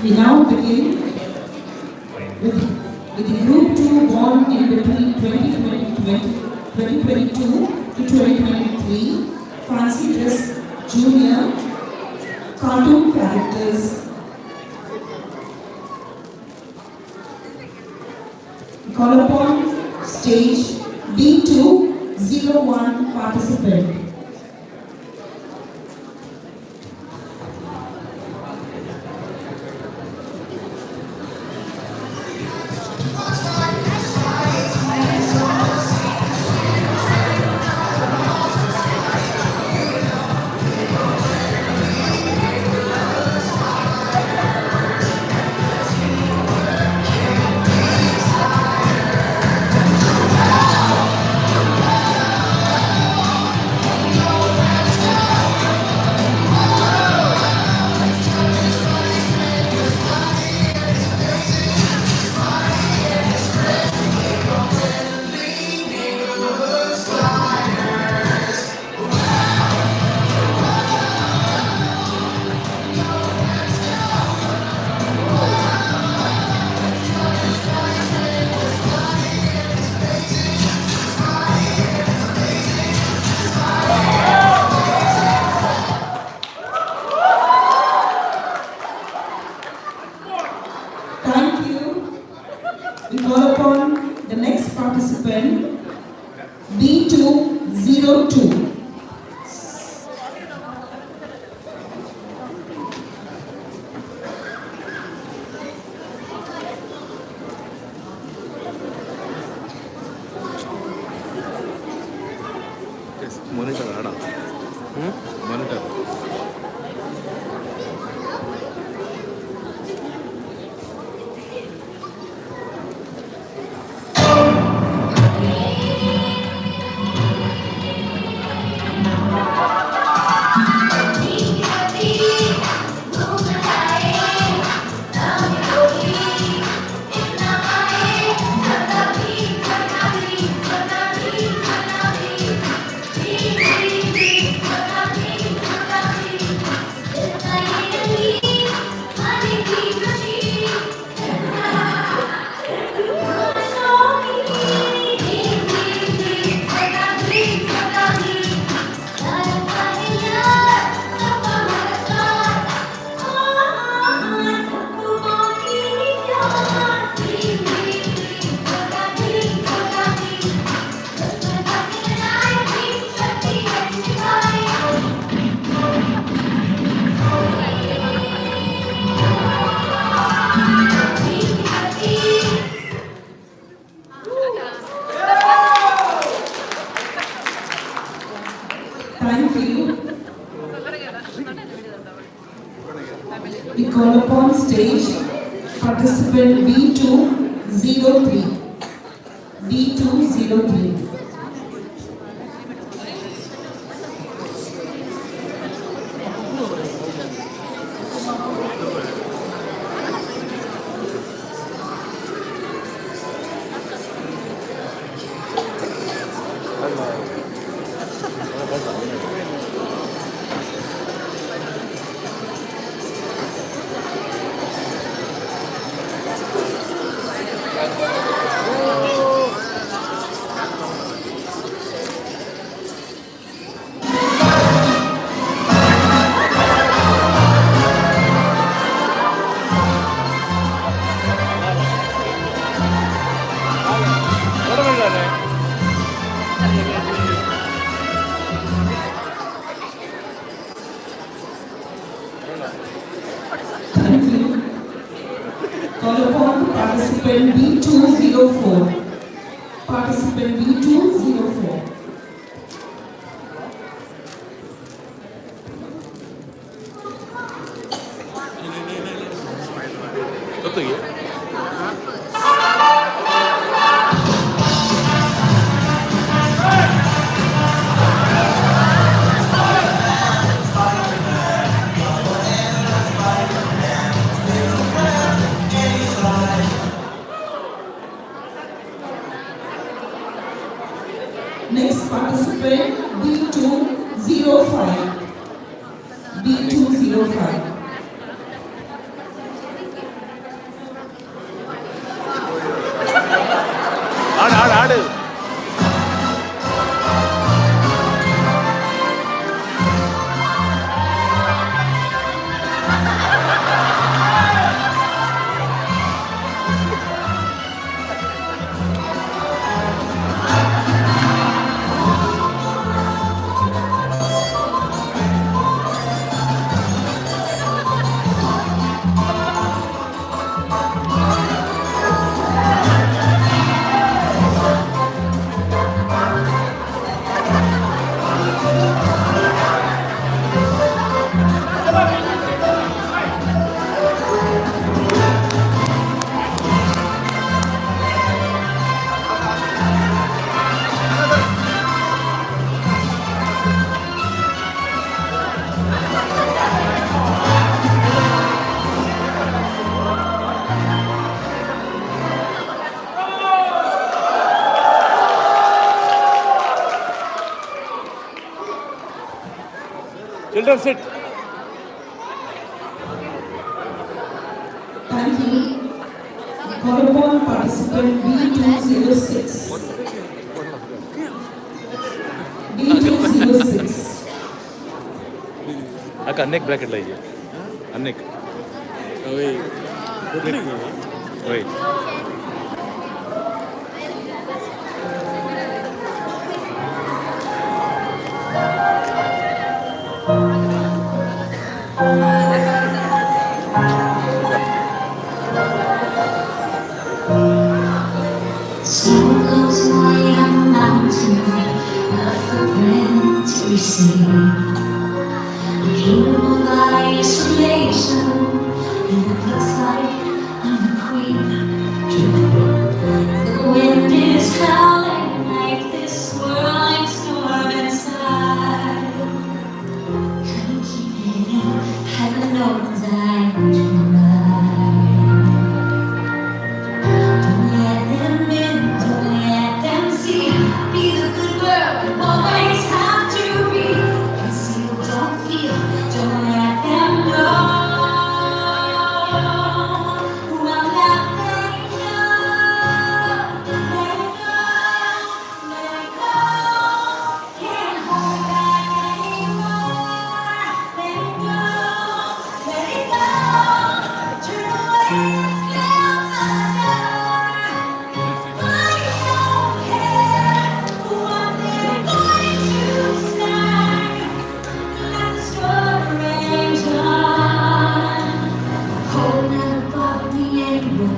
We now begin with the Group 2 born in between 2022 to 2023, Fancy Dress Junior, Cartoon Characters. We call upon stage B201 participant. Thank you. We call upon the next participant, B202. Monitor ಆಡ monitor. Thank you. We call upon stage participant B203. B203. Thank you. Call upon participant B204. Participant B204. ಗೊತ್ತಿಗೆ. Next participant B205. B205. Children sit. Thank you. Call upon participant B206. B206. अक्का अन्य एक bracket लाइए. अन्य एक. वही. Snow goes white on the mountain, a footprint to be seen. A kingdom of isolation, and it looks like I'm the queen. The wind is howling like this swirling storm inside. Couldn't keep it in, heaven knows I tried. Don't let them in, don't let them see. Be the good girl you always have to be. Conceal, don't feel, don't let them know. I'm not letting go, let it go, let it go. Can't hold back anymore. Let it go, let it go. Turn away and slam the door. I don't care what they're going to say. Let the storm rage on. Cold never bothered me anyway.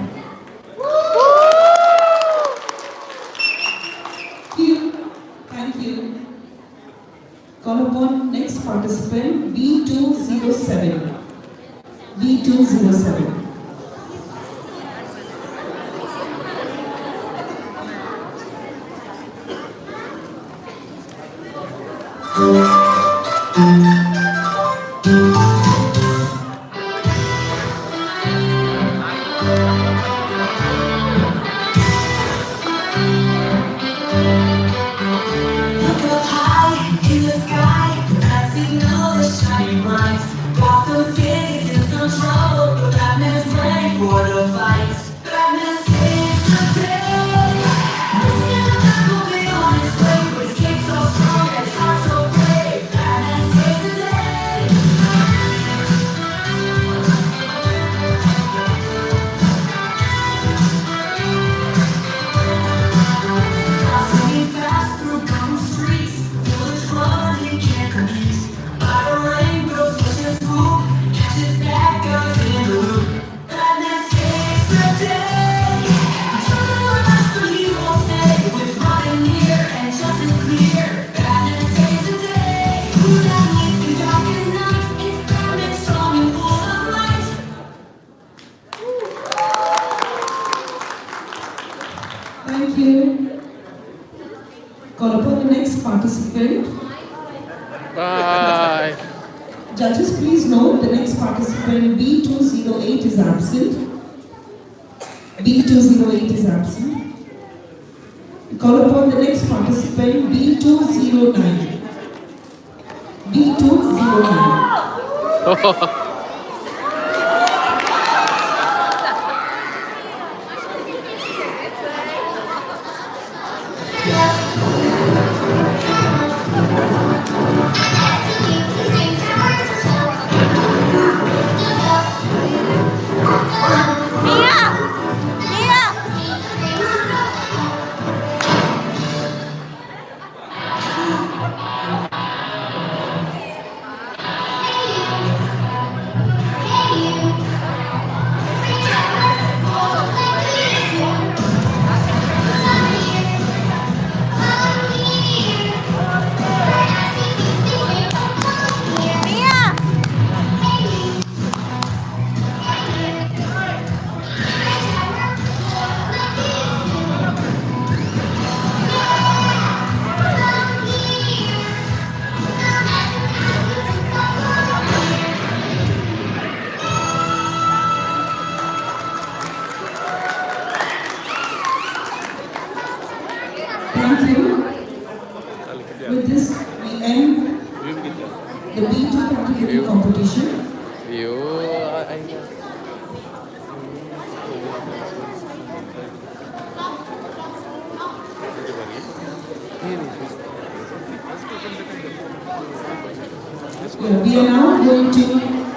Thank you. Thank you. Call upon next participant B207. B207. Look up high in the sky, I see all the shining lights. Gotham City's in some trouble, but Batman's ready for the fight. Batman saves the day. This man will be on his way, but his cape's so strong and his heart so brave. Batman saves the day. Speeding fast through Gotham streets, full of trouble he can't compete. Batarang goes switch and swoop, catches bad guys in the loop. Batman saves the day. Turn around so he won't stay. With Robin near and justice clear, Batman saves the day. Who's that light through darkest night? It's Batman, strong and full of might. Thank you. Call upon the next participant. Bye. Judges, please note the next participant B208 is absent. B208 is absent. Call upon the next participant B209. B209. Mia! Mia! Mia! Thank you. With this, we end the B2 Yeah, we are now going to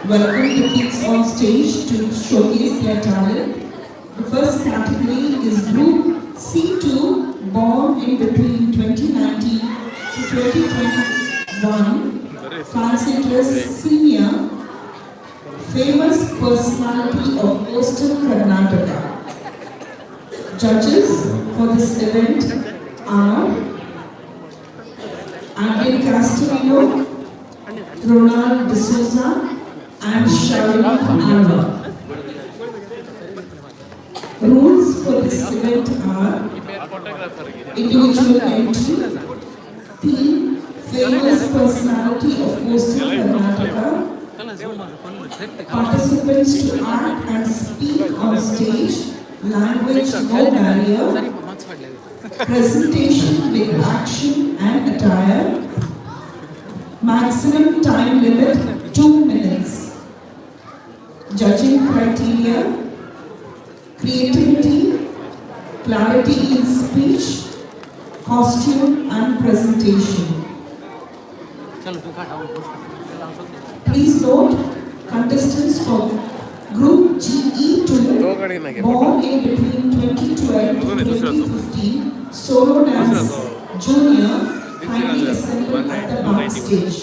welcome the kids on stage to showcase their talent. The first category is Group C2, born in between 2019 to 2021, Fancy Dress Senior, famous personality of Coastal Karnataka. Judges for this event are Adrian Castellino, Ronald D'Souza, and Sharon Alva. Rules for this event are individual entry, theme, famous personality of Coastal Karnataka, participants to act and speak on stage, language no barrier, presentation with action and attire, maximum time limit 2 minutes. Judging criteria: creativity, clarity in speech, costume and presentation. Please note, contestants for Group GE2, born in between 2012 to 2015, solo dance junior, kindly assemble at the backstage.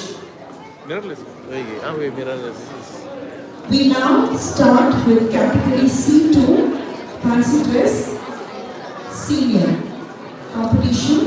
Mirrorless. Mirrorless. We now start with category C2, fancy dress, senior competition.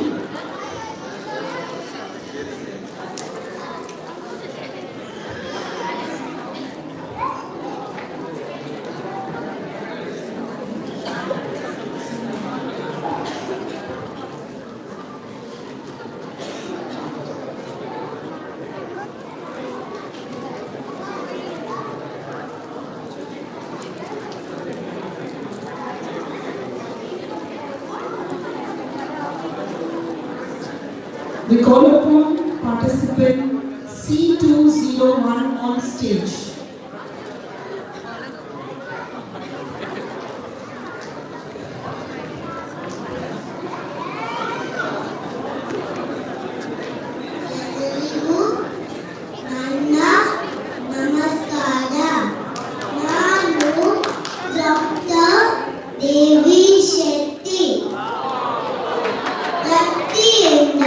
We call upon participant C201 on stage. ಎಲ್ಲರಿಗೂ ನನ್ನ ನಮಸ್ಕಾರ. ನಾನು doctor ದೇವಿ ಶೆಟ್ಟಿ, ವೃತ್ತಿಯಿಂದ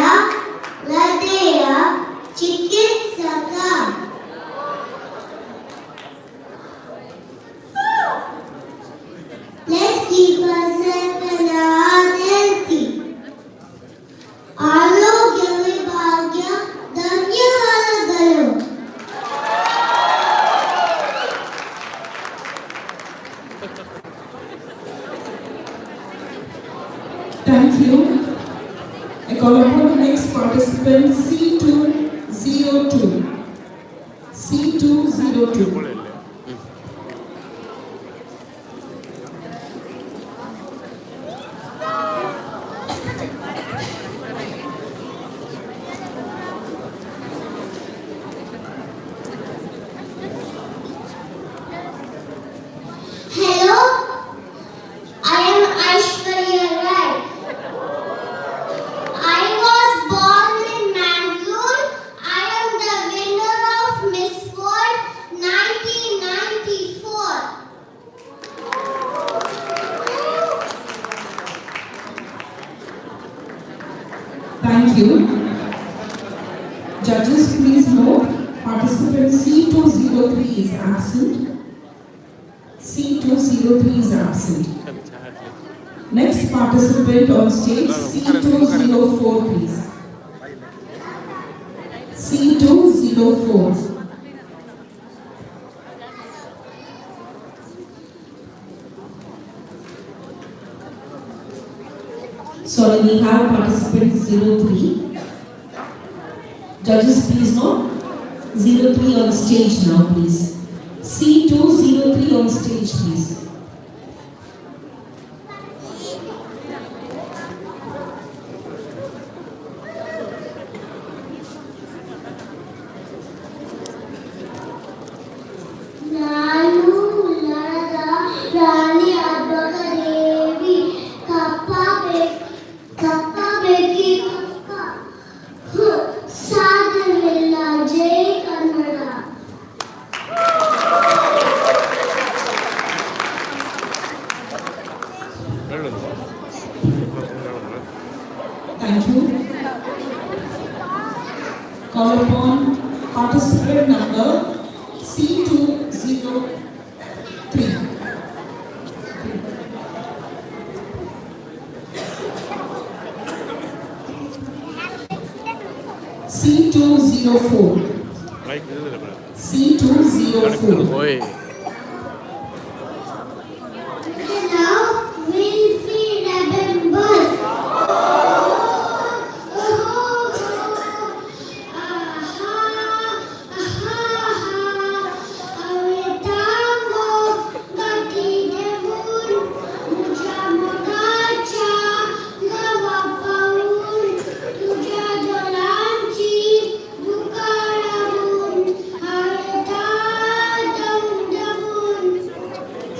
ಹೃದಯ ಚಿಕಿತ್ಸಕ. Let's keep ourselves and our hearts healthy. ಆರೋಗ್ಯವೇ ಭಾಗ್ಯ. ಧನ್ಯವಾದಗಳು. Thank you. I call upon the next participant, C202. C202. Hello, I am Aishwarya Rai. I was born in Mangalore. I am the winner of Miss World 1994. Thank you. Judges, please note, participant C203 is absent. C203 is absent. Next participant on stage, C204, please. C204. Sorry, we have participant 03. Judges, please note, 03 on stage now, please. C203 on stage, please. ನಾನು ಉಳ್ಳಾಲದ ರಾಣಿ ಅಬ್ಬಗದೇವಿ. ಕಪ್ಪ ಬೇಕಿ, ಕಪ್ಪ ಬೇಕಿ, ಕಪ್ಪ. Thank you. Call upon participant number C203. C204. C204. ओए. Now we'll see remembers.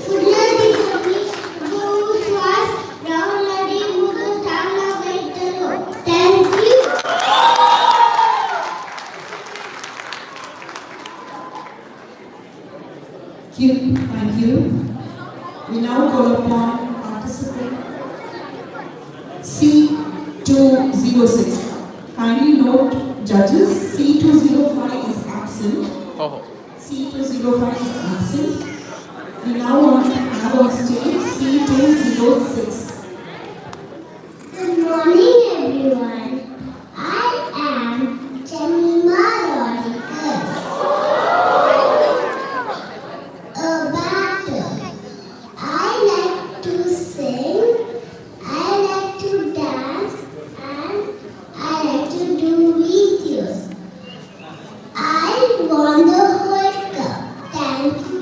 फुडल्या दिसांनी गोव श्वास रावलाडी मुदो तांगा वयतलो. Thank you. Thank you. Thank you. We now call upon participant C206. Kindly note, judges, C205 is absent. Oh. C205 is absent. We now want to have on stage C206. Good morning, everyone. I am Jemima Rodriguez, a battle. I like to sing, I like to dance, and I like to do videos. I won the World Cup. Thank you.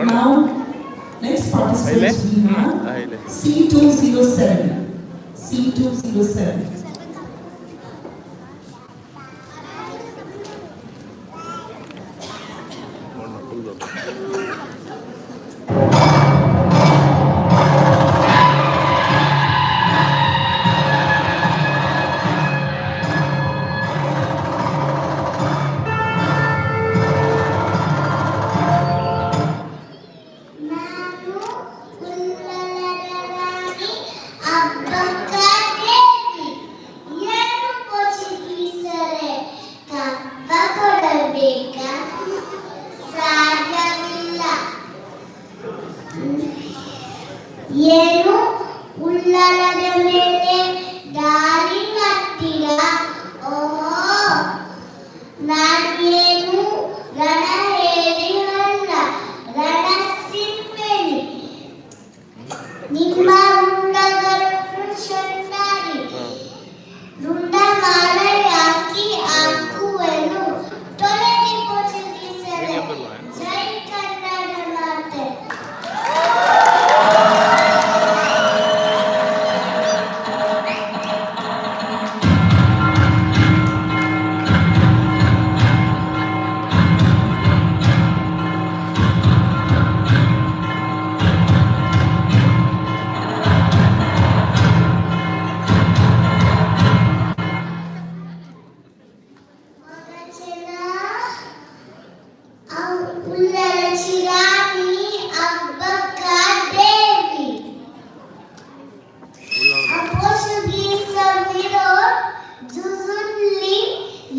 Now, next participant we have C207. C207. ನಾನು ಉಳ್ಳಲದ ರಾಣಿ ಅಬ್ಬಕ್ಕ ದೇವಿ. ಏನು ಪೋರ್ಚುಗೀಸರೇ, ಕಪ್ಪ ಕೊಡಬೇಕಾ? ಸಾಧ್ಯವಿಲ್ಲ. ಏನು ಉಳ್ಳಾಲದ ಮೇಲೆ ದಾಳಿ ಮಾಡ್ತೀರಾ? ಓಹೋ, ನಾನೇನು ರಣಹೇಡಿ ಅಲ್ಲ, ರಣಸಿಂಹೇಡಿ. ನಿಮ್ಮ ರುಂಡಗಳನ್ನು ಚೆನ್ನಾಗಿ ರುಂಡಮಾಲೆ ಹಾಕಿ ಹಾಕುವೆನು. ತೊಲಗಿ ಪೋರ್ಚುಗೀಸರೇ. ಜೈ ಕನ್ನಡ ಮಾತೆ. ಉಳ್ಳಲ ಅಬ್ಬಕ್ಕ ದೇವಿ. ಪೋರ್ಚುಗೀಸ ವಿರೋಧ झुंजली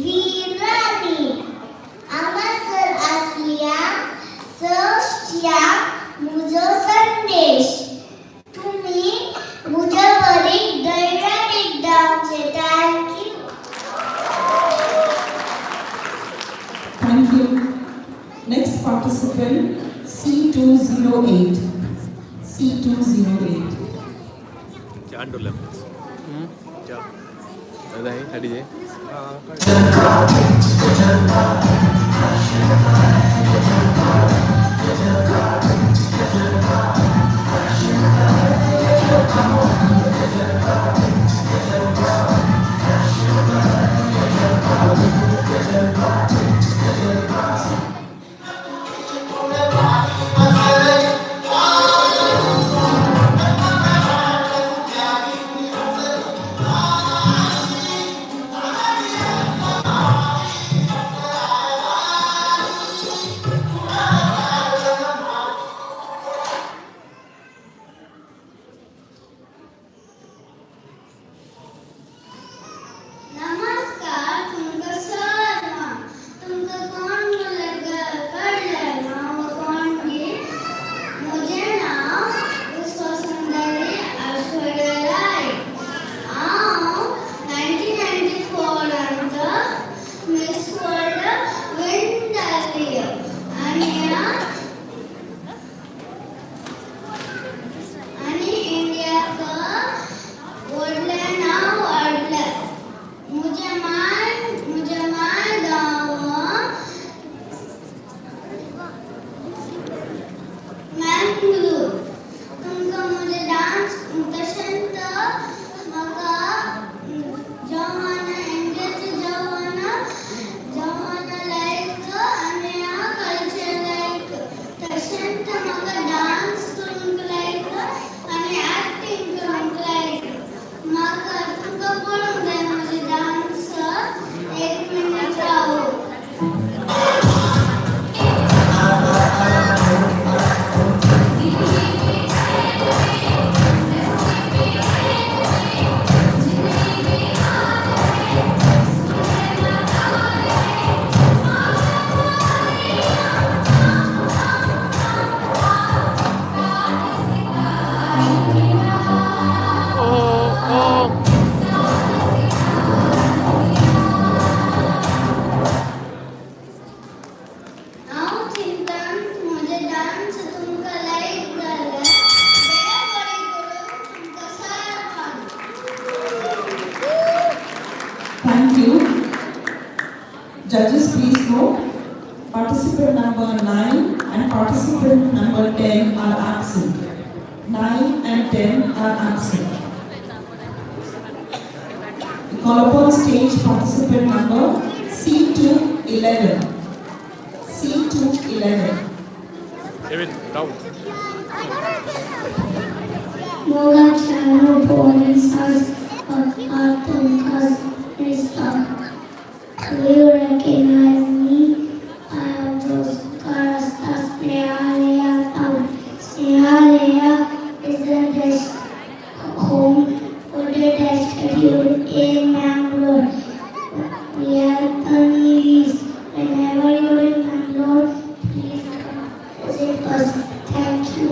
वीरांनी. हांगासर आसल्या सश्ट्याक म्हजो संदेश, तुमी म्हज्या बरी धैर्यान एकदांचे. Thank you. Thank you. Next participant, C208. C208. चांडोला ಅಡಿಗೆ. you. Judges, please note, participant number 9 and participant number 10 are absent. 9 and 10 are absent. We call upon stage participant number C211. C211. David, down. Mogaciano Police of Mr. Do you recognize me? I am Joseph Karasta Snehalaya town. Snehalaya is the best home for the destitute in Mangalore. We are the needies. Whenever you are in Mangalore, please come visit us. Thank you.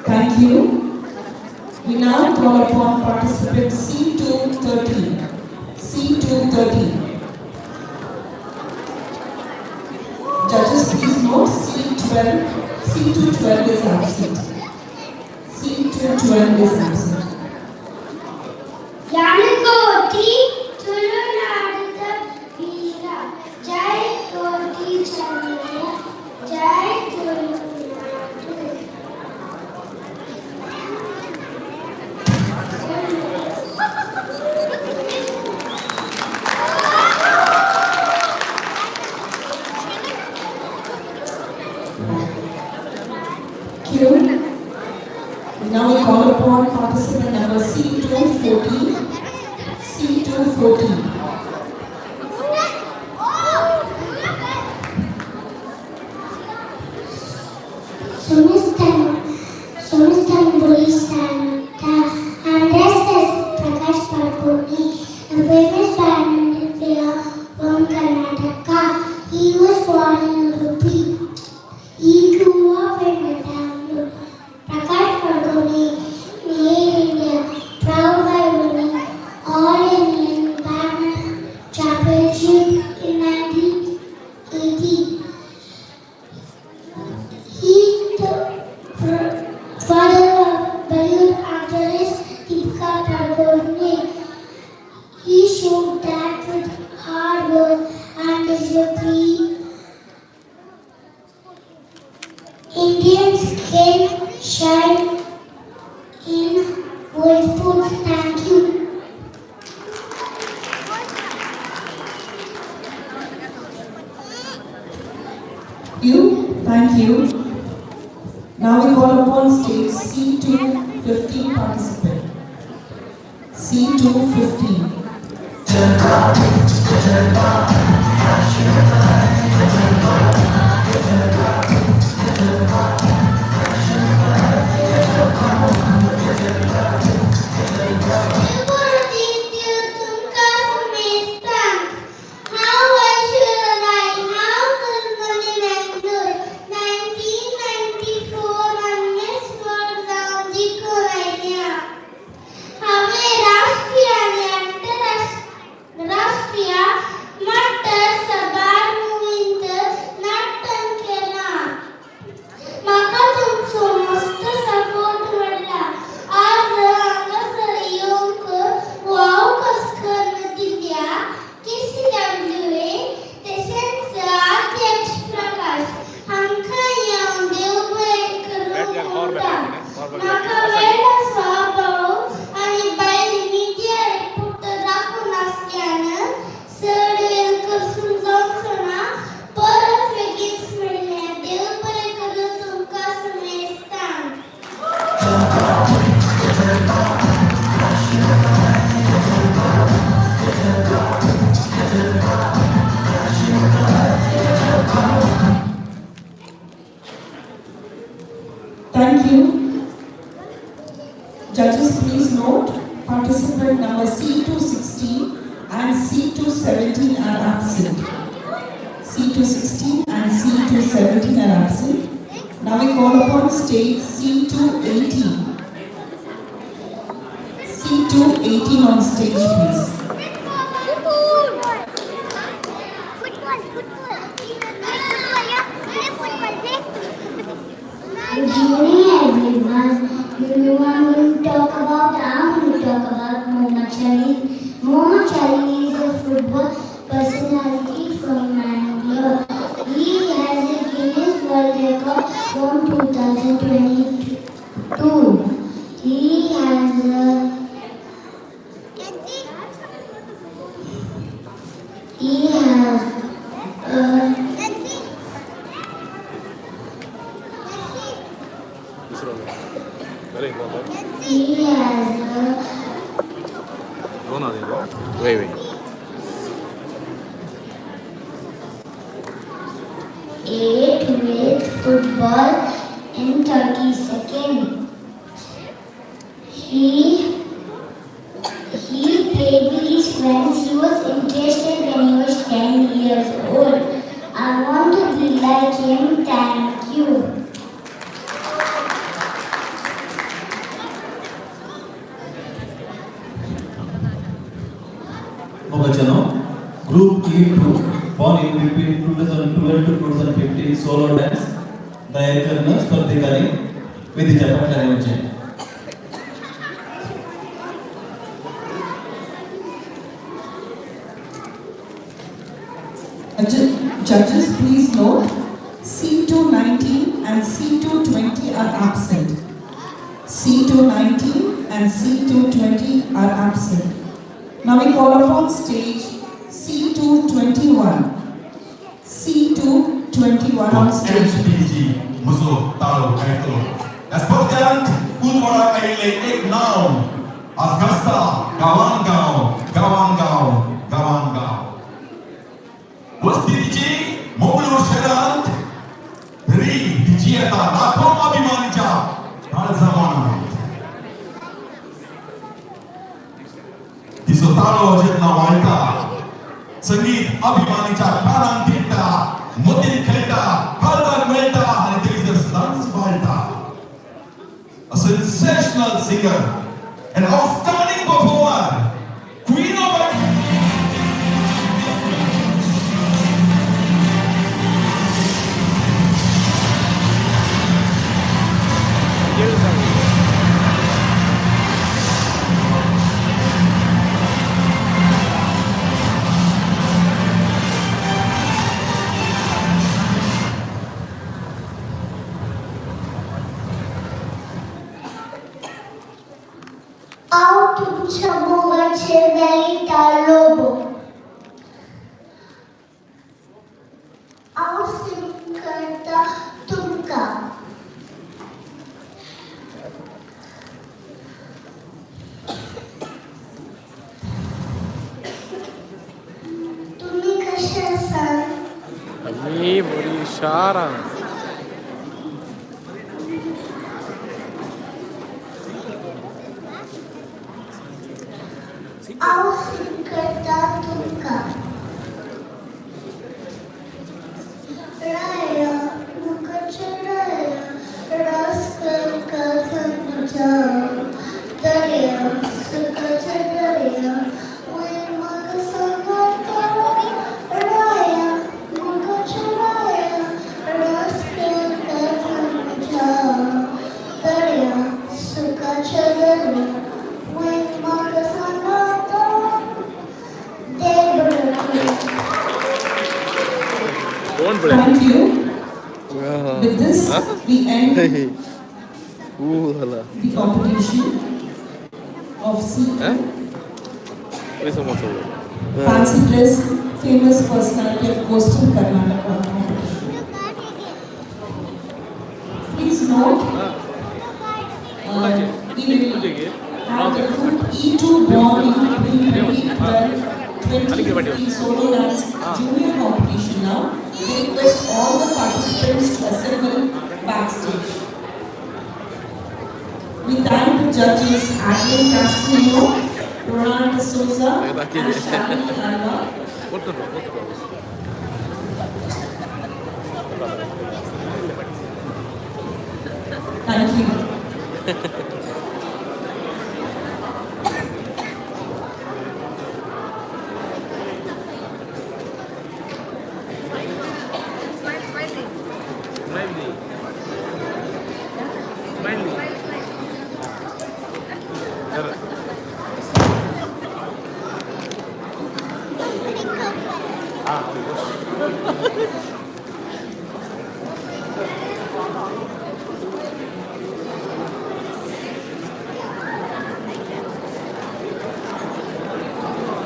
Thank you. We now call upon participant C213. C213. Judges, please note C12, C212 is absent. C212 is absent. ಯಾನಕೋಟಿ ತುಳುನಾಡಿದ ವೀರ, ಜೈ ಕೋಟಿ ಚೆನ್ನಯ, ಜೈ Tulunadu. Thank you. Now we call upon participant number C214. C214. Sumistan Santa, and this is Prakash Padukone, a famous badminton player from Karnataka. He was born in Udupi. He grew up in Bangalore. Prakash Padukone made India proud by winning All England Badminton Championship in 1980. He is the father of Bollywood actress Deepika Padukone. He showed that with hard work and discipline, Indians can shine in world sports. Thank you. You, thank you. Now we call upon stage C215 participant. C215. हांव ऐश्वर्या राय. हांव जल्मलें Mangalore 1994 miss world जावन जिखून आयल्या. हांवें राष्ट्रीय आनी आंतरराष्ट्रीय मट्टार साबार मुवींत नटन केलां. म्हाका तुमचो मस्त सपोर्ट मेळ्ळा. आज हांगासर येवंक वाव कस करून दिल्या केसीडब्ल्यूए तशेंच अध्यक्ष प्रकाश हांकां हांव देव बरें करूं म्हणटा. म्हाका वेळ आसा भाव आनी बायल मिडिया रिपोर्टर राखून आसल्यान चड वेळ करसून जावचो ना. परत बेगीन मेळ्ळ्या. देव बरें करूं तुमकां समेस्तांक. Thank you. Judges, please note, participant number C216 and C217 are absent. C216 and C217 are absent. Now we call upon stage C218. C218 on stage, please. Football. Football, football. Football, yeah. Football. Good evening, everyone. too. He has a He has a He has a Wait, wait. 8 with football in 30 seconds. He played with his friends. He was interested when he was 10 years old. I want to be like him. Thank you. मोगाच्यानो, Group E2, born in between 2012 to 2015, solo dance तयार करणं स्पर्धेकांनी वेदीच्या फाटल्यान येवचें. Judges, please note C219 and C220 are absent. C219 and C220 are absent. Now we call upon stage C221. C221 on stage. HPG म्हजो ताळो गायतलो. ह्या स्पर्ध्यांत उजवाडाक आयिल्लें एक नांव आज गाजता गांवान गांव, गांवान गांव, गांवान गांव. वस्ती तिची मंगळूर शहरांत, तरी तिची येता लाखो अभिमानीच्या काळजा मनांत. तिचो ताळो जेन्ना वाळटा, संगीत अभिमानीच्या कानांत तिडटा, मतीन खेळटा, काळजाक मेळटा आनी थंयसर सदांच वाळटा. A sensational singer, an outstanding performer, queen of हांव तुमच्या मोगाचे वेलिटा लोबो. हांव सिंग करता तुमकां. तुमी कशें आसात? आमी बरी हुशार आहा. हांव सिंग करता तुमकां. राया मुखाचे राया, रास करका सांगच्या दर्या, सुखाचे दर्या वयर म्हाका सांगाता. राया मुखाचे राया, रास करका सांगच्या दर्या, सुखाचे दर्या वयर म्हाका सांगाता. देव बरें करूं. कोण पळय. Thank you. With this, we end ऊ झाला. The competition of C2 समोर. Fancy Dress Famous Personality of Coastal Karnataka competition. Please note, we will have the group E2 born in between 2012 2015 solo dance junior competition now. We request all the participants to assemble backstage. We thank the judges Adeline Castillo, Ronald Souza, and Shalini Alva. Thank you. Smiley. Smiley. Sir.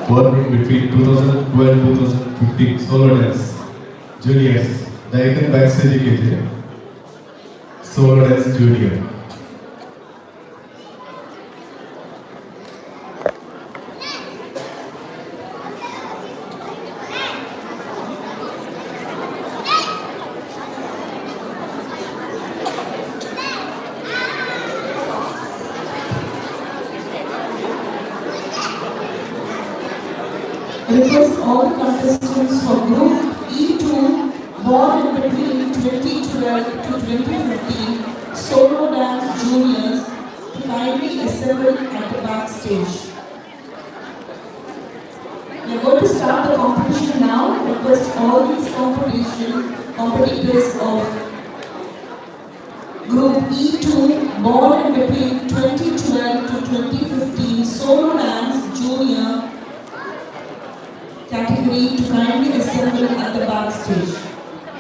Born in between 2012-2015 solo dance juniors. Dayakan backstage K solo dance junior. Request all the contestants for Group E2, born in between 2012 to 2015, solo dance juniors, to kindly assemble at the backstage. We are going to start the competition now. Request all these competitors of Group E2, born in between 2012 to 2015, solo dance junior category, to kindly assemble at the backstage.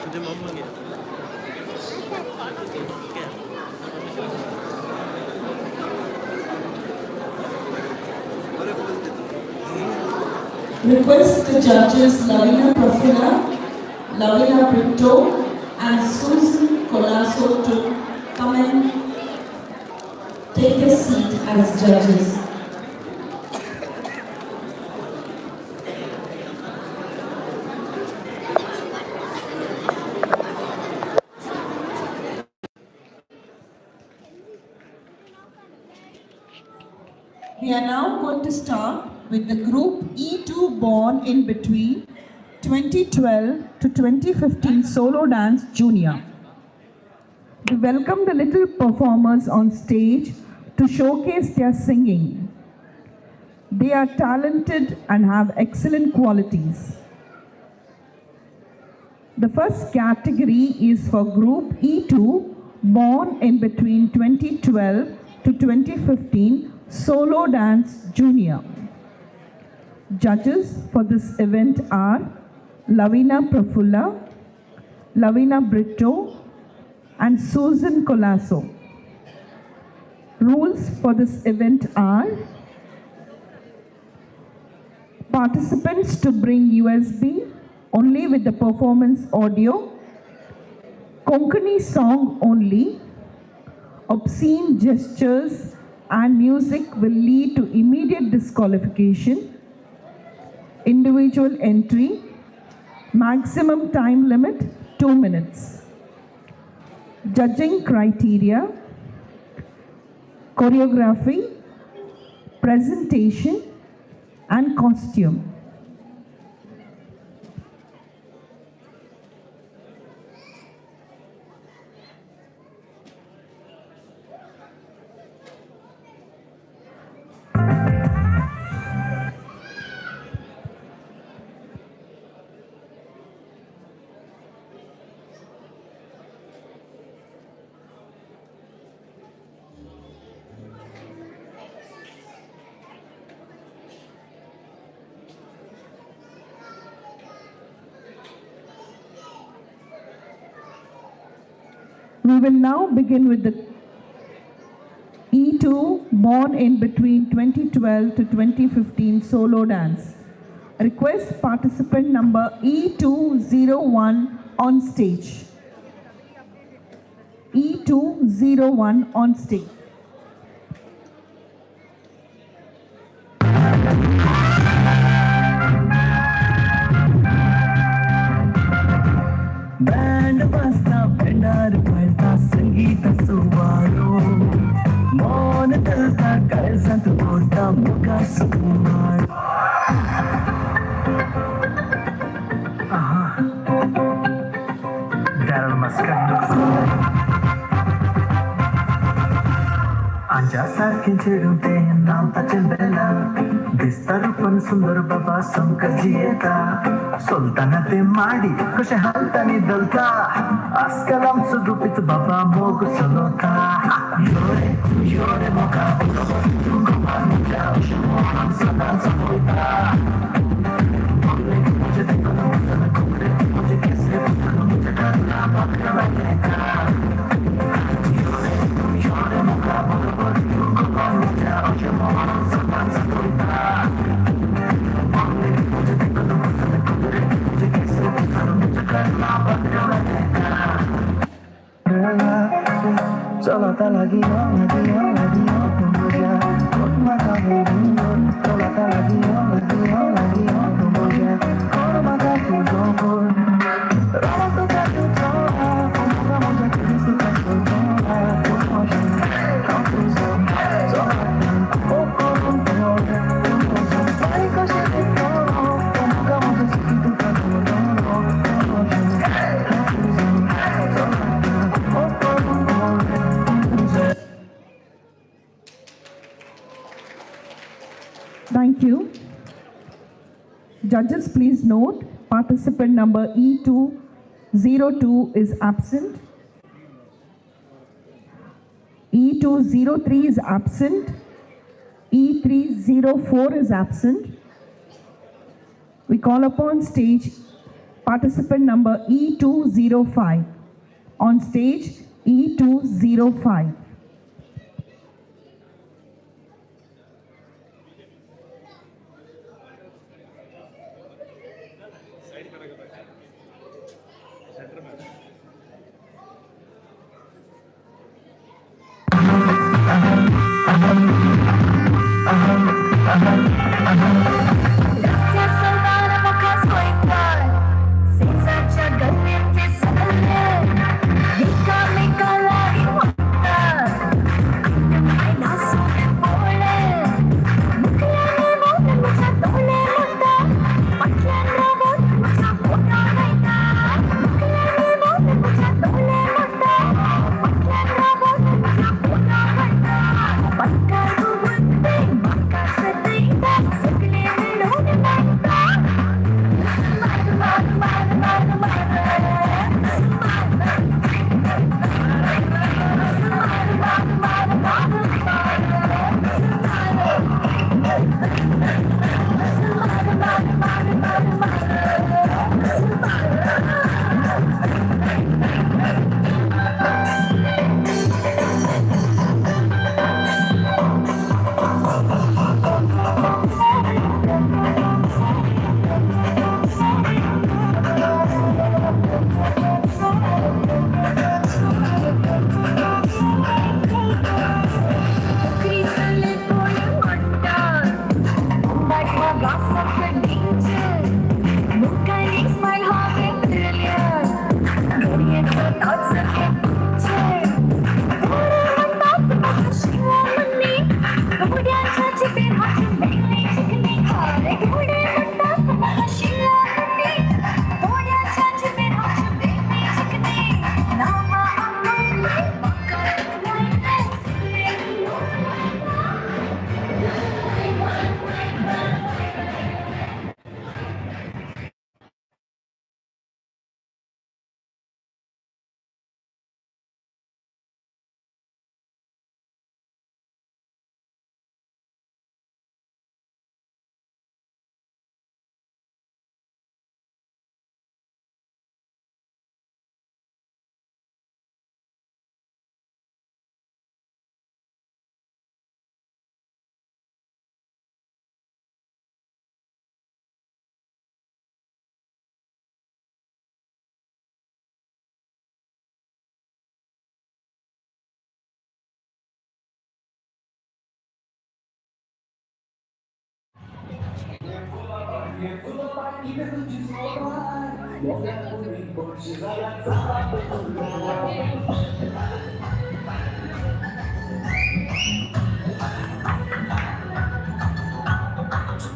तुझे मम्मा Gaya. Request the judges Lavina Prafula, Lavina Brito and Susan Colasso to come and take a seat as judges. We are now going to start with the Group E2, born in between 2012 to 2015, solo dance junior. We welcome the little performers on stage to showcase their singing. They are talented and have excellent qualities. The first category is for Group E2, born in between 2012 to 2015, solo dance junior. Judges for this event are Lavina Prafulla, Lavina Brito, and Susan Colasso. Rules for this event are: participants to bring USB only with the performance audio, Konkani song only, obscene gestures and music will lead to immediate disqualification, individual entry, maximum time limit 2 minutes. Judging criteria: choreography, presentation, and costume. We will now begin with the E2, born in between 2012 to 2015, solo dance. Request participant number E201 on stage. E201 on stage. Band वाजता भेंडार पळता संगीत सुवारो मौन चलता काळजांत उरता मुखार सुकुमार. Daryl Muscat. आंजा सारखें चेडूं तें नांव ताचें बेला, दिसता रूपान सुंदर बाबा समका जियेता, सोलताना ते माडी कशें हालता नी धलता, आजकाल आमचो गुपीत बाबा मोग चलता. योरे योरे मोगा तूं गोपाल म्हज्या अशें मोगान सदांच पळयता, म्हजें देखून वचन कोंकणे म्हजें केसरे पुसून म्हज्या काना पाकरा लायता. योरे योरे मोगा बरोबर तूं गोपाल म्हज्या अशें मोगान सदांच पळयता. लागीं यो लागीं यो लागीं यो तूं म्हज्या कोण म्हाका वेगळी चलता लागीं यो लागीं यो लागीं यो तूं म्हज्या कोण म्हाका तुजो कोण राव तुका तुजो म्हाका म्हज्या कितें तुका तुजो तूं म्हजें हांव तुजो चलता ओ करून तूं म्हजो बारीक कशें दिसतो म्हाका म्हज्या सुखी तुका तुजो तूं म्हजें हांव तुजो चलता ओ करून तूं तुजो. Thank you. Judges, please note, participant number E202 is absent. E203 is absent. E304 is absent. We call upon stage participant number E205. On stage, E205. रस्त्यार चलतना म्हाका सोयतात सेजाच्या गल्ल्यांतले सगळे एकामेका लागीं वतात आयला पळय मुखल्यान मोग म्हज्या दोळे म्हणटा फाटल्यान रावून म्हज्या पोटा वयता मुखल्यान मोग म्हज्या दोळे म्हणटा फाटल्यान रावून म्हज्या पोटा वयता बायकार गुवते म्हाका सतयता सगळे मेळून म्हणटा मार मार मार मार मार मार मार मार मार मार क्रिसले कोण म्हणटात स्माइल हांवें घडयेचो तोच थोडे म्हणटात म्हाका शिला मन्नी घोड्याच्या जिबेर हाचे मेगले चिकनी घोडे म्हणटात म्हाका शिला मन्नी घोड्याच्या जिबेर हाचे मेगले चिकनी नांवां आंगले म्हाका लायले सगळे.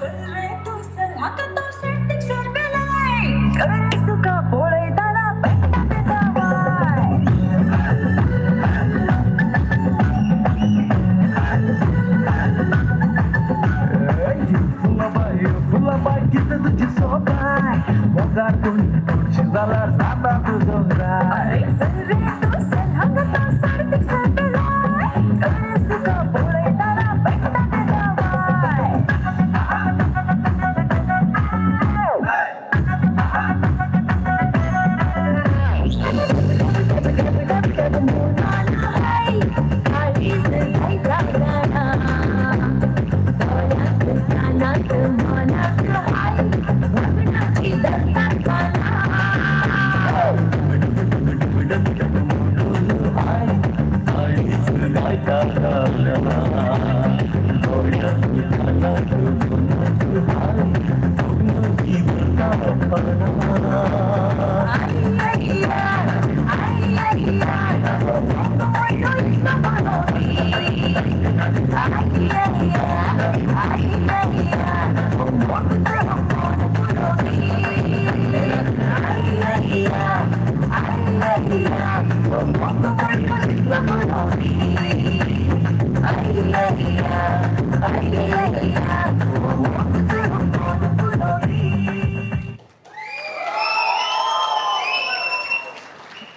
सर तूं सर हाका तो सर्तीक सर बेलाय गरज तुका पळयतना पेट्टा तेका वाय. फुलाबाय कितें तुजी सोबाय मोगार कोण तुळशी जाल्यार जाता तुजो राय. सर रे तूं सर हाका तो सर्तीक सर बेलाय गरज तुका पळयतना पेट्टा तेका Y. Thank you.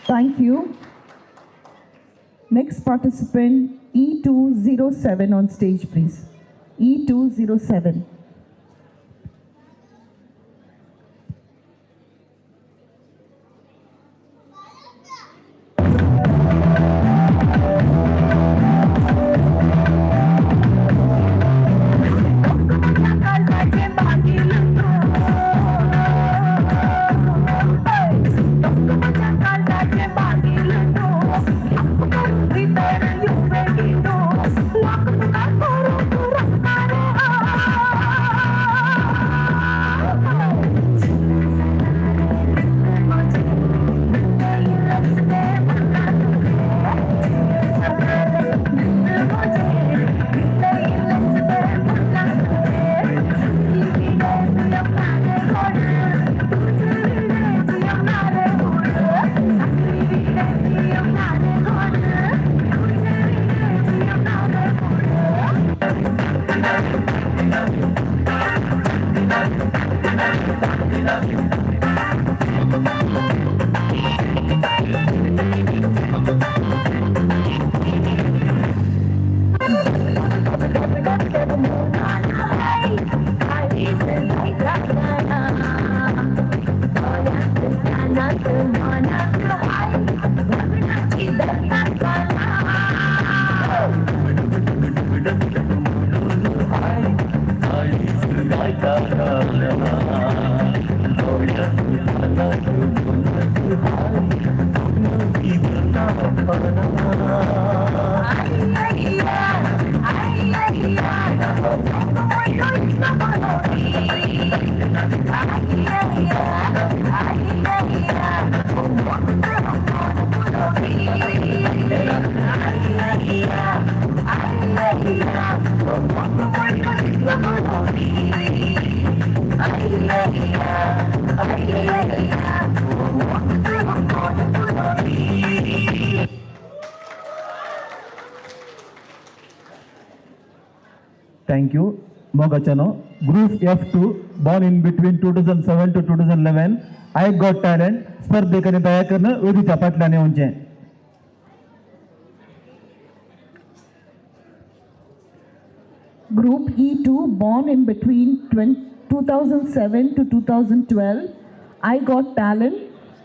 Thank you. Next participant, E207 on stage, please. E207. Thank you. Mogachano. Group F2, born in between 2007 to 2011. I got talent. स्पर्धेकांनी तयार करणं वेदीच्या पाटलाने येवचें. Group E2, born in between 2007 to 2012. I got talent.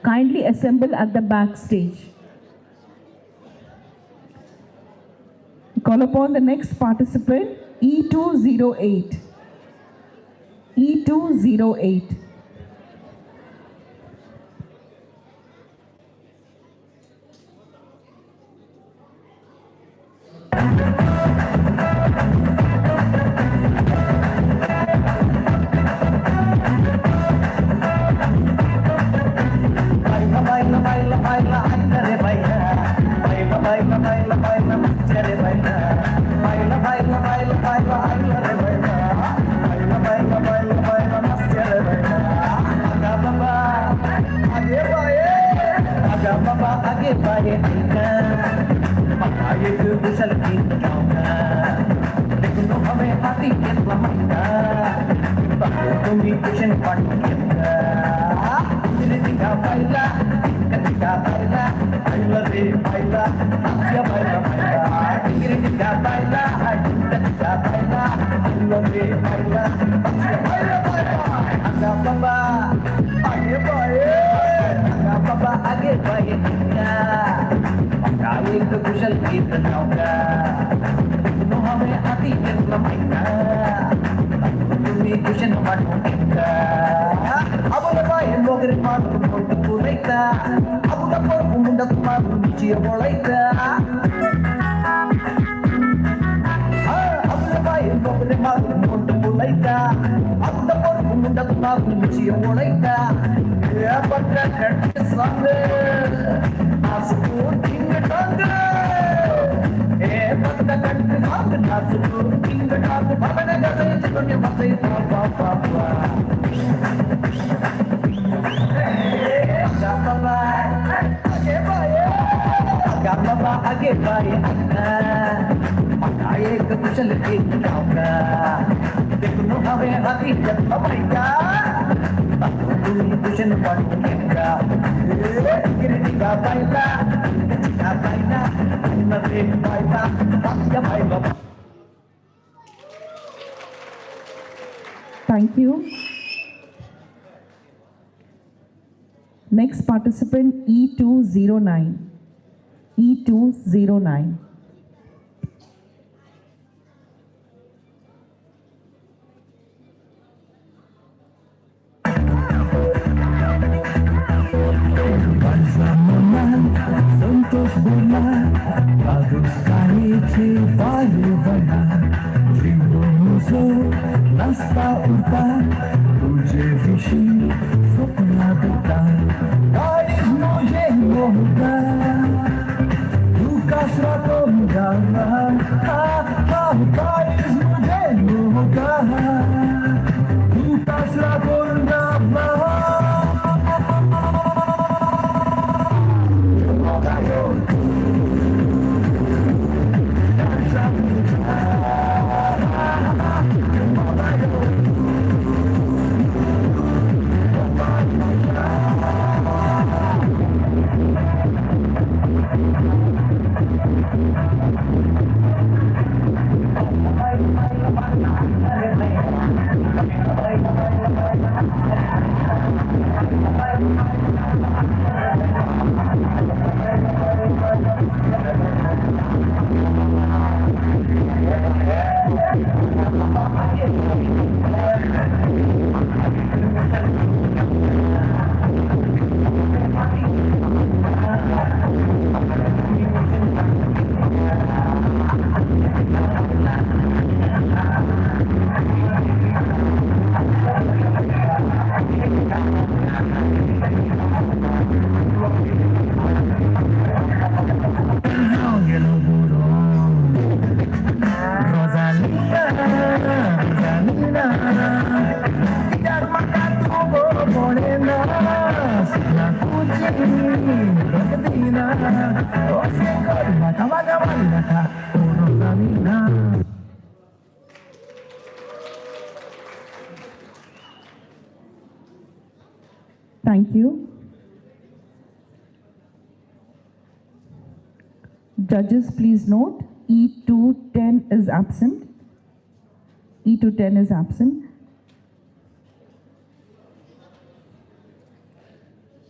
Kindly assemble at the backstage. Call upon the next participant, E208. E208. More मार note बुलाइता அந்த பொறுப்பு முண்ட சுமார் நிச்சயம் உழைத்தா ஏப்பட்ட கட்டி சாங்கு நாசுக்கு டிங்க டாங்கு ஏப்பட்ட கட்டி சாங்கு நாசுக்கு டிங்க டாங்கு பவன கதை கொஞ்சம் மத்தை பா பா பா बाबा आगे बाए अन्ना मकाए कुशल के गावका देखनो हवे हाथी जब हवाईका तुम कुशन पड़ूंगा गिरनी का पाइला का पाइला नरे पाइला पासिया पाइला. Thank you. Next participant E209. E209. Santosh बोला काळीची वायू बना जीव मुजो नसता उरता तुझे विशी स्वप्न दिता काळीज मुझे मोहता तू कासरा करून गावा काळीज मुझे मोहता तू कासरा करून गावा. Thank you. Judges, please note E210 is absent. E210 is absent.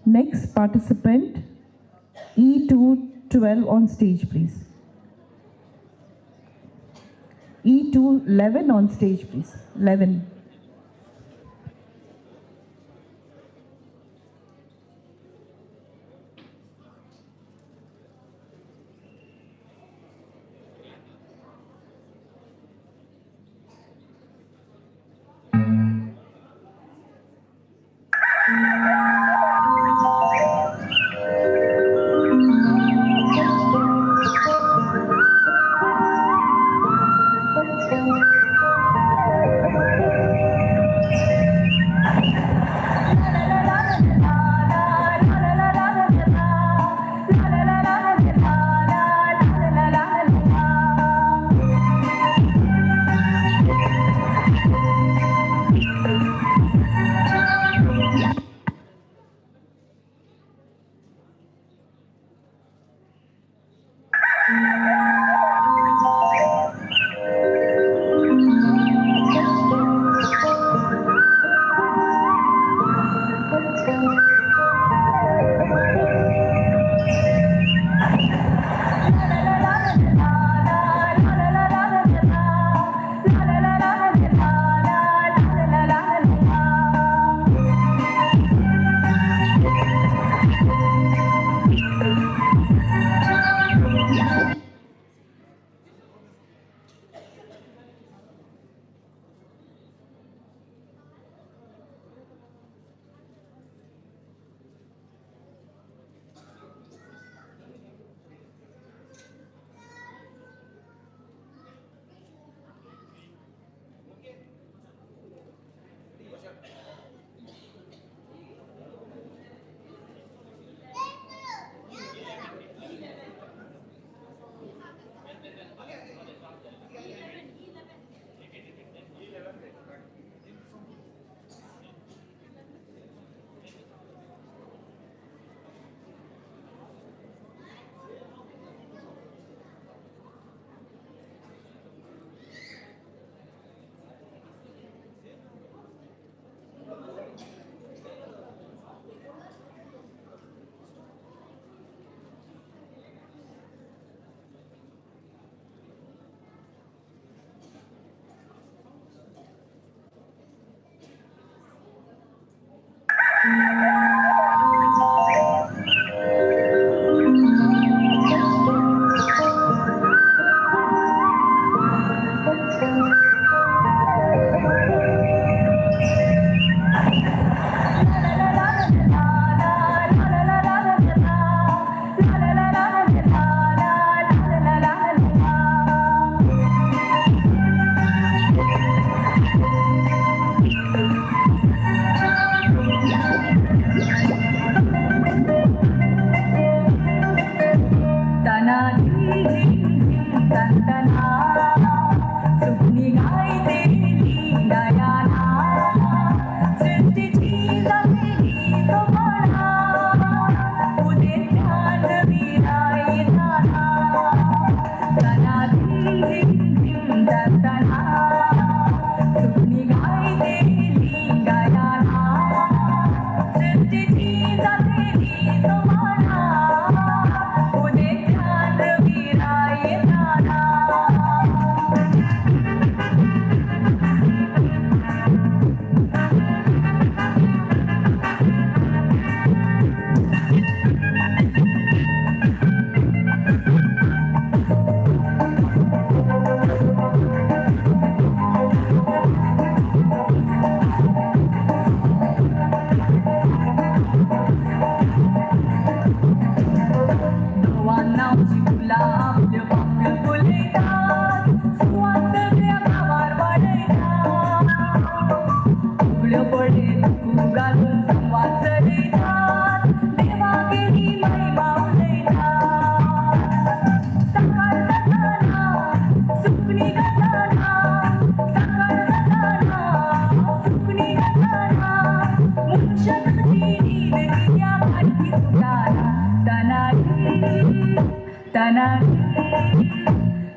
Next participant, E212 on stage, please. E211 on stage, please. 11.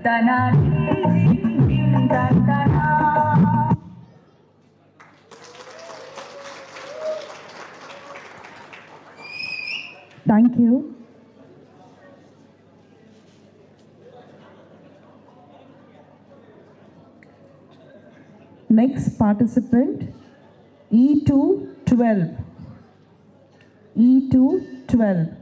तना धिम तना. Thank you. Next participant, E212. E212.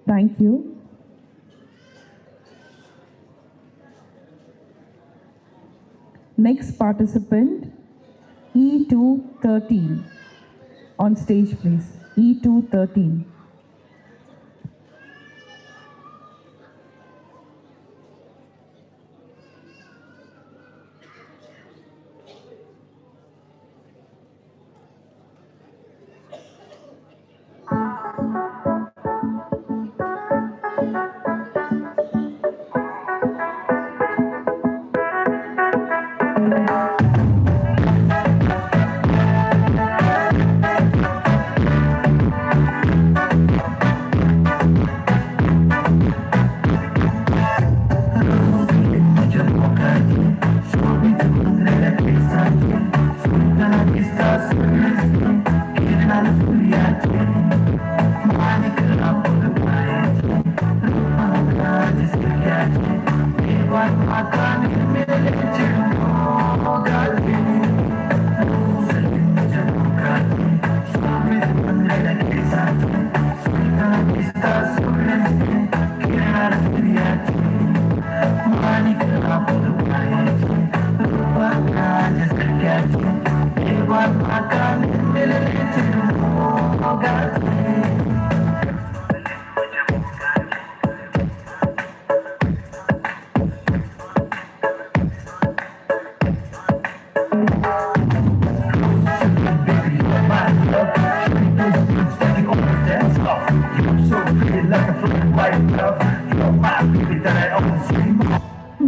Thank you. Next participant, E213. On stage, please. E213.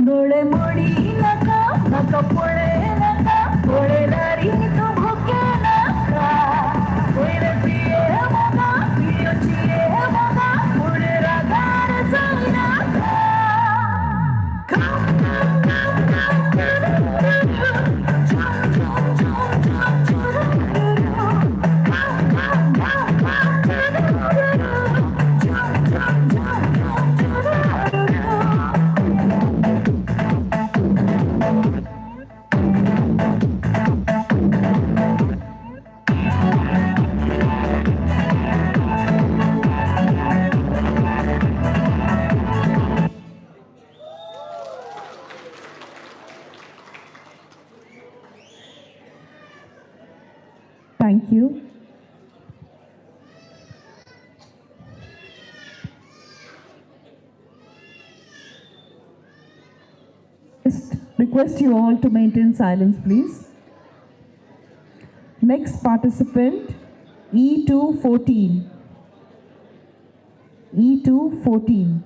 डोळे मोडी नका नका पळे नका पळेलारी तू भुके नका. Thank you. Just request you all to maintain silence, please. Next participant, E214. E214.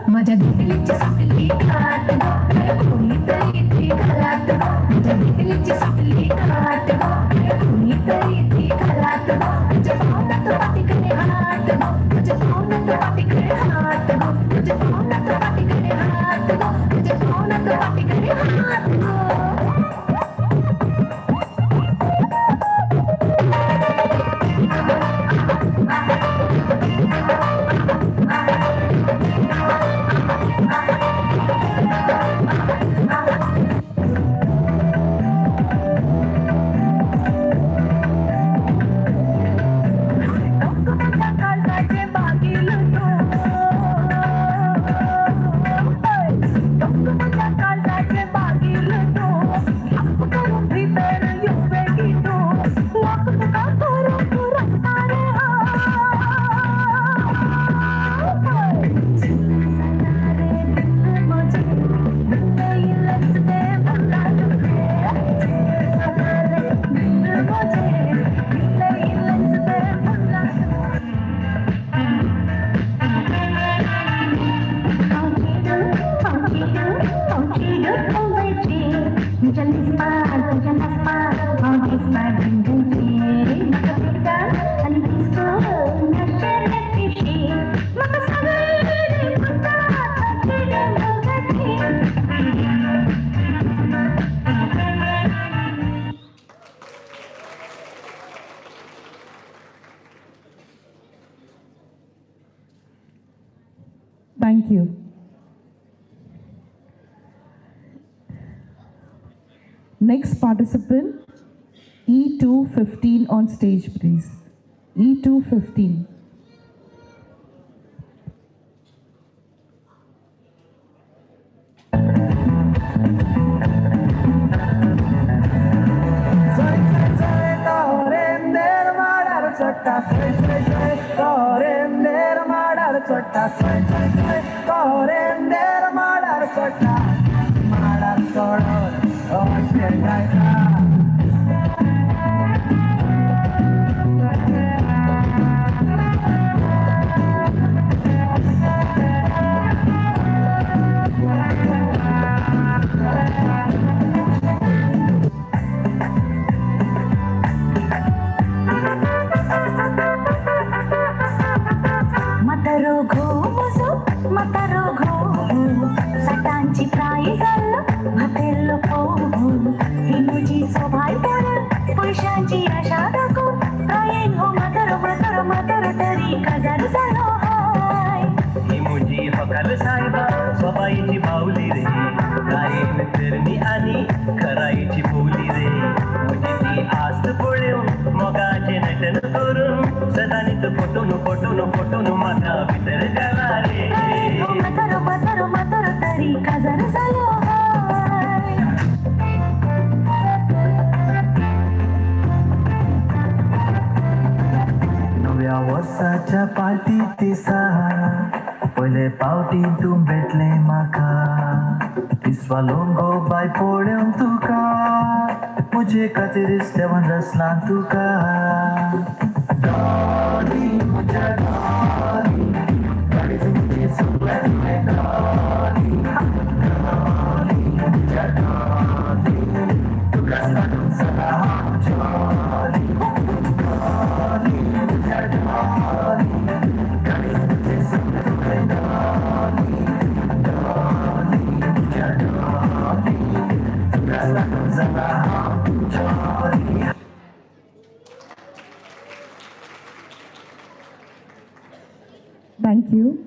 माझ्या भेटलीची सुटली गाठ गं, कोणीतरी ती घरात गं. माझ्या भेटलीची सुटली गाठ गं, कोणीतरी ती घरात गं. तुझ्या पाहुण्यात पाठीकडे हात गं, तुझ्या पाहुण्यात पाठीकडे हात गं, तुझ्या पाहुण्यात पाठीकडे हात गं, तुझ्या पाहुण्यात पाठीकडे हात गं. Thank you. Next participant, E215 on stage, please. E215. सबाईची बाहुली रे, गायन करणी आणि खराईची बोली रे. मुझी ती आस्त पळेवन मोगाचें नटन करून सदांच फोटून फोटून फोटून म्हाका भितर गेला रे. म्हातारो म्हातारो म्हातारो तरी काजार जालो. नव्या वर्साच्या पार्टी दिसा पयले पावटी तूं भेटलें म्हाका, दिसवालो गो बाय पळोवन तुका, म्हजे खातीर देवान रचलां तुका. डॉली म्हज्या डॉली, गाडीच म्हजें सगळें तुवें डॉली, डॉली म्हज्या डॉली, तुका लागून सदां हांव jolly, Dolly. Thank you.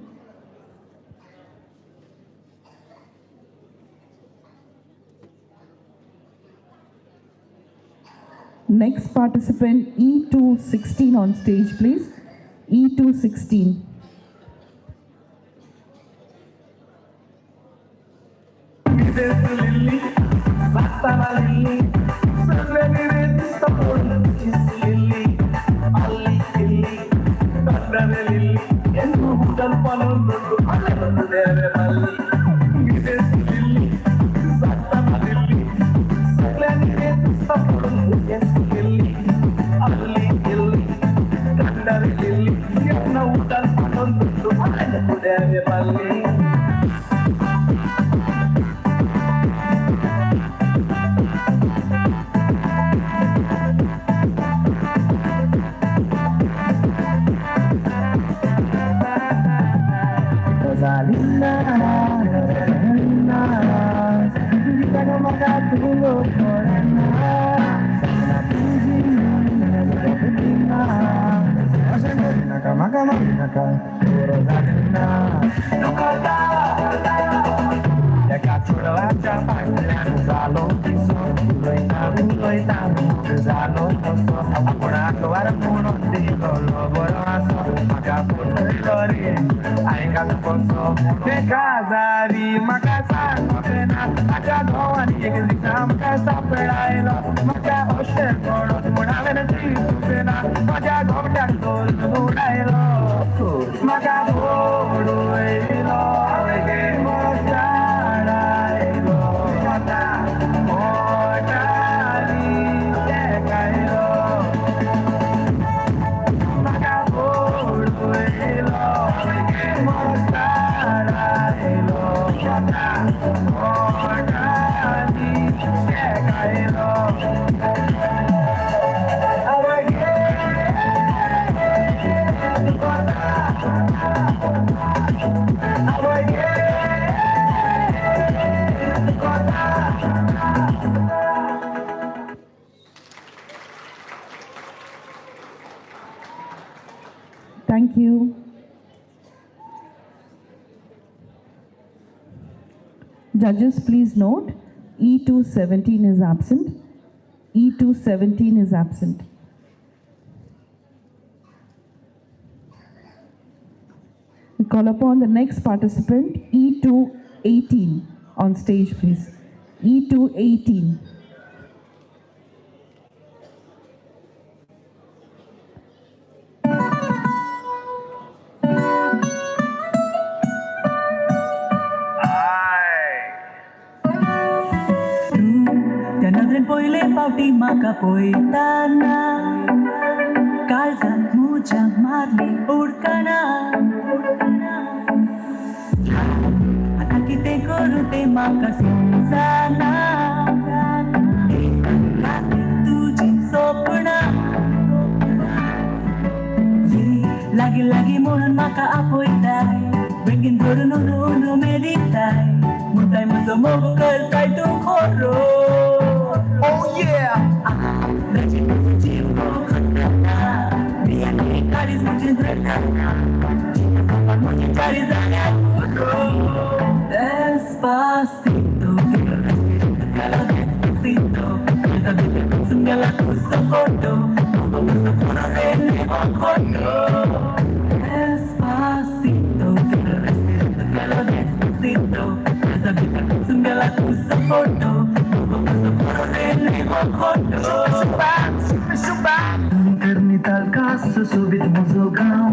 Next participant, E216 on stage, please. E216. Thank you. Judges, please note, E217 is absent. E217 is absent. We call upon the next participant, E218, on stage, please. E218. पयले पावटी म्हाका पळयतना काळजान मुज्या मारली उडकाना आतां कितें करूं तें म्हाका समजना तुजी सपनां लागीं लागीं म्हणून म्हाका आपयताय बेगीन धरून उनु उनु मेरिताय म्हणटाय म्हजो मोग करताय तूं खरो. Oh yeah! Despacito, quiero respirar despacito. Despacito, quiero respirar despacito. करनिताल कास सोबीत म्हजो गांव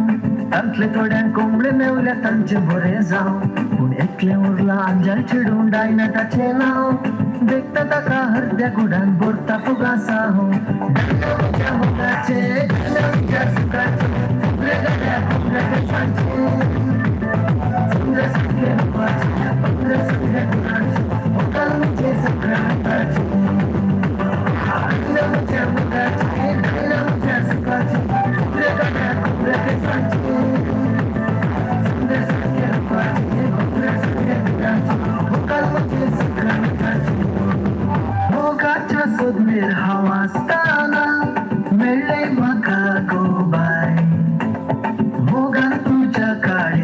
तांतले थोड्यांक कोंबडे मेवल्या तांचे बरें जावं पूण एकलें उरलां आंजाल चेडूं डायना ताचें नांव देखता ताका हरद्या गुडान भरता फुगासांव म्हज्या मोगाचें म्हज्या सुखाचें फुगले गड्या फुगले केसांचें सुंदर सगळे रुपाचें फुगले सगळे गुणाचें मुखाल म्हजें सगळ्या मुखाचें म्हज्या मुखाचें म्हज्या सुखाचें फुगले गड्या फुगले केसांचें सुंदर सगळे रुपाचें फुगले सगळे गुणाचें मुखाल म्हजें सगळ्या मुखाचें मोगाच्या सोदमेर हांव आसतना मेळ्ळें म्हाका गो बाय मोगान तुज्या काळी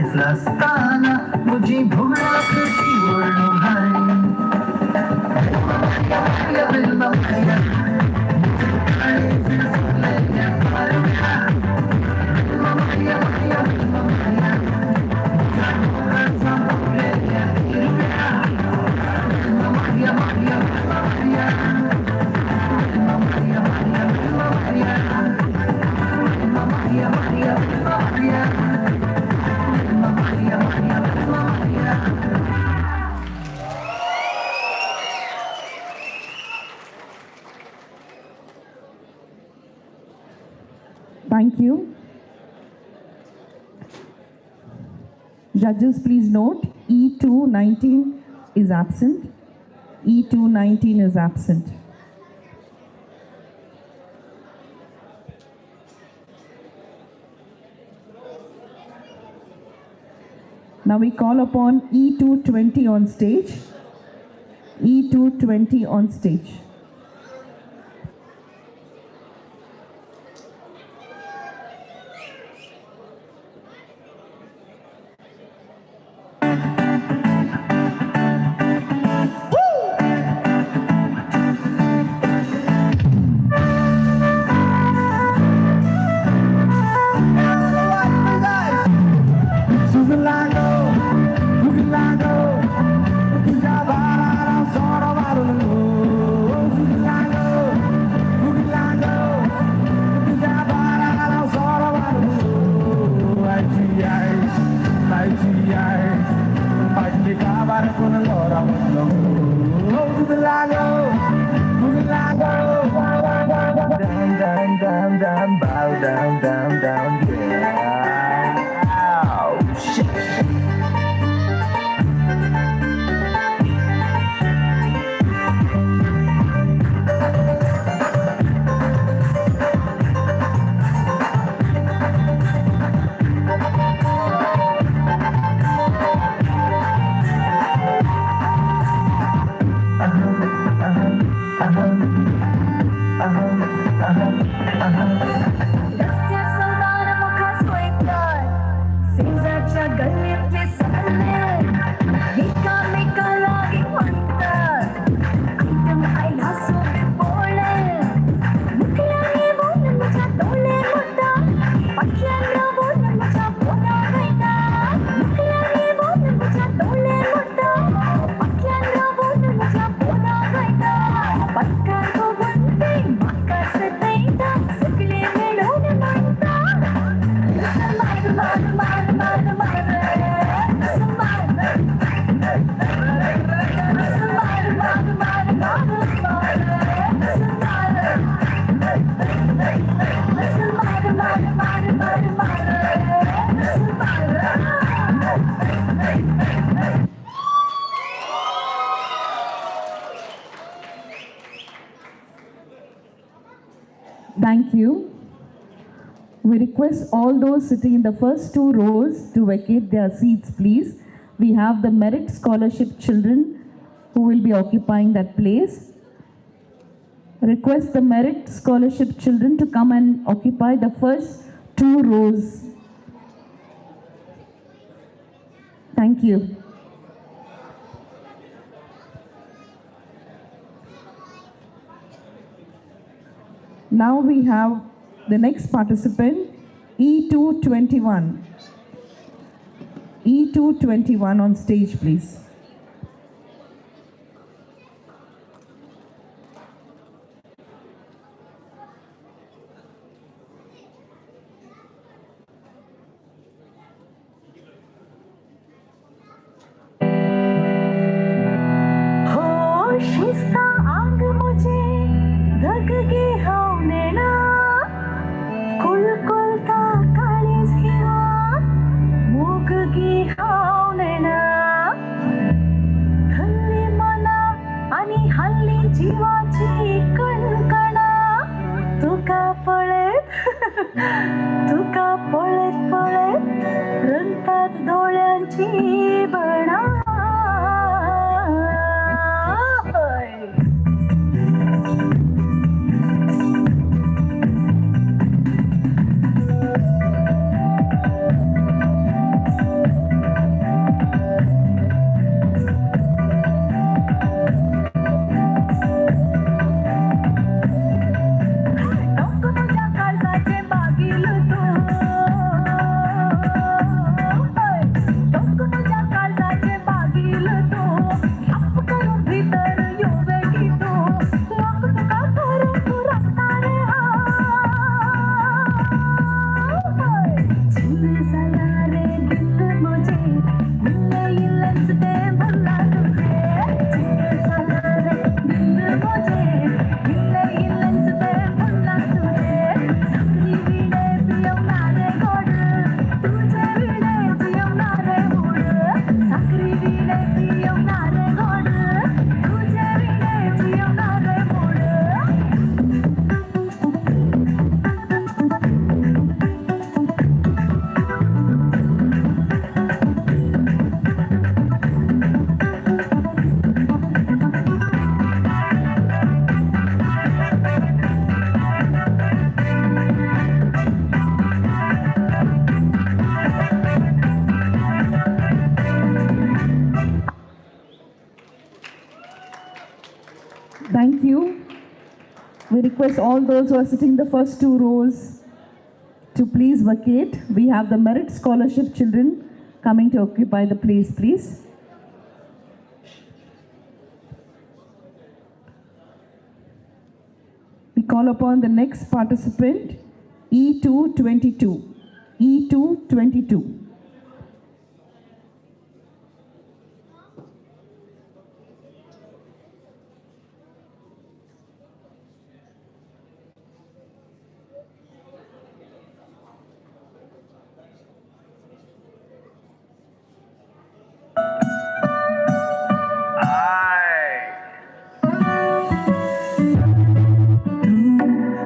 Maria, Maria, Maria, Maria, Maria. Thank you. Judges, please note E219 is absent. E219 is absent. Now we call upon E220 on stage. E220 on stage. Down, down, down, down, bow, down, down, down, yeah. Oh, shit. रस्त्यार संवार मुखा सोयतात शेजारच्या गल्लीतले सगळे एकामेका लागीं म्हणतात item आयला सोबे पोळे मुखल्यान येवन म्हज्या दोळे मोडटा फाटल्यान रावून म्हज्या पोना गायता मुखल्यान येवन म्हज्या दोळे मोडटा फाटल्यान रावून म्हज्या पोना गायता पक्कार भोंवून ते म्हाका सतयता सगळे मेळून म्हणटा मार मार मार मार मार मार मार मार मार मार मार मार मार मार. Thank you. We request all those sitting in the first two rows to vacate their seats, please. We have the Merit Scholarship children who will be occupying that place. Request the Merit Scholarship children to come and occupy the first two rows. Thank you. Now we have the next participant, E221. E221 on stage, please. होश दिसता आंग मुझे धगगे हांव नेणा कुलकुलता काळीज हिवा मोगगी हांव नेणा थल्ली मना आनी हल्ली जिवाची कणकणा तुका पळयत तुका पळयत पळयत रंगतात दोळ्यांची बणा. टोंक तुज्या काळजाचें बागील तूं, टोंक तुज्या request all those who are sitting the first two rows to please vacate. We have the merit scholarship children coming to occupy the place, please. We call upon the next participant, E222. E222.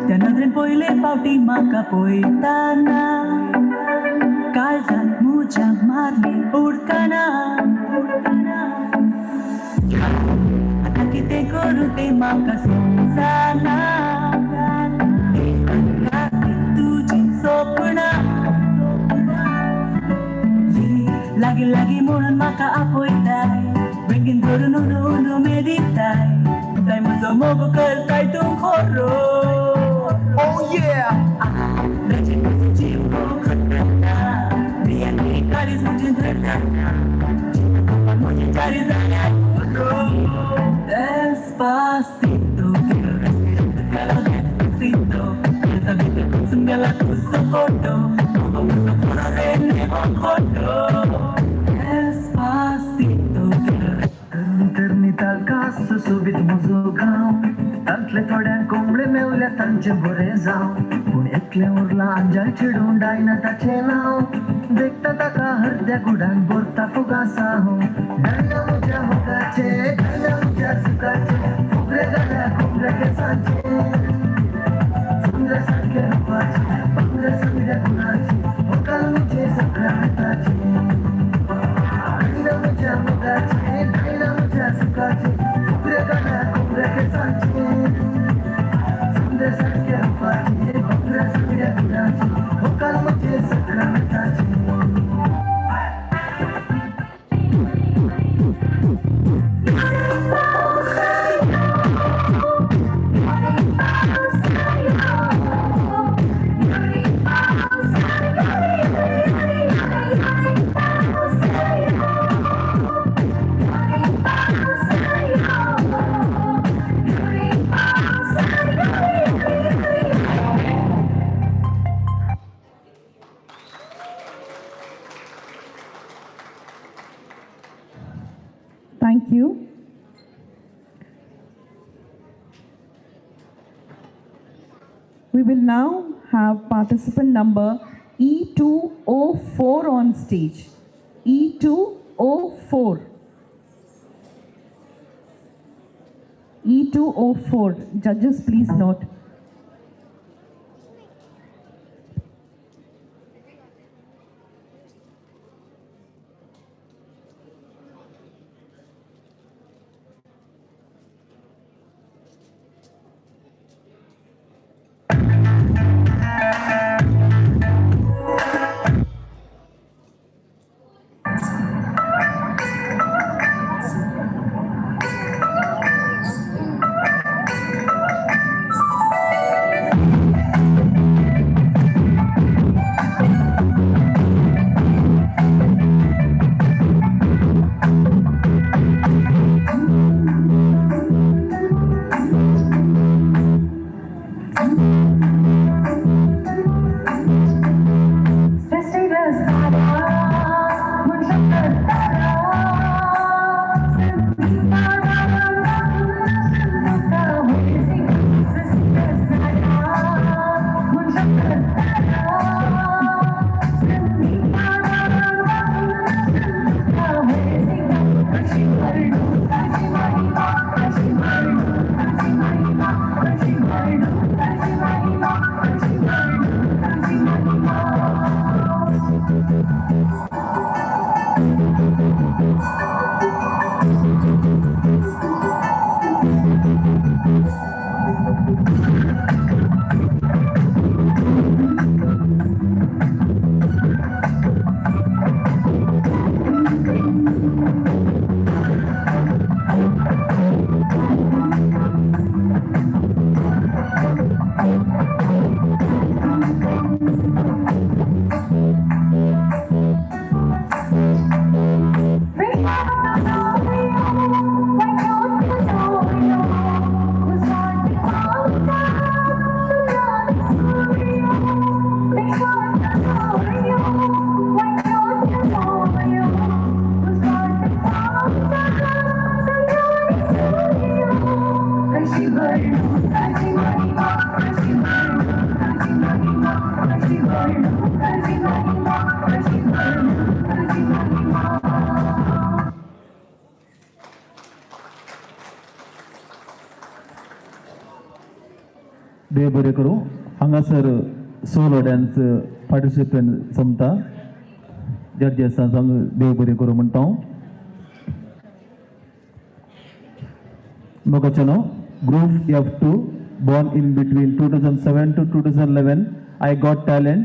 त्या नदरेन पयले पावटी म्हाका पळयताना काळजान मुज्या मारली उडकाना. आतां कितें करूं तें म्हाका समजना. राती तुजी सपनां लागीं लागीं म्हणून म्हाका आपयताय, बेगीन धरून उनो उनो मेरिताय, ताय म्हजो मोग करताय तूं खरो. Oh yeah! Despacito, quiero respirar tu calor despacito. Pensamiento consume la tuzo foto, como puso por foto. Despacito, quiero तर कास सुसोबीत म्हजो गांव, तांतले थोड्यांक कोंबडे मेवल्या तांचे बरें जावं, पूण एकलें उरलां आंजाय चेडूं डायना ताचें नांव, देखता ताका हरद्या गुडान भरता फुगासांव. डायना म्हज्या मोगाचें, डायना म्हज्या सुखाचें, फुगरे जाल्या कोंबड्या केंसांचें, सुंदर सारकें रुपाचें, बांगड्या सगळ्या गुणाचें, होकाल म्हजें सगळ्या मिताचें. डायना म्हज्या मोगाचें, डायना म्हज्या सुखाचें, फुगरे जाल्या कोंबड्या केंसांचें, सुंदर सारकें रुपाचें, बांगड्या सगळ्या गुणाचें, होकाल म्हजें सगळ्या मिताचें. Thank you. We will now have participant number E204 on stage. E204. E204. Judges, please note. देव बरें करूं. हांगासर सोलो डान्स पार्टिसिपंट सोंपता. जजेसांक देव बरें करूं म्हणटा हांव. मोगाच्यानो group F2 born in between 2007 to 2011 I got talent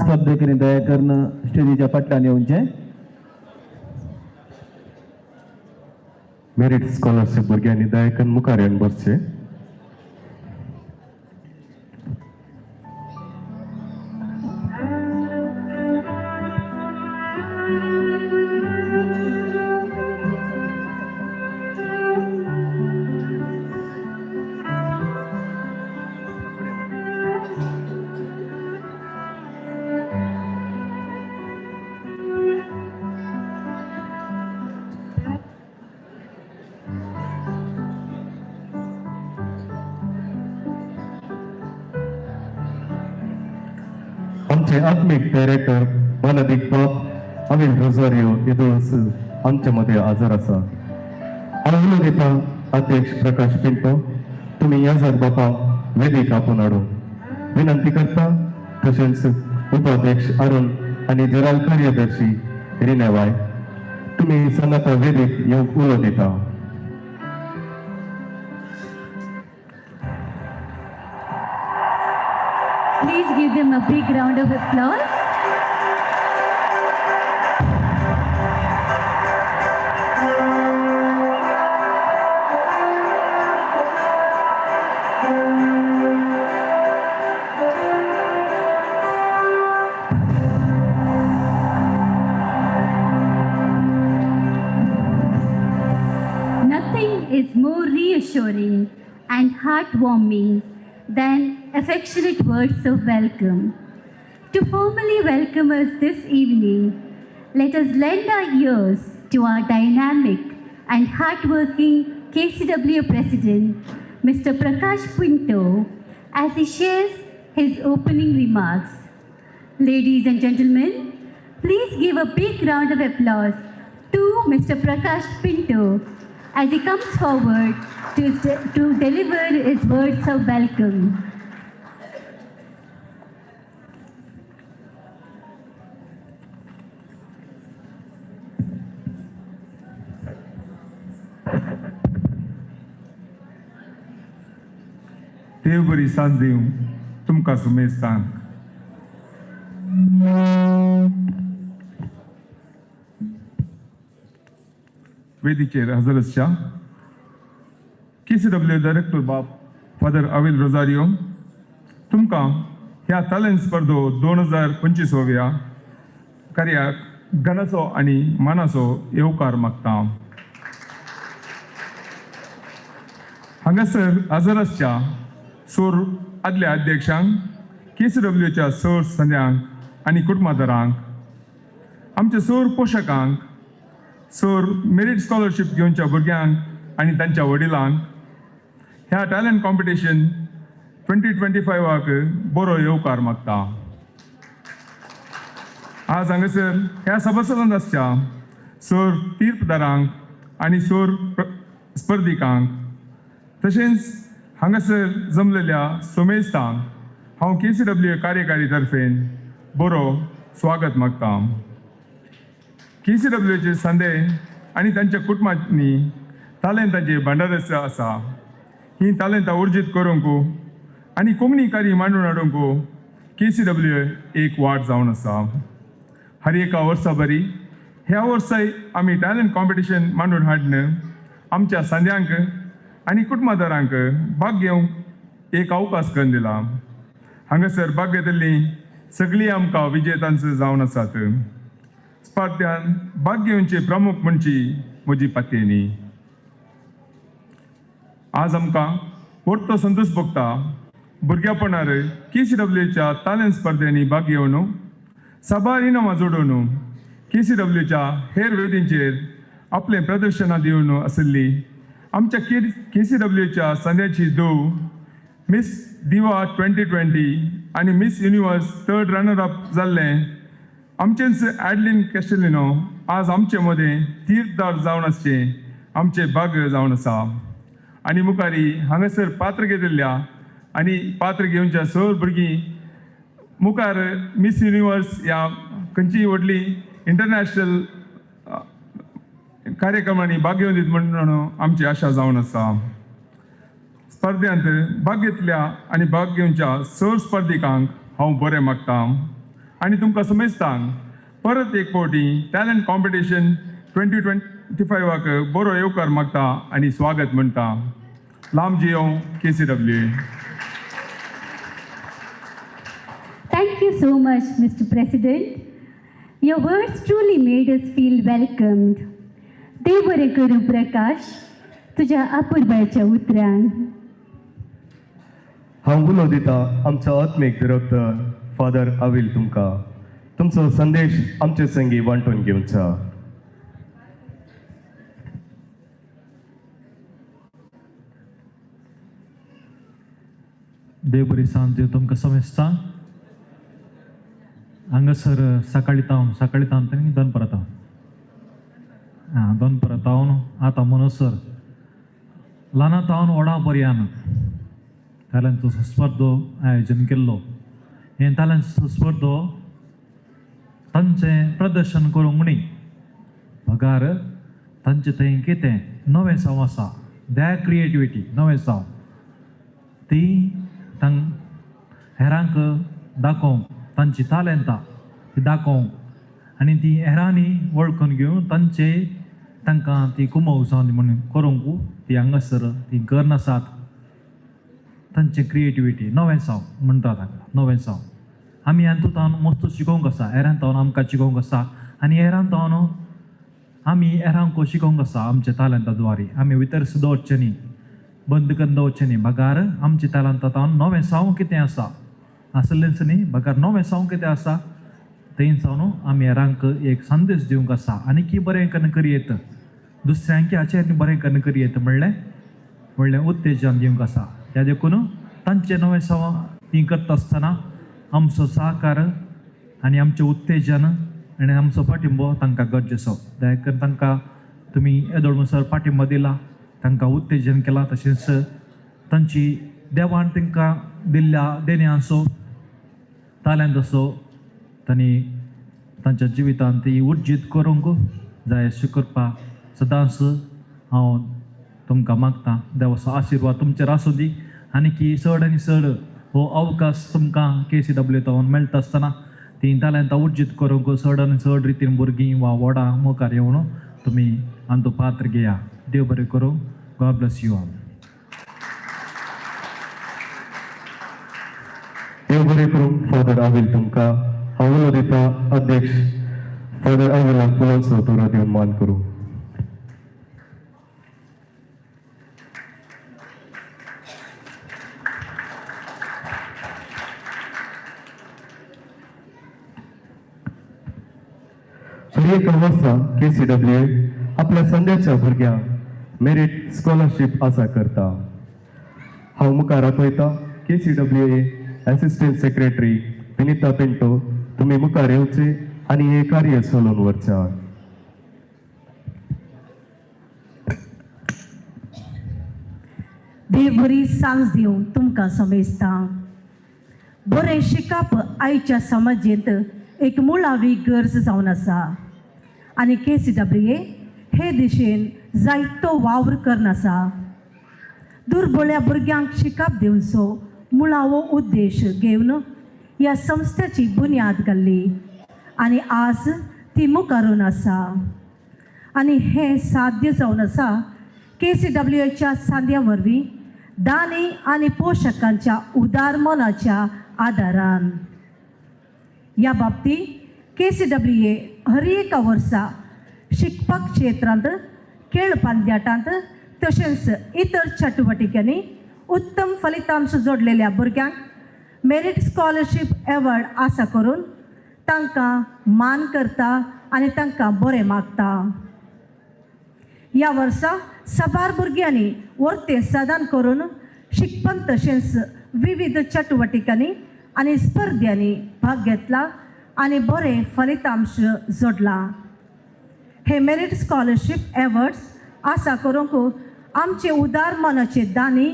स्पर्धेकरी दया करून स्टेजीच्या फाटल्यान येवचें. मेरीट स्कॉलरशीप भुरग्यांनी दया करून मुखार येवन बसचें. आमचे आत्मीक डायरेक्टर मानादीक बाब अविल रोजारियो येदोळच आमचे मदें हजर आसा. हांव उलो दिता अध्यक्ष प्रकाश पिंटो, तुमी याजक बापाक वेदीक आपोवन हाडूंक विनंती करता. तशेंच उपाध्यक्ष अरुण आनी जराल कार्यदर्शी रिनेवाय, तुमी सांगाता वेदीक येवंक उलो दिता. Please give them a big round of applause. Nothing is more reassuring and heartwarming than affectionate words of welcome. To formally welcome us this evening, let us lend our ears to our dynamic and hardworking KCWA President, Mr. Prakash Pinto, as he shares his opening remarks. Ladies and gentlemen, please give a big round of applause to Mr. Prakash Pinto as he comes forward to deliver his words of welcome. देव बरी सांज दिवं तुमकां सुमेस्तांक. वेदीचेर हजर आसच्या KCWA director बाब father अविल Rosario, तुमकां ह्या टॅलेंट स्पर्धो 2025व्या कार्याक गणाचो आनी मानाचो येवकार मागता. हांगासर हजर आसच्या सोर आदल्या अध्यक्षांक, KCWAच्या सोर संद्यांक आनी कुटुंबादारांक, आमच्या सोर पोशकांक, सोर मेरीट स्कॉलरशीप घेवच्या भुरग्यांक आनी तांच्या वडिलांक ह्या टॅलंट कॉम्पिटिशन 2025 बरो येवकार मागता. आज हांगासर ह्या सभासदांत आसच्या सोर तीर्पदारांक आनी सोर स्पर्धिकांक, तशेंच हांगासर जमलेल्या सोमेस्तांक हांव KCWA कार्यकारी तर्फेन बरो स्वागत मागता. KCWAचे संदे आनी तांच्या कुटुंबांनी तालेंतांचे भांडार आसा. ही तालेंतां उर्जीत करूंक आनी कोंकणी कार्य मांडून हाडूंक KCWA एक वाट जावन आसा. हर एका वर्सा बरी ह्या वर्साय आमी टॅलंट कॉम्पिटिशन मांडून हाडून आमच्या संद्यांक आनी कुटुंबादारांक भाग घेवंक एक अवकाश करून दिला. हांगासर भाग घेतिल्लीं सगळीं आमकां विजेतांच जावन आसात. स्पर्ध्यान भाग घेवचे प्रमुख म्हणची म्हजी पातयेनी. आज आमकां परतो संतोश भोगता भुरग्यापणार KCWAच्या टॅलंट स्पर्धेंनी भाग घेवन साबार इनामां जोडून KCWAच्या हेर वेदींचेर आपलें प्रदर्शनां दिवन आशिल्ली आमच्या KCWAच्या संद्याची धूव मिस दिवा 2020 आनी miss universe third runner up जाल्लें आमचेंच ॲडलिन कॅस्टेलिनो आज आमचे मदें तीर्थदार जावन आसचें आमचें भाग्य जावन आसा. आनी मुखारी हांगासर पात्र घेतिल्ल्या आनी पात्र घेवच्या सर भुरगीं मुखार मिस युनिवर्स ह्या खंयचीय व्हडली इंटरनॅशनल कार्यक्रमांनी भाग घेवन दीत म्हणून आमची आशा जावन आसा. स्पर्ध्यांत भाग घेतल्या आनी भाग घेवच्या सर स्पर्धिकांक हांव बरें मागता आनी तुमकां समेस्तांक परत एक फावटी टॅलंट कॉम्पिटिशन 2025 बरो येवकार मागता आनी स्वागत म्हणटा. लांब Jio KCWA. Thank you so much, Mr. President. Your words truly made us feel welcomed. देव बरें करूं प्रकाश, तुज्या अपुरबायच्या उतरान. हांव उलो दिता आमचो आत्मीक डिरेक्टर फादर अविल तुमकां तुमचो संदेश आमचे संगी वांटून घेवचा. देव बरी सांज दिवं तुमकां समेस्तांक. हांगासर सकाळी तावन सकाळी तावन आनी दनपरां तावन आं दनपरां तावन आतां म्हणसर ल्हाना तावन व्हडा पर्यान ताल्यांचो स्पर्धो आयोजन केल्लो. हें ताल्यांचो स्पर्धो तांचें प्रदर्शन करूंक न्ही, बगार तांचें थंय कितें नवें साव आसा, द्या क्रिएटिविटी नवें साव ती तांक हेरांक दाखोवंक, तांची तालेंतां ती दाखोवंक आनी ती हेरांनी वळखून घेवन तांचे तांकां ती कुमोव जावन म्हणून करूंक ती हांगासर ती गर्न आसात. तांचें क्रिएटिविटी नवें साव म्हणटा ताका, नवें साव आमी हातूंत तावन मस्त शिकोवंक आसा, हेरां तावन आमकां शिकोवंक आसा आनी हेरां तावन आमी हेरांक शिकोवंक आसा. आमच्या तालेंता द्वारे आमी भितर दवरचें न्ही, बंद करून दवरचें न्ही, बगार आमच्या तालेंता तावन नवें साव कितें आसा आसलेंच न्ही, बगार नवें साव कितें आसा थंय सावन आमी हेरांक एक संदेश दिवंक आसा आनी की बरें करून करयेत, दुसऱ्यांक हाचेर बरें करून करयेत म्हणलें व्हडलें उत्तेजन दिवंक आसा. त्या देखून तांचें नवें साव ती करता आसतना आमचो सहकार आनी आमचें उत्तेजन आनी आमचो पाठिंबो तांकां गरजेचो. दया करून तांकां तुमी येदोळ म्हणसर पाठिंबो दिला, तांकां उत्तेजन केलां, तशेंच तांची देवान तांकां दिल्ल्या देण्यांचो तालेंताचो तांणी तांच्या जिवितांत ती उर्जीत करूंक जाय अशें करपाक सदांच हांव तुमकां मागतां. देवाचो आशिर्वाद तुमचेर आसूं दी आनी की चड आनी चड हो अवकाश तुमकां KCWA तावन मेळटा आसतना ती तालेंतां उर्जीत करूंक चड आनी चड रितीन भुरगीं वा व्हडां मुखार येवन तुमी हातूंत पात्र घेया. देव बरें करूं. God bless you all. देव बरें करूं फादर अविल तुमकां. हांव उलो दिता अध्यक्ष फादर अविलाक फुलांचो तुरो दिवन मान करूं. हर एका वर्सा KCWA आपल्या संद्याच्या भुरग्यांक मेरीट स्कॉलरशीप आसा करता. हांव मुखार आपयता KCWA assistant secretary Vinita Pinto, तुमी मुखार येवचे आनी हें कार्य चलोवन व्हरचें. देव बरी सांज दिवं तुमकां समेस्तांक. बरें शिकप आयच्या समाजेंत एक मुळावी गरज जावन आसा आनी KCWA हे दिशेन जायतो वावर करून आसा. दुर्बळ्या भुरग्यांक शिकप दिवचो मुळावो उद्देश घेवन ह्या संस्थेची बुन्याद घाल्ली आनी आज ती मुखारून आसा आनी हें साध्य जावन आसा KCWAच्या सांद्या वरवीं दानी आनी पोशकांच्या उदार मनाच्या आदारान. ह्या बाबतींत KCWA हर एका वर्सा शिकपाक क्षेत्रांत, खेळ पांद्याटांत तशेंच इतर चटुवटिकांनी उत्तम फलितांश जोडलेल्या भुरग्यांक मेरीट स्कॉलरशीप एवॉर्ड आसा करून तांकां मान करता आनी तांकां बरें मागता. ह्या वर्सा साबार भुरग्यांनी वर्तें साधन करून शिकपण तशेंच विविध चटुवटिकांनी आनी स्पर्ध्यांनी भाग घेतला आनी बरें फलितांश जोडलां. हे मेरीट स्कॉलरशीप एवॉर्ड्स आसा करूंक आमचे उदार मनाचे दानी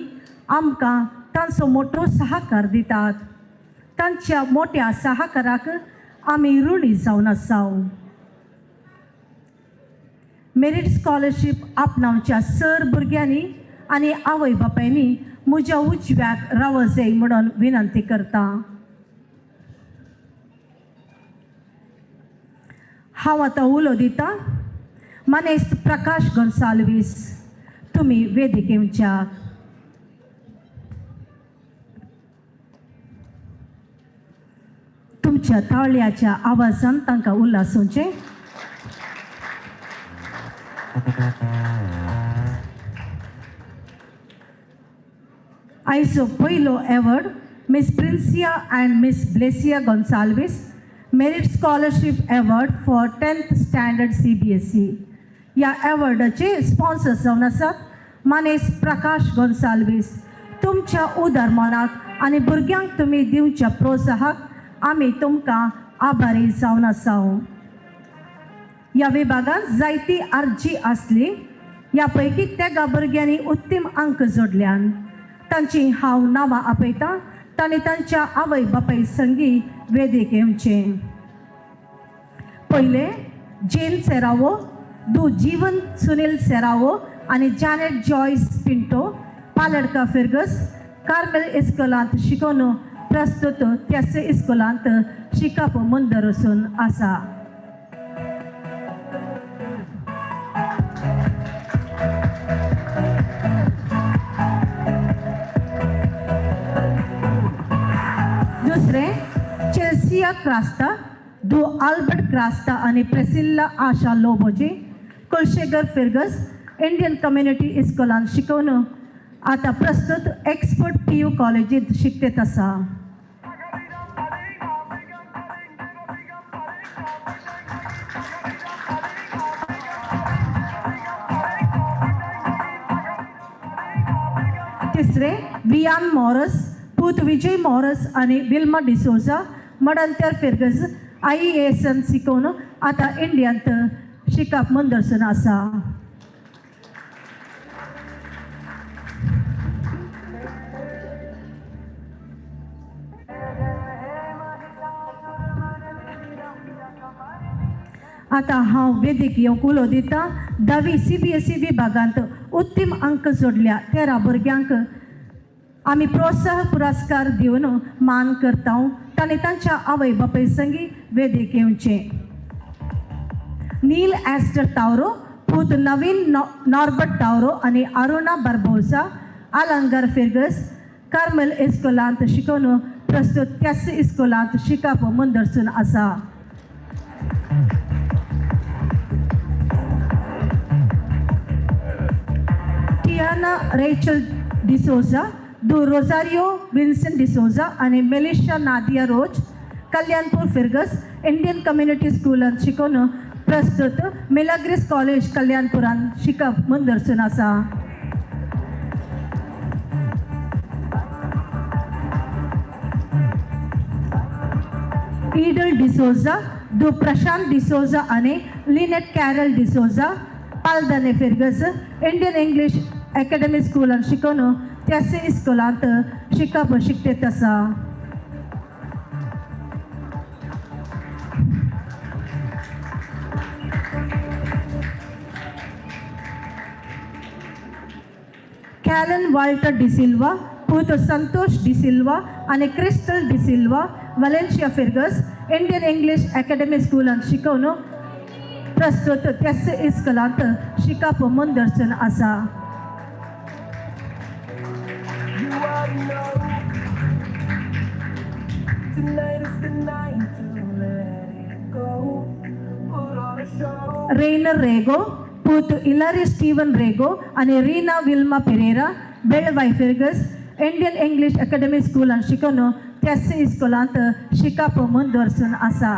आमकां तांचो मोटो सहाकार दितात. तांच्या मोट्या सहाकाराक आमी ऋणी जावन आसाव. मेरीट स्कॉलरशीप आपणावच्या सर भुरग्यांनी आनी आवय बापायनी म्हज्या उजव्याक रावजय म्हणून विनंती करता. हांव आतां उलो दिता मानेस्त प्रकाश गोन्साल्वीस, तुमी वेदिक येवच्याक. तुमच्या ताळयाच्या आवाजान तांकां उल्हासोवचें. आयचो पयलो award Miss Princia and Miss Blesia Gonsalves merit scholarship award for 10th standard CBSE. ह्या एवॉर्डाचे स्पॉन्सर्स जावन आसात मानेस प्रकाश गोन्साल्वीस. तुमच्या उदार मनाक आनी भुरग्यांक तुमी दिवच्या प्रोत्साहाक आमी तुमकां आभारी जावन आसाव. ह्या विभागांत जायती अर्जी आसली. ह्या पैकी तेगा भुरग्यांनी उत्तम अंक जोडल्यान तांची हांव नांवां आपयतां. तांणी तांच्या आवय बापाय संगी वेदीक येवचें. पयलें जेन सेरावो, दू जीवन सुनील सेरावो आनी Janet Joyce Pinto, Paladka Fergus Carmel इस्कोलांत शिकोवन प्रस्तुत त्याच इस्कोलांत शिकप मुंदर वचून आसा. दुसरें चेल्सिया क्रास्ता, दू आल्बर्ट क्रास्ता आनी प्रेसिल्ला आशा लोबोजी, कुलशेगर फिर्गस इंडियन कम्युनिटी इस्कोलांत शिकोवन आतां प्रस्तुत एक्सपर्ट PU कॉलेजींत शिकतेत आसा. तिसरें वियान मॉरस, पूत विजय मॉरस आनी विल्मा डिसोजा, मडंतर फिर्गज IASN शिकोवन आतां इंडियांत शिकप मुंदरसून आसा. आतां हांव वेदीक येवंक उलो दितां. धावी CBSE विभागांत उत्तम अंक जोडल्या 13 भुरग्यांक आमी प्रोत्साहन पुरस्कार दिवन मान करता. तांणी तांच्या आवय बापाय संगी वेदीक येवचें. नील एस्टर तावरो, पूत नवीन नॉर्बर्ट तावरो आनी अरुणा बार्बोसा, आलंगार फिर्गस कार्मेल इस्कोलांत शिकोवन प्रस्तुत त्याच इस्कोलांत शिकप मुंदरसून आसा. टियाना रेचल डिसोजा, दू रोजारियो विन्सन डिसोजा आनी मेलिशा नादिया रोज, कल्याणपूर फिर्गस इंडियन कम्युनिटी स्कुलांत शिकोवन प्रस्तुत मिलाग्रिस कॉलेज कल्याणपुरांत शिकप मुंदरसून आसा. ईडल डिसोजा, दू प्रशांत डिसोजा आनी लिनेट कॅरल डिसोजा, पालदाने फिर्गस इंडियन इंग्लीश एकेडमी स्कुलांत शिकोवन त्याच इस्कोलांत शिकप शिकतेत आसा. कॅलन वाल्टर डिसिल्वा, पूत संतोष डिसिल्वा आनी Crystal D'Silva, Valencia Fergus Indian English academy स्कुलांत शिकोवन प्रस्तुत त्याच इस्कोलांत शिकप मुंदरसून आसा. रेनर रेगो, पूत इलारी स्टीवन रेगो आनी Reena Wilma Pereira, Belvai Fergus Indian English academy स्कुलांत शिकोवन त्याच इस्कोलांत शिकप मुंदरसून आसा.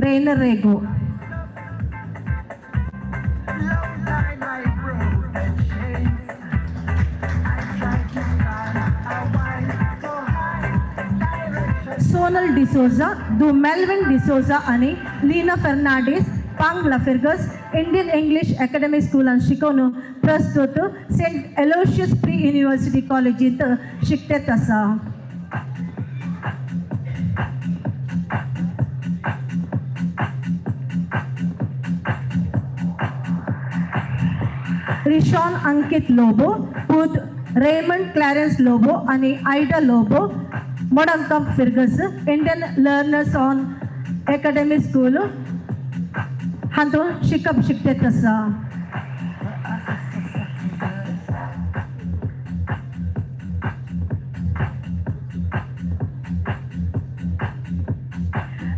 Rainer Rego. सोनल डिसोजा, दू मेल्विन डिसोजा आनी लीना फर्नांडीस, पांगला फिर्गस, इंडियन इंग्लिश अकॅडमी स्कुलान शिकोवन प्रस्तुत सेंट एलोशियस प्री युनिव्हर्सिटी कॉलेजींत शिकतेत आसा. रिशॉन अंकित लोबो, पूत रेमंड क्लॅरन्स लोबो आनी आयडा लोबो, मोडंकम फिर्गस, Indian learners on academy school हातूंत शिकप शिकतेत आसा.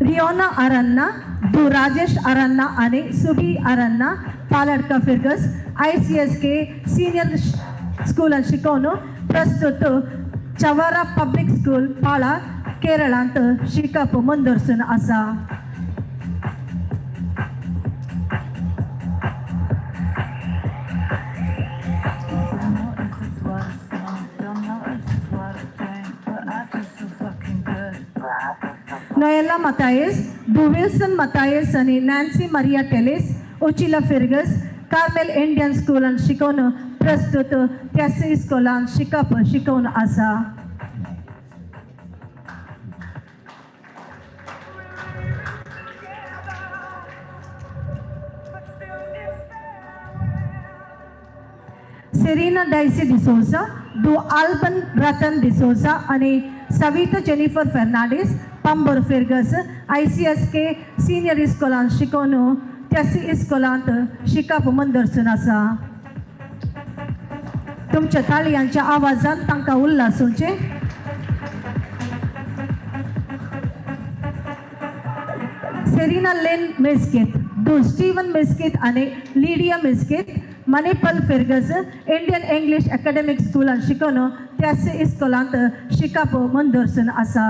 रियोना अरन्ना, दू राजेश अरन्ना आनी सुबी अरन्ना, पालडका फिर्गस, ICSK senior स्कुलान शिकोवन प्रस्तुत चवारा पब्लिक स्कूल पाळा केरळांत शिकप मुंदरसून आसा. नोएला मतायस, दू विल्सन मतायस आनी नॅन्सी मारिया टेलिस, उचिला फिर्गस, कार्मेल इंडियन स्कुलान शिकोवन प्रस्तुत त्यासी स्कुलान शिकप शिकोवन आसा. सेरिना डायसी डिसोजा, दू आल्बन रतन डिसोजा आनी सविता जेनिफर फर्नांडीस, पंबर फिर्गस, ICSK senior इस्कोलान शिकोवन त्यासी इस्कोलांत शिकप मुंदरसून आसा. तुमच्या ताळयांच्या आवाजान तांकां उल्हासूचे. सेरिना लेन मिस्कित, दू स्टीवन मिस्कित आनी लिडिया मिस्कित, मणिपल फिर्गस, इंडियन इंग्लिश अकॅडमिक स्कुलान शिकोवन त्याच इस्कोलांत शिकप मुंदरसून आसा.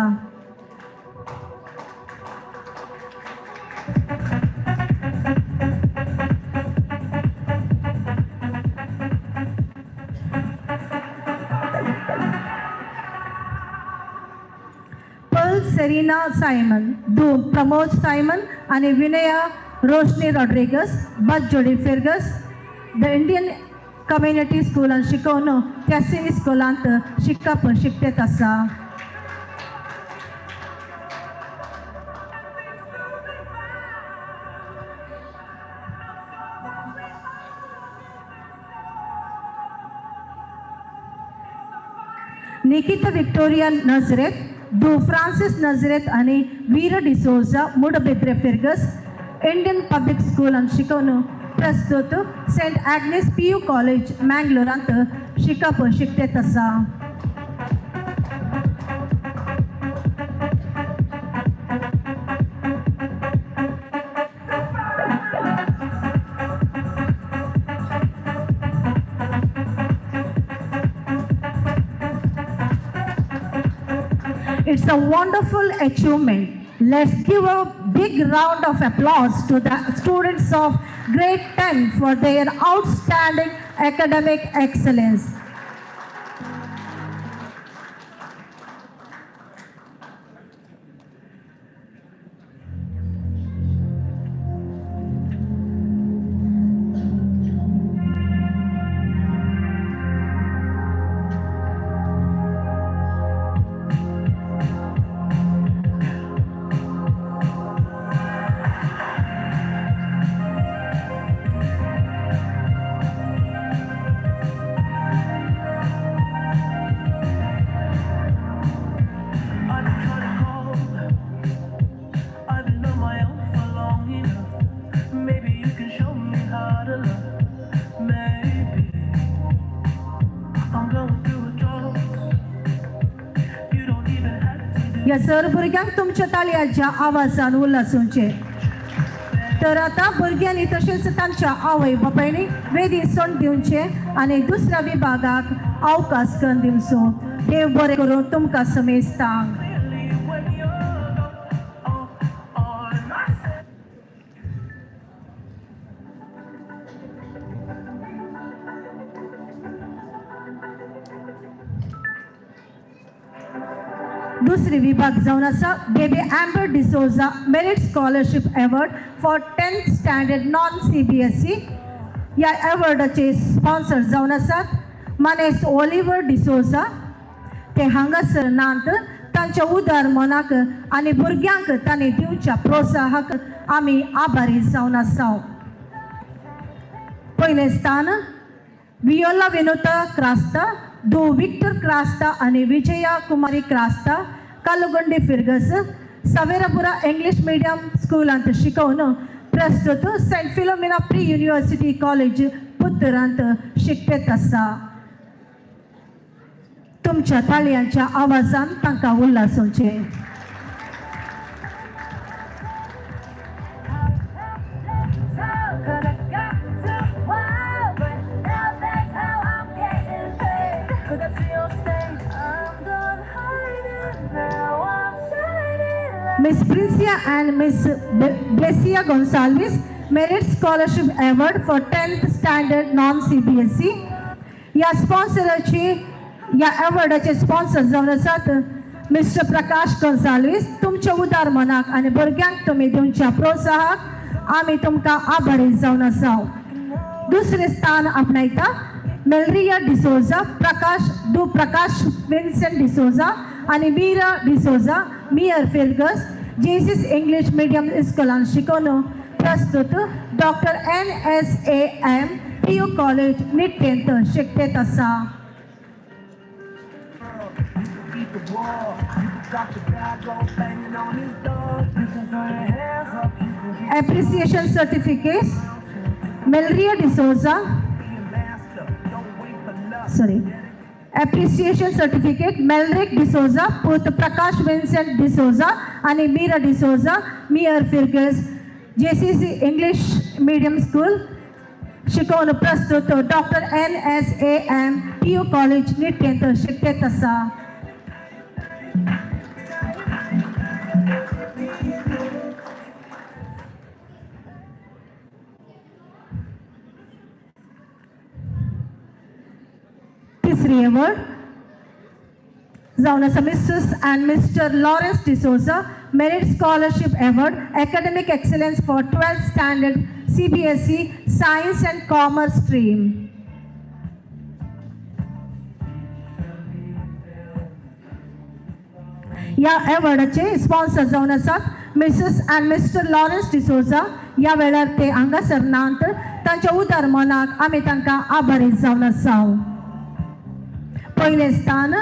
सेरिना सायमन, दू प्रमोद सायमन आनी Vinaya Roshni Rodrigues, बजोडी फिर्गस, the Indian community स्कुलान शिकोवन त्यासी इस्कोलांत शिकप शिकतेत आसा. निकिता विक्टोरिया नजरेत, दू फ्रांसिस नजरेत आनी वीर डिसोजा, मुडबेद्रे फिर्गस, इंडियन पब्लिक स्कुलान शिकोवन प्रस्तुत सेंट आग्नेस PU college मँगलोरांत शिकप शिकतेत आसा. It's a wonderful achievement. Let's give a big round of applause to the students of grade 10 for their outstanding academic excellence. ह्या सर भुरग्यांक तुमच्या ताळयांच्या आवाजान उल्हासूचे. तर आतां भुरग्यांनी तशेंच तांच्या आवय बापायनी वेदी सोंड दिवचे आनी दुसऱ्या विभागाक अवकाश करून दिवचो. देव बरें करूं तुमकां समेस्तांक. दुसरी विभाग जावन आसा baby Amber D'Souza merit scholarship award for 10th standard non CBSE. ह्या एवॉर्डाचे स्पॉन्सर जावन आसात मानेस ओलिवर डिसोजा. ते हांगासर नात, तांच्या उदार मनाक आनी भुरग्यांक तांणी दिवच्या प्रोत्साहाक आमी आभारी जावन आसा. पयलें स्थान वियोला विनोता क्रास्ता, दो विक्टर क्रास्ता आनी विजया कुमारी क्रास्ता, कालुगंडी फिर्गस, सवेरापुरा इंग्लीश मिडियम स्कुलांत शिकोवन प्रस्तुत Saint Philomena pre university college पुत्तूरांत शिकतेत आसा. तुमच्या ताळयांच्या आवाजान तांकां उल्हासोवचें. Miss Princia and Miss Blesia Gonsalves Merit Scholarship Award for 10th Standard Non-CBSE. या स्पॉन्सराची या अवॉर्डाचे स्पॉन्सर जावन आसात मिस्टर प्रकाश गोन्साल्वीस. तुमच्या उदार मनाक आनी भुरग्यांक तुमी दिवच्या प्रोत्साहाक आमी तुमकां आभारी जावन आसा. दुसरें स्थान आपणायता मेलरिया डिसोजा, प्रकाश दु प्रकाश विन्सेंट डिसोजा आनी मीरा डिसोजा, मियर फिर्गस, जेसीस इंग्लीश मिडियम इस्कॉलान शिकोवन प्रस्तुत doctor NSAM PU college निट्टेंत शिकतेत आसा. Appreciation certificates, Melria D'Souza, sorry, appreciation certificate, Melrick D'Souza, पूत प्रकाश विन्सेंट डिसोजा आनी Meera D'Souza, Miyar फिर्गस, JCC English medium school शिकोवन प्रस्तुत doctor NSAM PU college निट्टेंत शिकतेत आसा. तिसरी अवॉर्ड जावन आसा Mrs and Mr Lawrence D'Souza merit scholarship award academic excellence for 12th standard CBSE science and commerce stream. ह्या अवॉर्डाचे sponsor जावन आसात Mrs and Mr Lawrence D'Souza. ह्या वेळार ते हांगासर नात, तांच्या उदार मनाक आमी तांकां आभारी जावन आसा. पयलें स्थान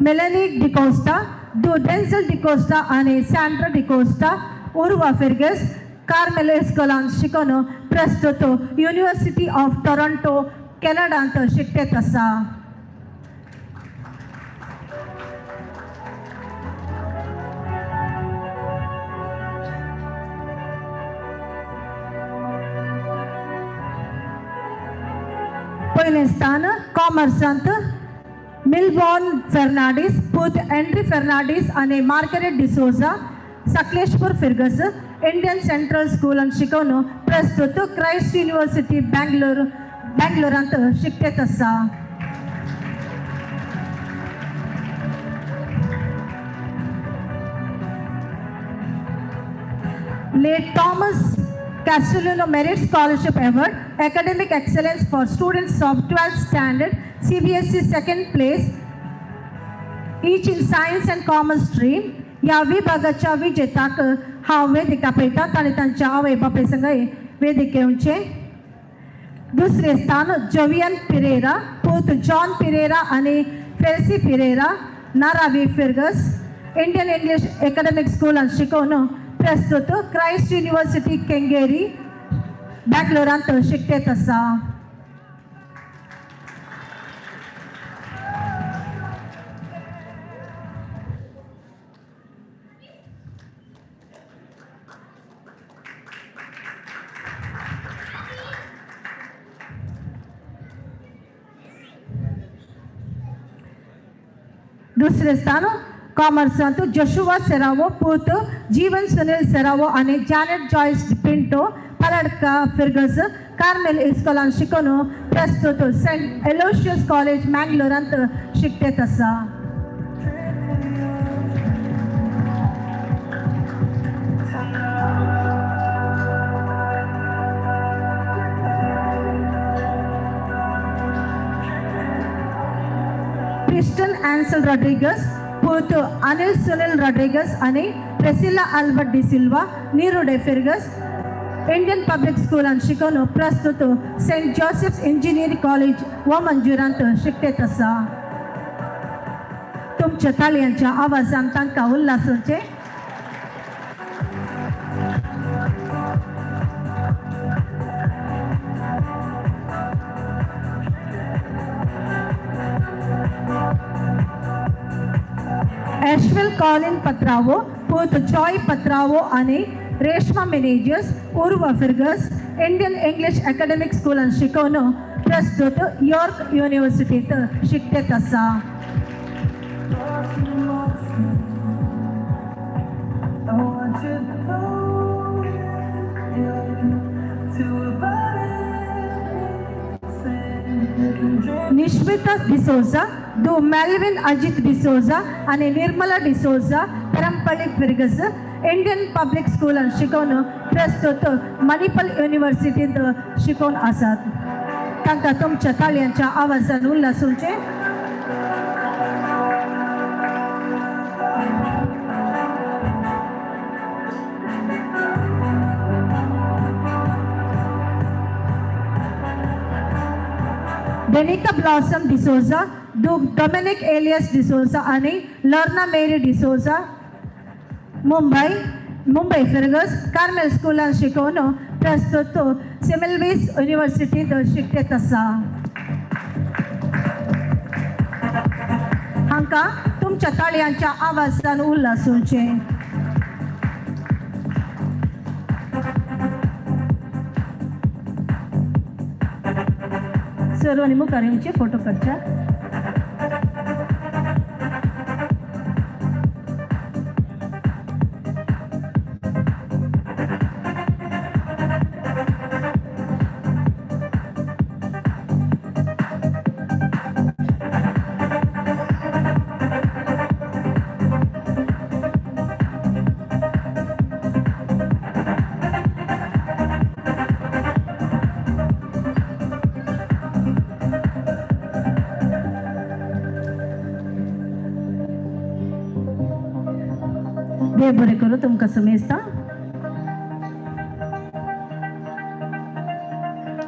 मेलनी डिकोस्टा, दो डेन्झल डिकोस्टा आनी सँड्रा डिकोस्टा, उर्वा फिर्गस, कार्मेल इस्कॉलान शिकोवन प्रस्तुत युनिवर्सिटी ऑफ टोरंटो कॅनडांत शिकतेत आसा. पयलें स्थान कॉमर्सांत मिलबॉर्न फेर्नांडीस, पूत एंड्री फेर्नांडीस आनी Margaret D'Souza, Sakleshpur फिर्गस, Indian central स्कूलान शिकोवन प्रस्तुत क्रायस्ट युनिवर्सिटी बँगलोर बँगलोरांत शिकतेत आसा. Late Thomas Castellano Merit Scholarship Award, Academic Excellence for Students of 12th Standard, CBSE second place, each in Science and Commerce stream. ह्या विभागाच्या विजेताक हांव वेदिका पळयतात आनी तांच्या आवय बापाय संगय वेदिके येवचें. दुसरें स्थान जोवियन पिरेरा, पूत जॉन पिरेरा आनी फेल्सी पिरेरा, नारावी फिर्गस, इंडियन इंग्लीश एकाडेमीक स्कुलान शिकोवन प्रस्तुत क्रायस्ट युनिवर्सिटी केंगेरी बँगलोरांत शिकतेत आसा. दुसरें स्थान कॉमर्सांत जोशुआ सेरावो, पूत जीवन सुनील सेरावो आनी जॅनेट जॉयस पिंटो, पलडका फिर्गस, कार्मेल इस्कॉलान शिकोवन प्रस्तुत सेंट एलोशियस कॉलेज मँगलोरांत शिकतेत आसा. रॉड्रिगस पूत अनिल सुनील रॉड्रिगस आनी Priscilla Albert D'Silva, निरुडे फिर्गस Indian public स्कूलान शिकोवन प्रस्तुत सेंट जोसेफ्स इंजिनियरींग कॉलेज व मंजुरांत शिकतेत आसा. तुमच्या ताळयांच्या आवाजान तांकां उल्हासाचें. एशविल कॉलिन पत्रावो पूत जॉय पत्रावो आनी रेश्मा मेनेजर्स, उर्वा फिर्गस इंडियन इंग्लिश अकॅडमिक स्कूलान शिकोवन प्रस्तुत यॉर्क युनिव्हर्सिटीत शिकतेत आसा. I want you to go to about everything. Nishmita D'Souza दु मेल्विन अजित डिसोजा आनी निर्मला डिसोजा, पेरंपल्ली फिर्गस इंडियन पब्लिक स्कूलान शिकोवन प्रस्तुत मणिपल युनिव्हर्सिटींत शिकोवन आसात. तांकां तुमच्या ताळयांच्या आवाजान उल्हासूचे. डेनिका ब्लॉसम डिसोजा दु डॉमिनिक एलियस डिसोजा आनी लॉर्ना मेरी डिसोजा, मुंबई मुंबई फिर्गस कार्मेल स्कूलान शिकोवन प्रस्तुत सेमिल्वीस युनिव्हर्सिटींत शिकतेत आसा. हांकां तुमच्या ताळयांच्या आवाजान उल्हासूचे. सर्वांनी मुखार येवचे फोटो काडच्या. देव बरें करूं तुमकां समेस्ता.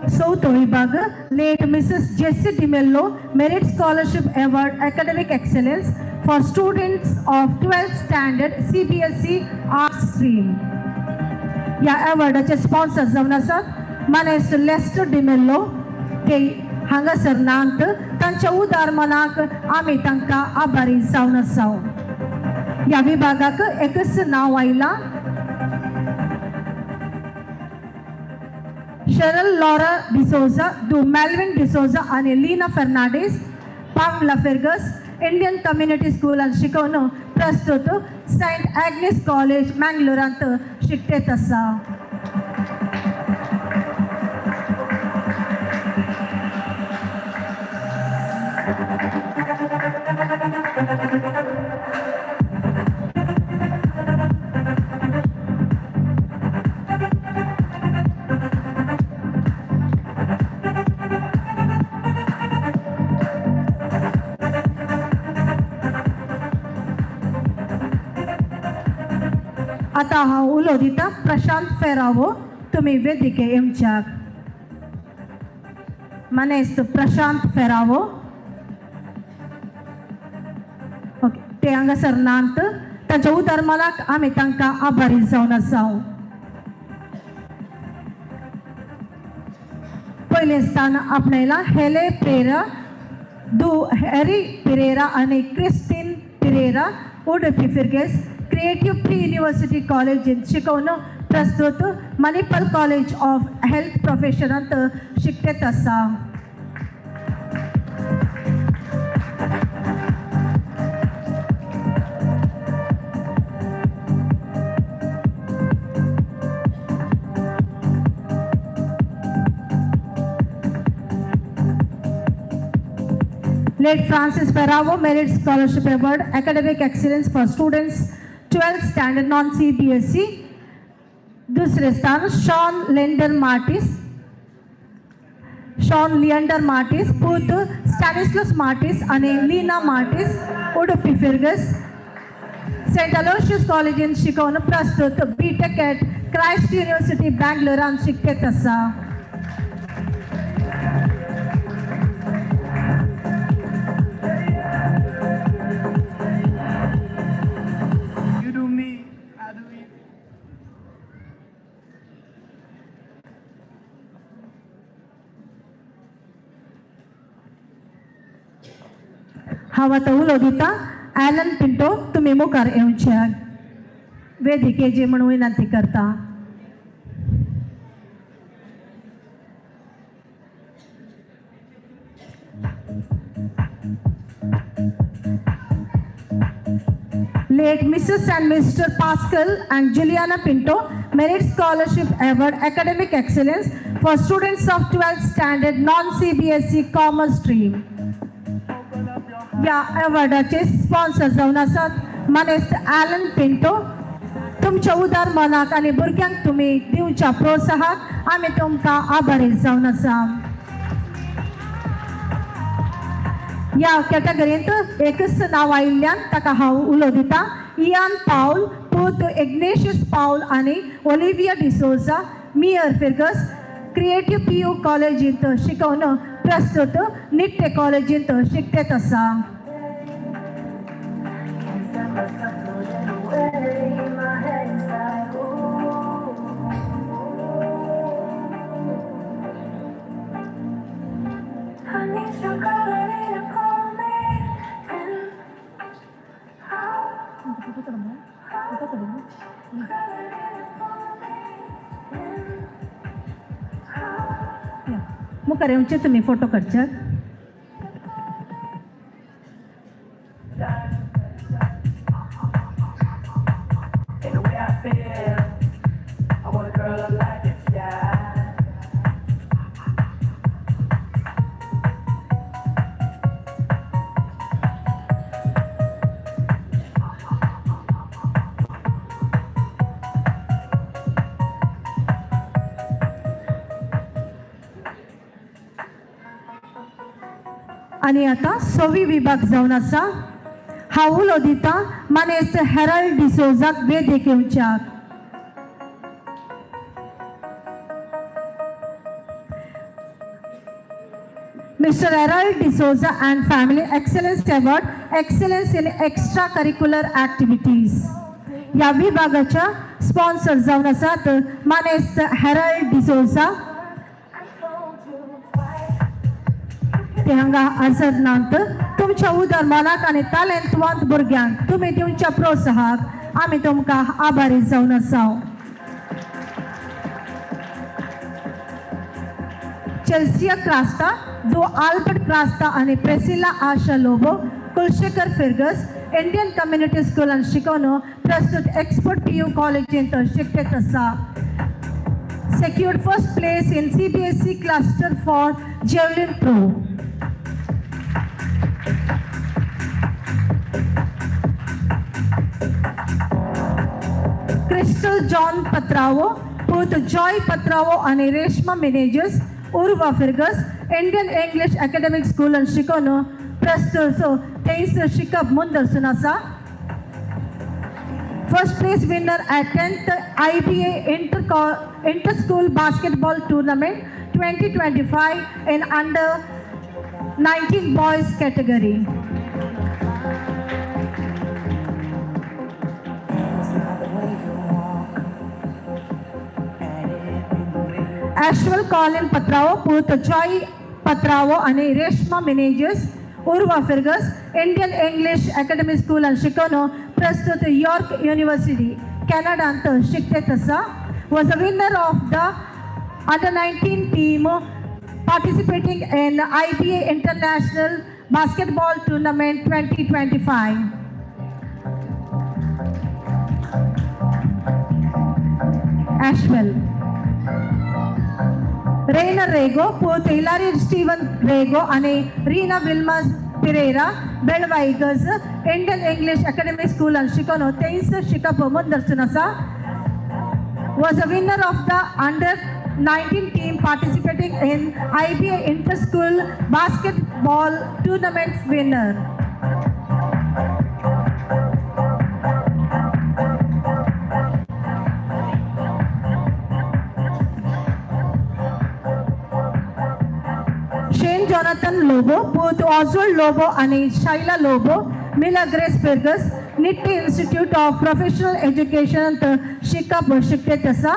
चवथो विभाग late Mrs Jessie D'Mello merit scholarship award academic excellence for students of 12th standard CBSE arts stream. ह्या अवॉर्डाचे स्पॉन्सर्स जावन आसात मानेस्त लेस्टर डिमेल्लो. ते हांगासर नात, तांच्या उदार मनाक आमी तांकां आभारी जावन आसा. ह्या विभागाक एकच नांव आयलां, शरल लॉरा डिसोजा दु मेल्विन डिसोजा आनी लीना फर्नांडीस, पावला फिर्गस इंडियन कम्युनिटी स्कूलान शिकोवन प्रस्तुत सेंट एग्नेस कॉलेज मँगलोरांत शिकतेत आसा. आतां हांव उलो दिता प्रशांत फेरावो, तुमी वेदिके येवच्याक. मानेस्त प्रशांत फेरावो, ओके, ते हांगासर नात, तांच्या उदार मनाक आमी तांकां आभारी जावन आसा. पयलें स्थान आपणायलां हेले पेरा दु हॅरी पिरेरा आनी क्रिस्टीन पिरेरा, उडुपी फिर्गेस क्रिएटिव्ह प्री युनिव्हर्सिटी कॉलेजींत शिकोवन प्रस्तुत मणिपल कॉलेज ऑफ हेल्थ प्रोफेशनांत शिकतेत आसा. Late Francis Ferravo Merit Scholarship Award, Academic Excellence for Students, 12th Standard Non-CBSE. दुसरे स्थान Sean Leander Martis, Sean Leander Martis पूत स्टॅनिस्लस मार्टीस आनी लीना मार्टीस, उडुपी फिर्गस. सेंट अलोशियस कॉलेजीन शिकोवन प्रस्तुत BTech at Christ university बँगलोरान शिकतेत आसा. You do me, I do you. हांव आतां उलो दिता ॲलन पिंटो, तुमी मुखार येवचे वेदिकेची म्हूण विनंती करता. Late Mrs. and Mr. Pascal and Juliana Pinto Merit Scholarship Award Academic Excellence for students of 12th standard non-CBSE Commerce stream. ह्या अवॉर्डाचे स्पॉन्सर जावन आसात मानेस्त ॲलन पिंटो. तुमच्या उदार मनाक आनी भुरग्यांक तुमी दिवच्या प्रोत्साहाक आमी तुमकां आभारी जावन आसा. ह्या कॅटेगरींत एकच नांव आयिल्ल्यान ताका हांव उलो दिता. इयान पावल पूत इग्नेशियस पावल आनी ओलिविया डिसोजा, मियर फिर्गस, क्रिएटीव पीयू कॉलेजींत शिकोवन प्रस्तुत निट्टे कॉलेजींत शिकतेत आसा. My head's like, ooh. I need your girl, I need to call me in. Girl, I need to call me in. मुखार येवचे तुमी फोटो काडचे. In the way I feel, I want a girl like this, yeah. आनी आतां सवी विभाग जावन आसा. हांव उलो दिता मानेस्त Herald डिसोजाक Vedic येवच्याक. Mr. Harold D'Souza and Family Excellence Award, Excellence in Extracurricular Activities. ह्या विभागाच्या स्पॉन्सर जावन आसात मानेस्त हेरल्ड डिसोजा. ते हांगा हजर नात. तुमच्या उदर मनाक आनी तालेंतवंत भुरग्यांक तुमी दिवच्या प्रोत्साहाक आमी तुमकां आभारी जावन आसा. चेल्सिया क्रास्ता दो आल्बर्ट क्रास्ता आनी प्रेसिला आशा लोबो, कुलशेखर फिर्गस, इंडियन कम्युनिटी स्कुलान शिकोवन प्रस्तुत एक्सपर्ट पीयू कॉलेजींत शिकतेत आसा. Secured first place in CBSE cluster for javelin throw. Crystal John Patrao पूत जॉय पत्रावो आनी रेश्मा मेनेजर्स, उर्वा फिर्गस, इंडियन इंग्लिश अकॅडमिक स्कूलान शिकोवन प्रस्तुत तेंच शिकप मुंदरसून आसा. First place winner at 10th IBA Inter School Basketball Tournament 2025 in under 19 boys category. It's not the way you walk, and it in the way Ashwell Colin Patrao पूत Joy Patrao आणि रेश्मा मेनेजर्स, उर्वा फिर्गस, Indian English academy स्कूलान शिकोवन प्रस्तुत York university कॅनडांत शिकतेत आसा. Was a winner of the under 19 team participating in IBA International Basketball Tournament 2025. Ashwell. Rainer Rego पूत Hilari Steven Rego आणि Reena Wilma Pereira, बेळवाईगज, इंडियन इंग्लिश अकॅडमी स्कूलान शिकोवन तेंच शिकप मुंदरसून आसा. Was a winner of the under 19 team participating in IBA Interschool Basketball Tournament winner. Shane Jonathan Lobo, पूत Oswald Lobo आणि Shaila Lobo, Milagres Fergus, Nitte Institute of Professional Education शिकप शिकतेत आसा.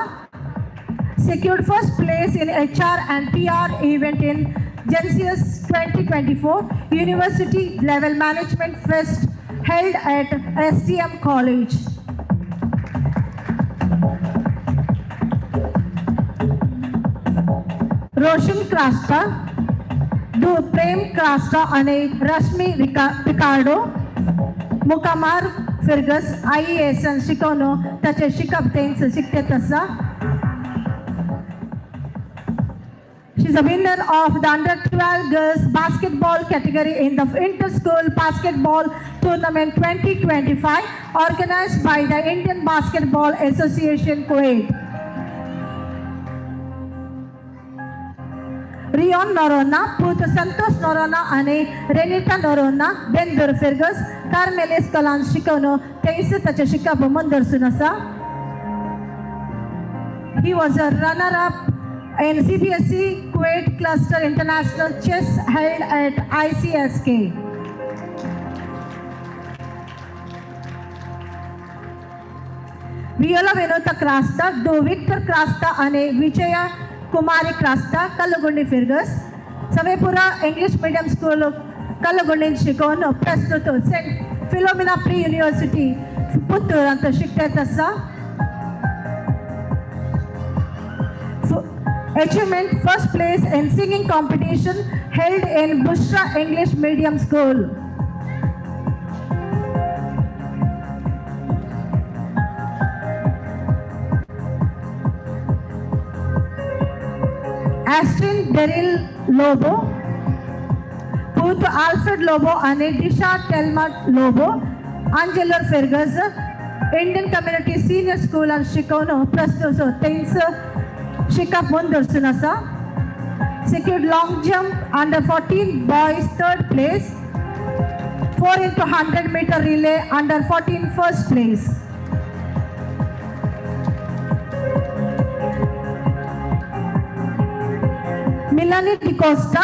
Secured first place in HR and PR event in Gensius 2024 University Level Management Fest held at SDM College. Roshan Crasta, do Prem Crasta અને Rashmi Ricardo, मुकामार फिर्गस IAS शिकोवन ताचें शिकप तेंच शिकतेत आसा. She is a winner of the under 12 girls basketball category in the inter-school basketball tournament 2025 organized by the Indian Basketball Association Kuwait. Rion Noronha, पूत संतोष नोरोना आणि रेनिटा Noronha, Bendur फिर्गस, Carmel इस्कॉलान शिकोवन तेंच ताचें शिकप मुंदरसून आसा. He was a runner-up in CBSE Kuwait Cluster International Chess held at ICSK. Viola Vinota Crasta, do Victor Crasta અને Vijaya Kumari Crasta, Kallugundi Fergus, Samepura English Medium School Kallugundi शिकोवन प्रस्तुत Saint Philomena pre university Puttur अंत शिकतात आसा. Achievement first place in singing competition held in Bushra English Medium School. Astin Beryl Lobo, पूत Alfred Lobo आणि Disha Telma Lobo, Angelar Fergus, Indian Community Senior School आणि शिकोवन प्रस्तुत तेंच शिकप मुंदरसून आसा. Secured long jump under 14 boys third place, 4 into 100 meter relay under 14 first place. Milani D'Costa,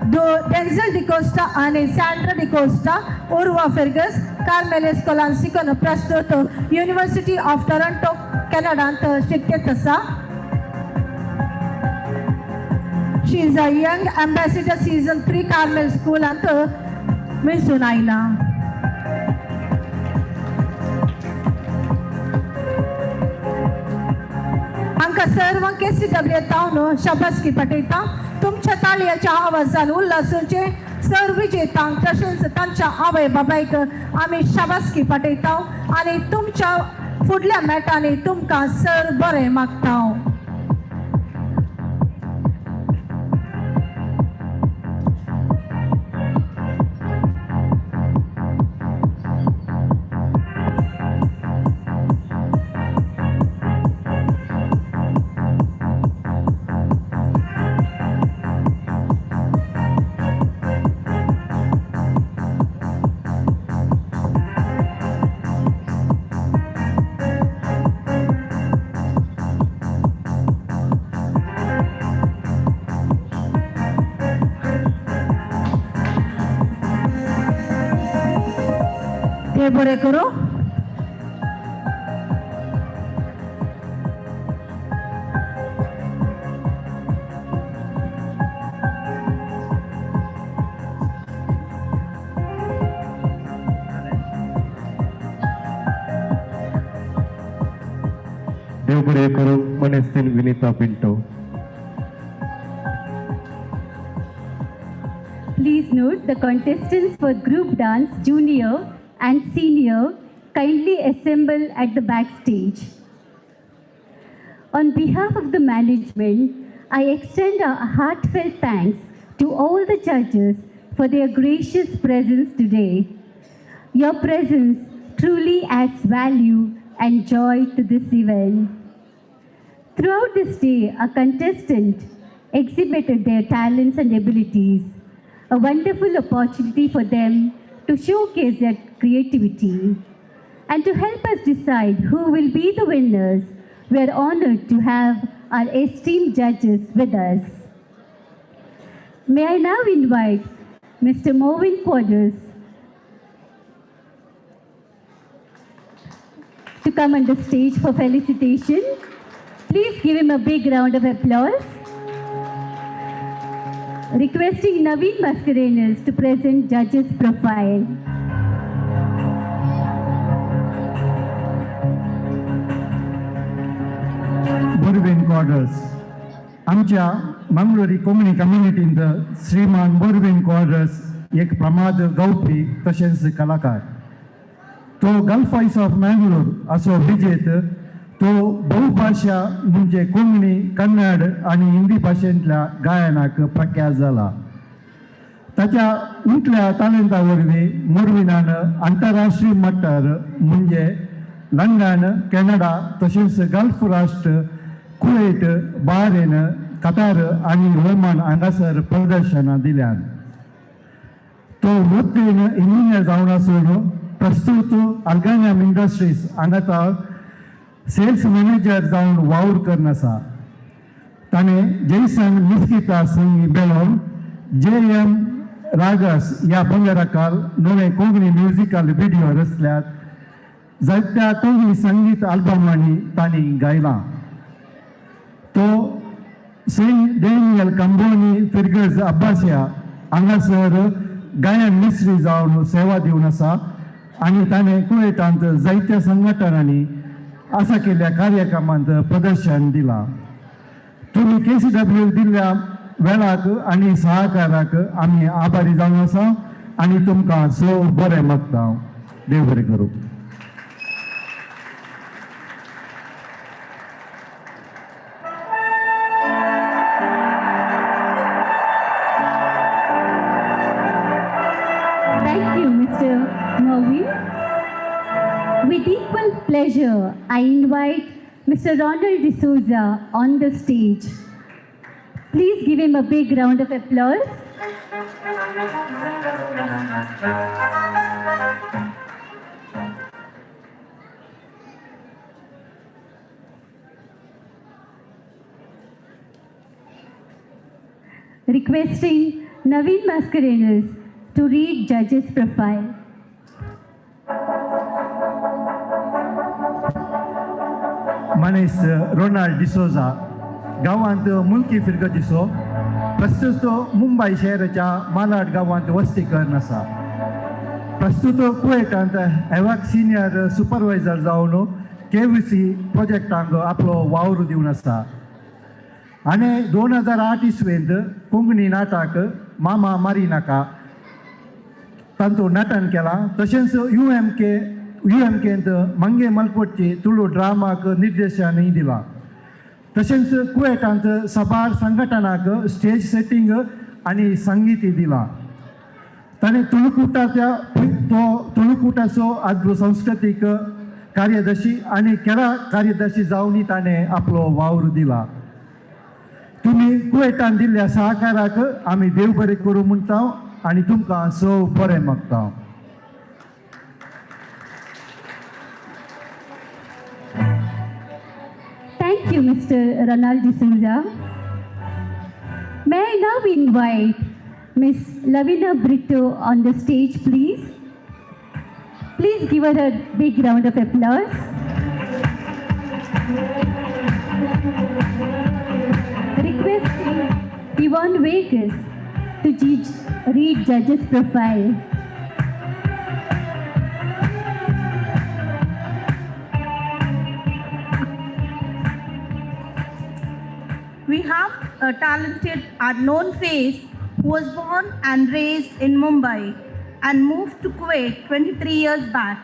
do Denzel D'Costa आणि Sandra D'Costa, Urva Fergus, Carmel इस्कॉलान शिकोवन प्रस्तुत university of Toronto कॅनडांत शिकतेत आसा. She is a young ambassador season 3 Carmel School अंत मिसून आयला. हांकां सर्वांक केसीडब्ल्यू तावन शाबासकी पाठयता. तुमच्या ताळयाच्या आवाजान उल्हासूचे सर विजेतांक तशेंच तांच्या आवय बाबायक आमी शाबासकी पाठयता आनी तुमच्या फुडल्या मेटांनी तुमकां सर बरें मागता. देव बरें करूं. देव बरें करूं. मनेस्तीन Vinita Pinto. Please note the contestants for group dance junior and senior kindly assemble at the backstage. On behalf of the management, I extend our heartfelt thanks to all the judges for their gracious presence today. Your presence truly adds value and joy to this event. Throughout this day, our contestant exhibited their talents and abilities, a wonderful opportunity for them to showcase their creativity. And to help us decide who will be the winners, we are honored to have our esteemed judges with us. May I now invite Mr. Movin Quadros to come on the stage for felicitation. Please give him a big round of applause. Requesting Naveen Mascarenhas to present judge's profile. Borvin Quadros. आमच्या मंगलोरी कोंकणी कम्युनिटींत श्रीमान बोरवीन क्वाड्रस एक प्रमाद गावपी तशेंच कलाकार. तो gulf ice of Mangalore असो विजेत. तो बहुभाशा म्हणजे कोंकणी, कन्नड आनी हिंदी भाशेंतल्या गायनाक प्रख्यात जाला. ताच्या उंटल्या तालेंता वरवीं मोरविनान आंतरराष्ट्रीय मट्टार म्हणजे लंडन, कॅनडा तशेंच गल्फ राष्ट्र, कुवेट, बाहरेन, कतार आनी ओमान हांगासर प्रदर्शनां दिल्यात. तो वृत्तीन इंजिनियर जावन आसून प्रस्तुत अल्गानियम इंडस्ट्रीज हांगाचा सेल्स मॅनेजर जावन वावर करून आसा. ताणें जैसन मिस्किता संगी बेलोन जे एम रागस ह्या बंगराकाल नवे कोंकणी म्युजिकल व्हिडिओ रचल्यात. जायत्या कोंकणी संगीत आल्बमांनी तांणी गायलां. तो सेंट डॅनियल कंबोनी फिरगज अब्बासिया हांगासर गायन मिस्त्री जावन सेवा दिवन आसा आनी ताणें कुवेटांत जायत्या संघटनांनी आसा केल्ल्या कार्यक्रमांत प्रदर्शन दिलां. तुमी के सी डब्ल्यू दिल्ल्या वेळाक आनी सहकाराक आमी आभारी जावन आसा आनी तुमकां सो बरें मागता. देव बरें करूं. Thank you, Mr. Mervyn. With equal pleasure, I invite Mr. Ronald D'Souza on the stage. Please give him a big round of applause. Requesting Naveen Mascarenhas to read judge's profile. Manesh Ronald D'Souza गांवांत मुल्की फिरगतीचो प्रस्तुत मुंबय शहराच्या मालाड गांवांत वस्ती करून आसा. प्रस्तुत कुवेटांत एवाक senior supervisor जावन के व्ही सी प्रोजेक्टांक आपलो वावर दिवन आसा. आनी 2008 इसवेंत कोंकणी नाटक मामा मारी नाका तांतूत नटन केलां. तशेंच you M केंत मंगे मलपोटची तुळू ड्रामाक निर्देशनूय दिलां. तशेंच कुवेटांत साबार संघटनाक स्टेज सेटींग आनी संगीतय दिलां. ताणें तुळुकुटाच्या तो तुळुकुटाचो आदलो सांस्कृतीक कार्यदर्शी आनी खेळा कार्यदर्शी जावनूय ताणें आपलो वावर दिला. तुमी कुवेटान दिल्ल्या सहकाराक आमी देव बरें करूं म्हणटा आनी तुमकां सव बरें मागता. Thank you, Mr. Ronald D'Souza. May I now invite Ms. Lavina Brito on the stage, please. Please give her a big round of applause. Requesting Yvonne Vegas to read judge's profile. We have a talented unknown face who was born and raised in Mumbai and moved to Kuwait 23 years back.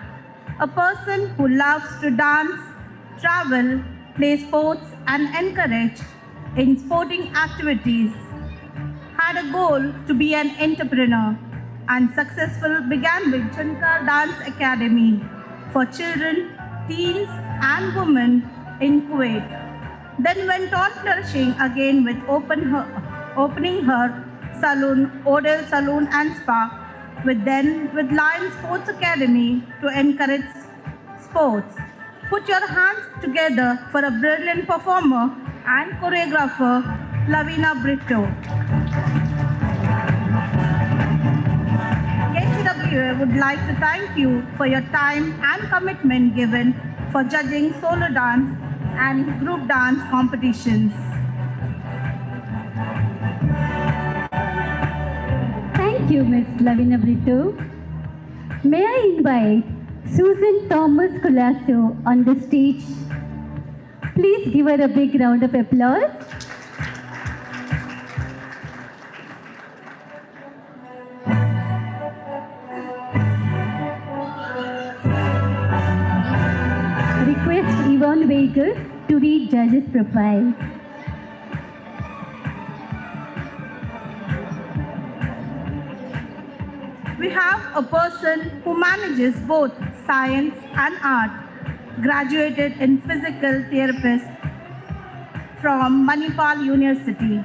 A person who loves to dance, travel, play sports and encourage in sporting activities. Had a goal to be an entrepreneur and successful began with Jhankar Dance Academy for children, teens and women in Kuwait. Then went on flourishing again with opening her salon, Odell Salon and Spa, with Lion Sports Academy to encourage sports. Put your hands together for a brilliant performer and choreographer, Lavina Brito. KCWA would like to thank you for your time and commitment given for judging solo dance and group dance competitions. Thank you, Ms. Lavina Brito. May I invite Susan Thomas Colasso on the stage? Please give her a big round of applause. Request Yvonne Vegas to read judge's profile. We have a person who manages both science and art, graduated in physical therapist from Manipal University,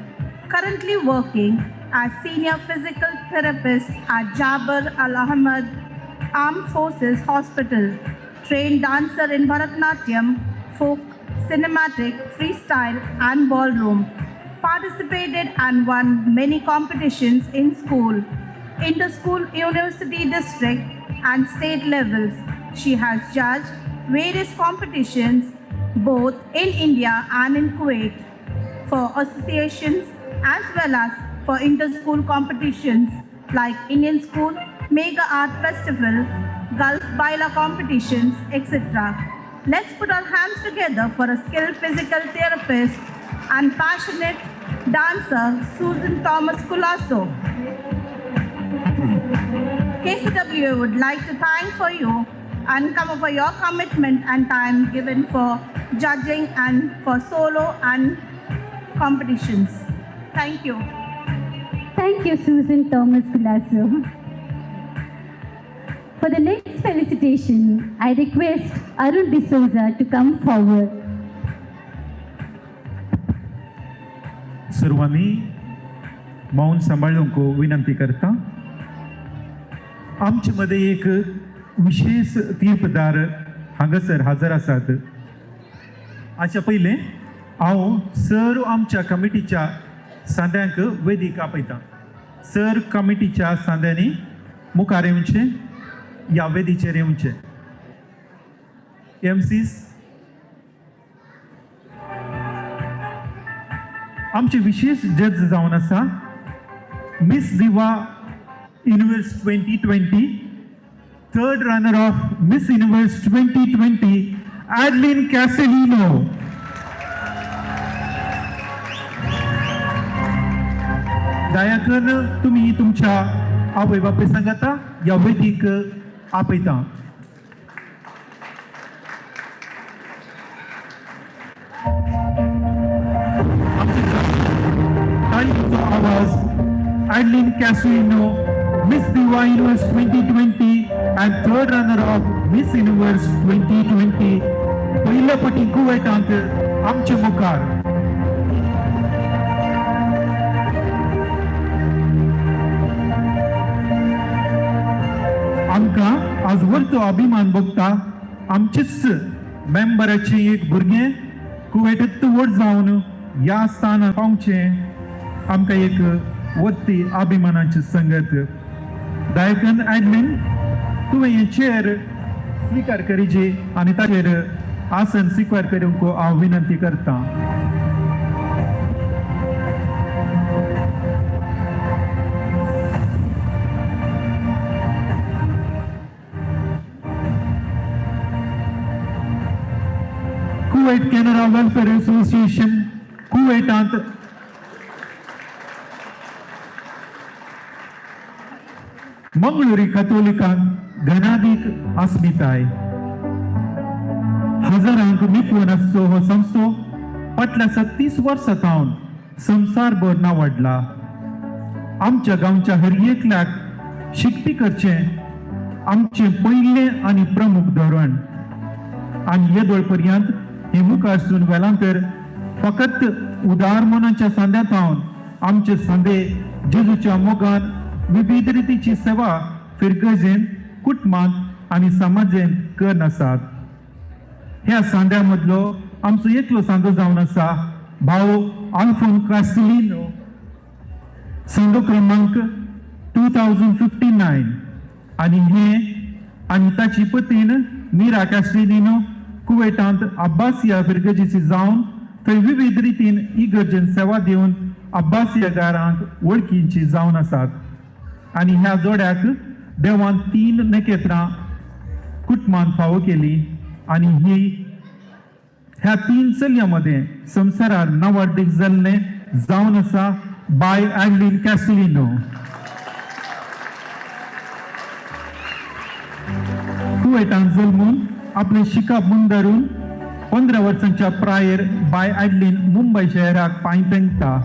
currently working as senior physical therapist at Jaber Al Ahmad Armed Forces Hospital, trained dancer in Bharatanatyam, folk, cinematic, freestyle, and ballroom, participated and won many competitions in school, inter-school, university, district, and state levels. She has judged various competitions both in India and in Kuwait for associations as well as for inter-school competitions like Indian School, Mega Art Festival, Gulf Baila competitions, etc. Let's put our hands together for a skilled physical therapist and passionate dancer, Susan Thomas Colasso. KCWA would like to thank for you and come for your commitment and time given for judging and for solo and competitions. Thank you. Thank you, Susan Thomas Colasso. For the next felicitation, I request Arun D'Souza to come forward. सर्वांनी मौन सांबाळूंक विनंती करता. आमचे मदें एक विशेष तीर्पदार हांगासर हजर आसात. हाच्या पयलें हांव सर आमच्या कमिटीच्या सांद्यांक वेदीक आपयता. सर कमिटीच्या सांद्यांनी मुखार येवचें, ह्या वेदीचेर येवचें. एमसीस आमचे विशेष जज जावन आसा Miss Diva Universe 2020, third runner of Miss Universe 2020, Adline Castelino. दयाकन तुमी तुमच्या आवय बापूय सांगाता ह्या वेदीक आपयता. ताळयेचो आवाज. Adline Castelino, Miss Diva Universe 2020 and third runner of Miss Universe 2020, पयले पटी कुवेटांत आमचे मुखार. आमकां आज वरतो अभिमान भोगता आमचेच मेंबराचें एक भुरगें कुवेटांत व्हड जावन ह्या स्थानार पावचें आमकां एक वत्ती अभिमानाची संगत. दायकन ॲडलिन, तुवें हें चेर स्विकार करीची आनी ताचेर आसन स्विकार करूंक हांव विनंती करता. कुवेट कॅनरा वेलफेअर असोसिएशन कुवेटांत मंगळुरी कथोलिकांक गणादीक अस्मिताय हजारांक मिपवन आसचो हो संस्थो फाटल्या 36 वर्सां सावन संवसारभर नावाडला. आमच्या गांवच्या हर एकल्याक शिकपी करचें आमचें पयलें आनी प्रमुख धोरण आनी येदोळ पर्यंत हे मुखार सून वेलांतर फकत उदार मनाच्या सांद्यांत हावन आमचे सांदे जेजूच्या मोगान विविध रितीची सेवा फिरगजेन, कुटुंबांत आनी समाजेंत कर आसात. ह्या सांद्या मदलो आमचो एकलो सांदो जावन आसा भाऊ आल्फोन कास्टिलिनो, सांदो क्रमांक 2059. आनी हे आनी ताची पतीन मिरा कास्टिलिनो कुवेटांत अब्बासिया फिरगजेची जावन थंय विविध रितीन इगर्जेन सेवा दिवन अब्बासियागारांक वळखीची जावन आसात. आनी ह्या जोड्याक देवान तीन नखेत्रां कुटुंबान फावो केली आनी ही ह्या तीन चलयां मदें संवसारार नांवाडदीक जाल्लें जावन आसा बाय ॲडलीन कॅस्टिलिनो. कुवेटान जल्मून आपलें शिकप मुंदरून 15 वर्सांच्या प्रायेर बाय ॲडलीन मुंबय शहराक पांय तेंकता.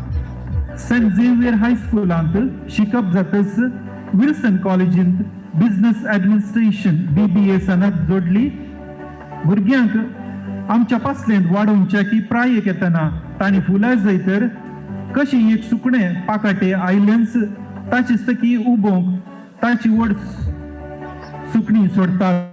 सेंट झेवियर हायस्कुलांत शिकप जातच विल्सन कॉलेजींत बिझनस ॲडमिनिस्ट्रेशन BBA सनद जोडली. भुरग्यांक आमच्या पासलेंत वाडोवच्या की प्रायेक येतना तांणी फुलां जाय तर कशी एक सुकणें पाकाटे आयलेंच ताची सकी उबोवंक ताची व्हड सुकणी सोडतात.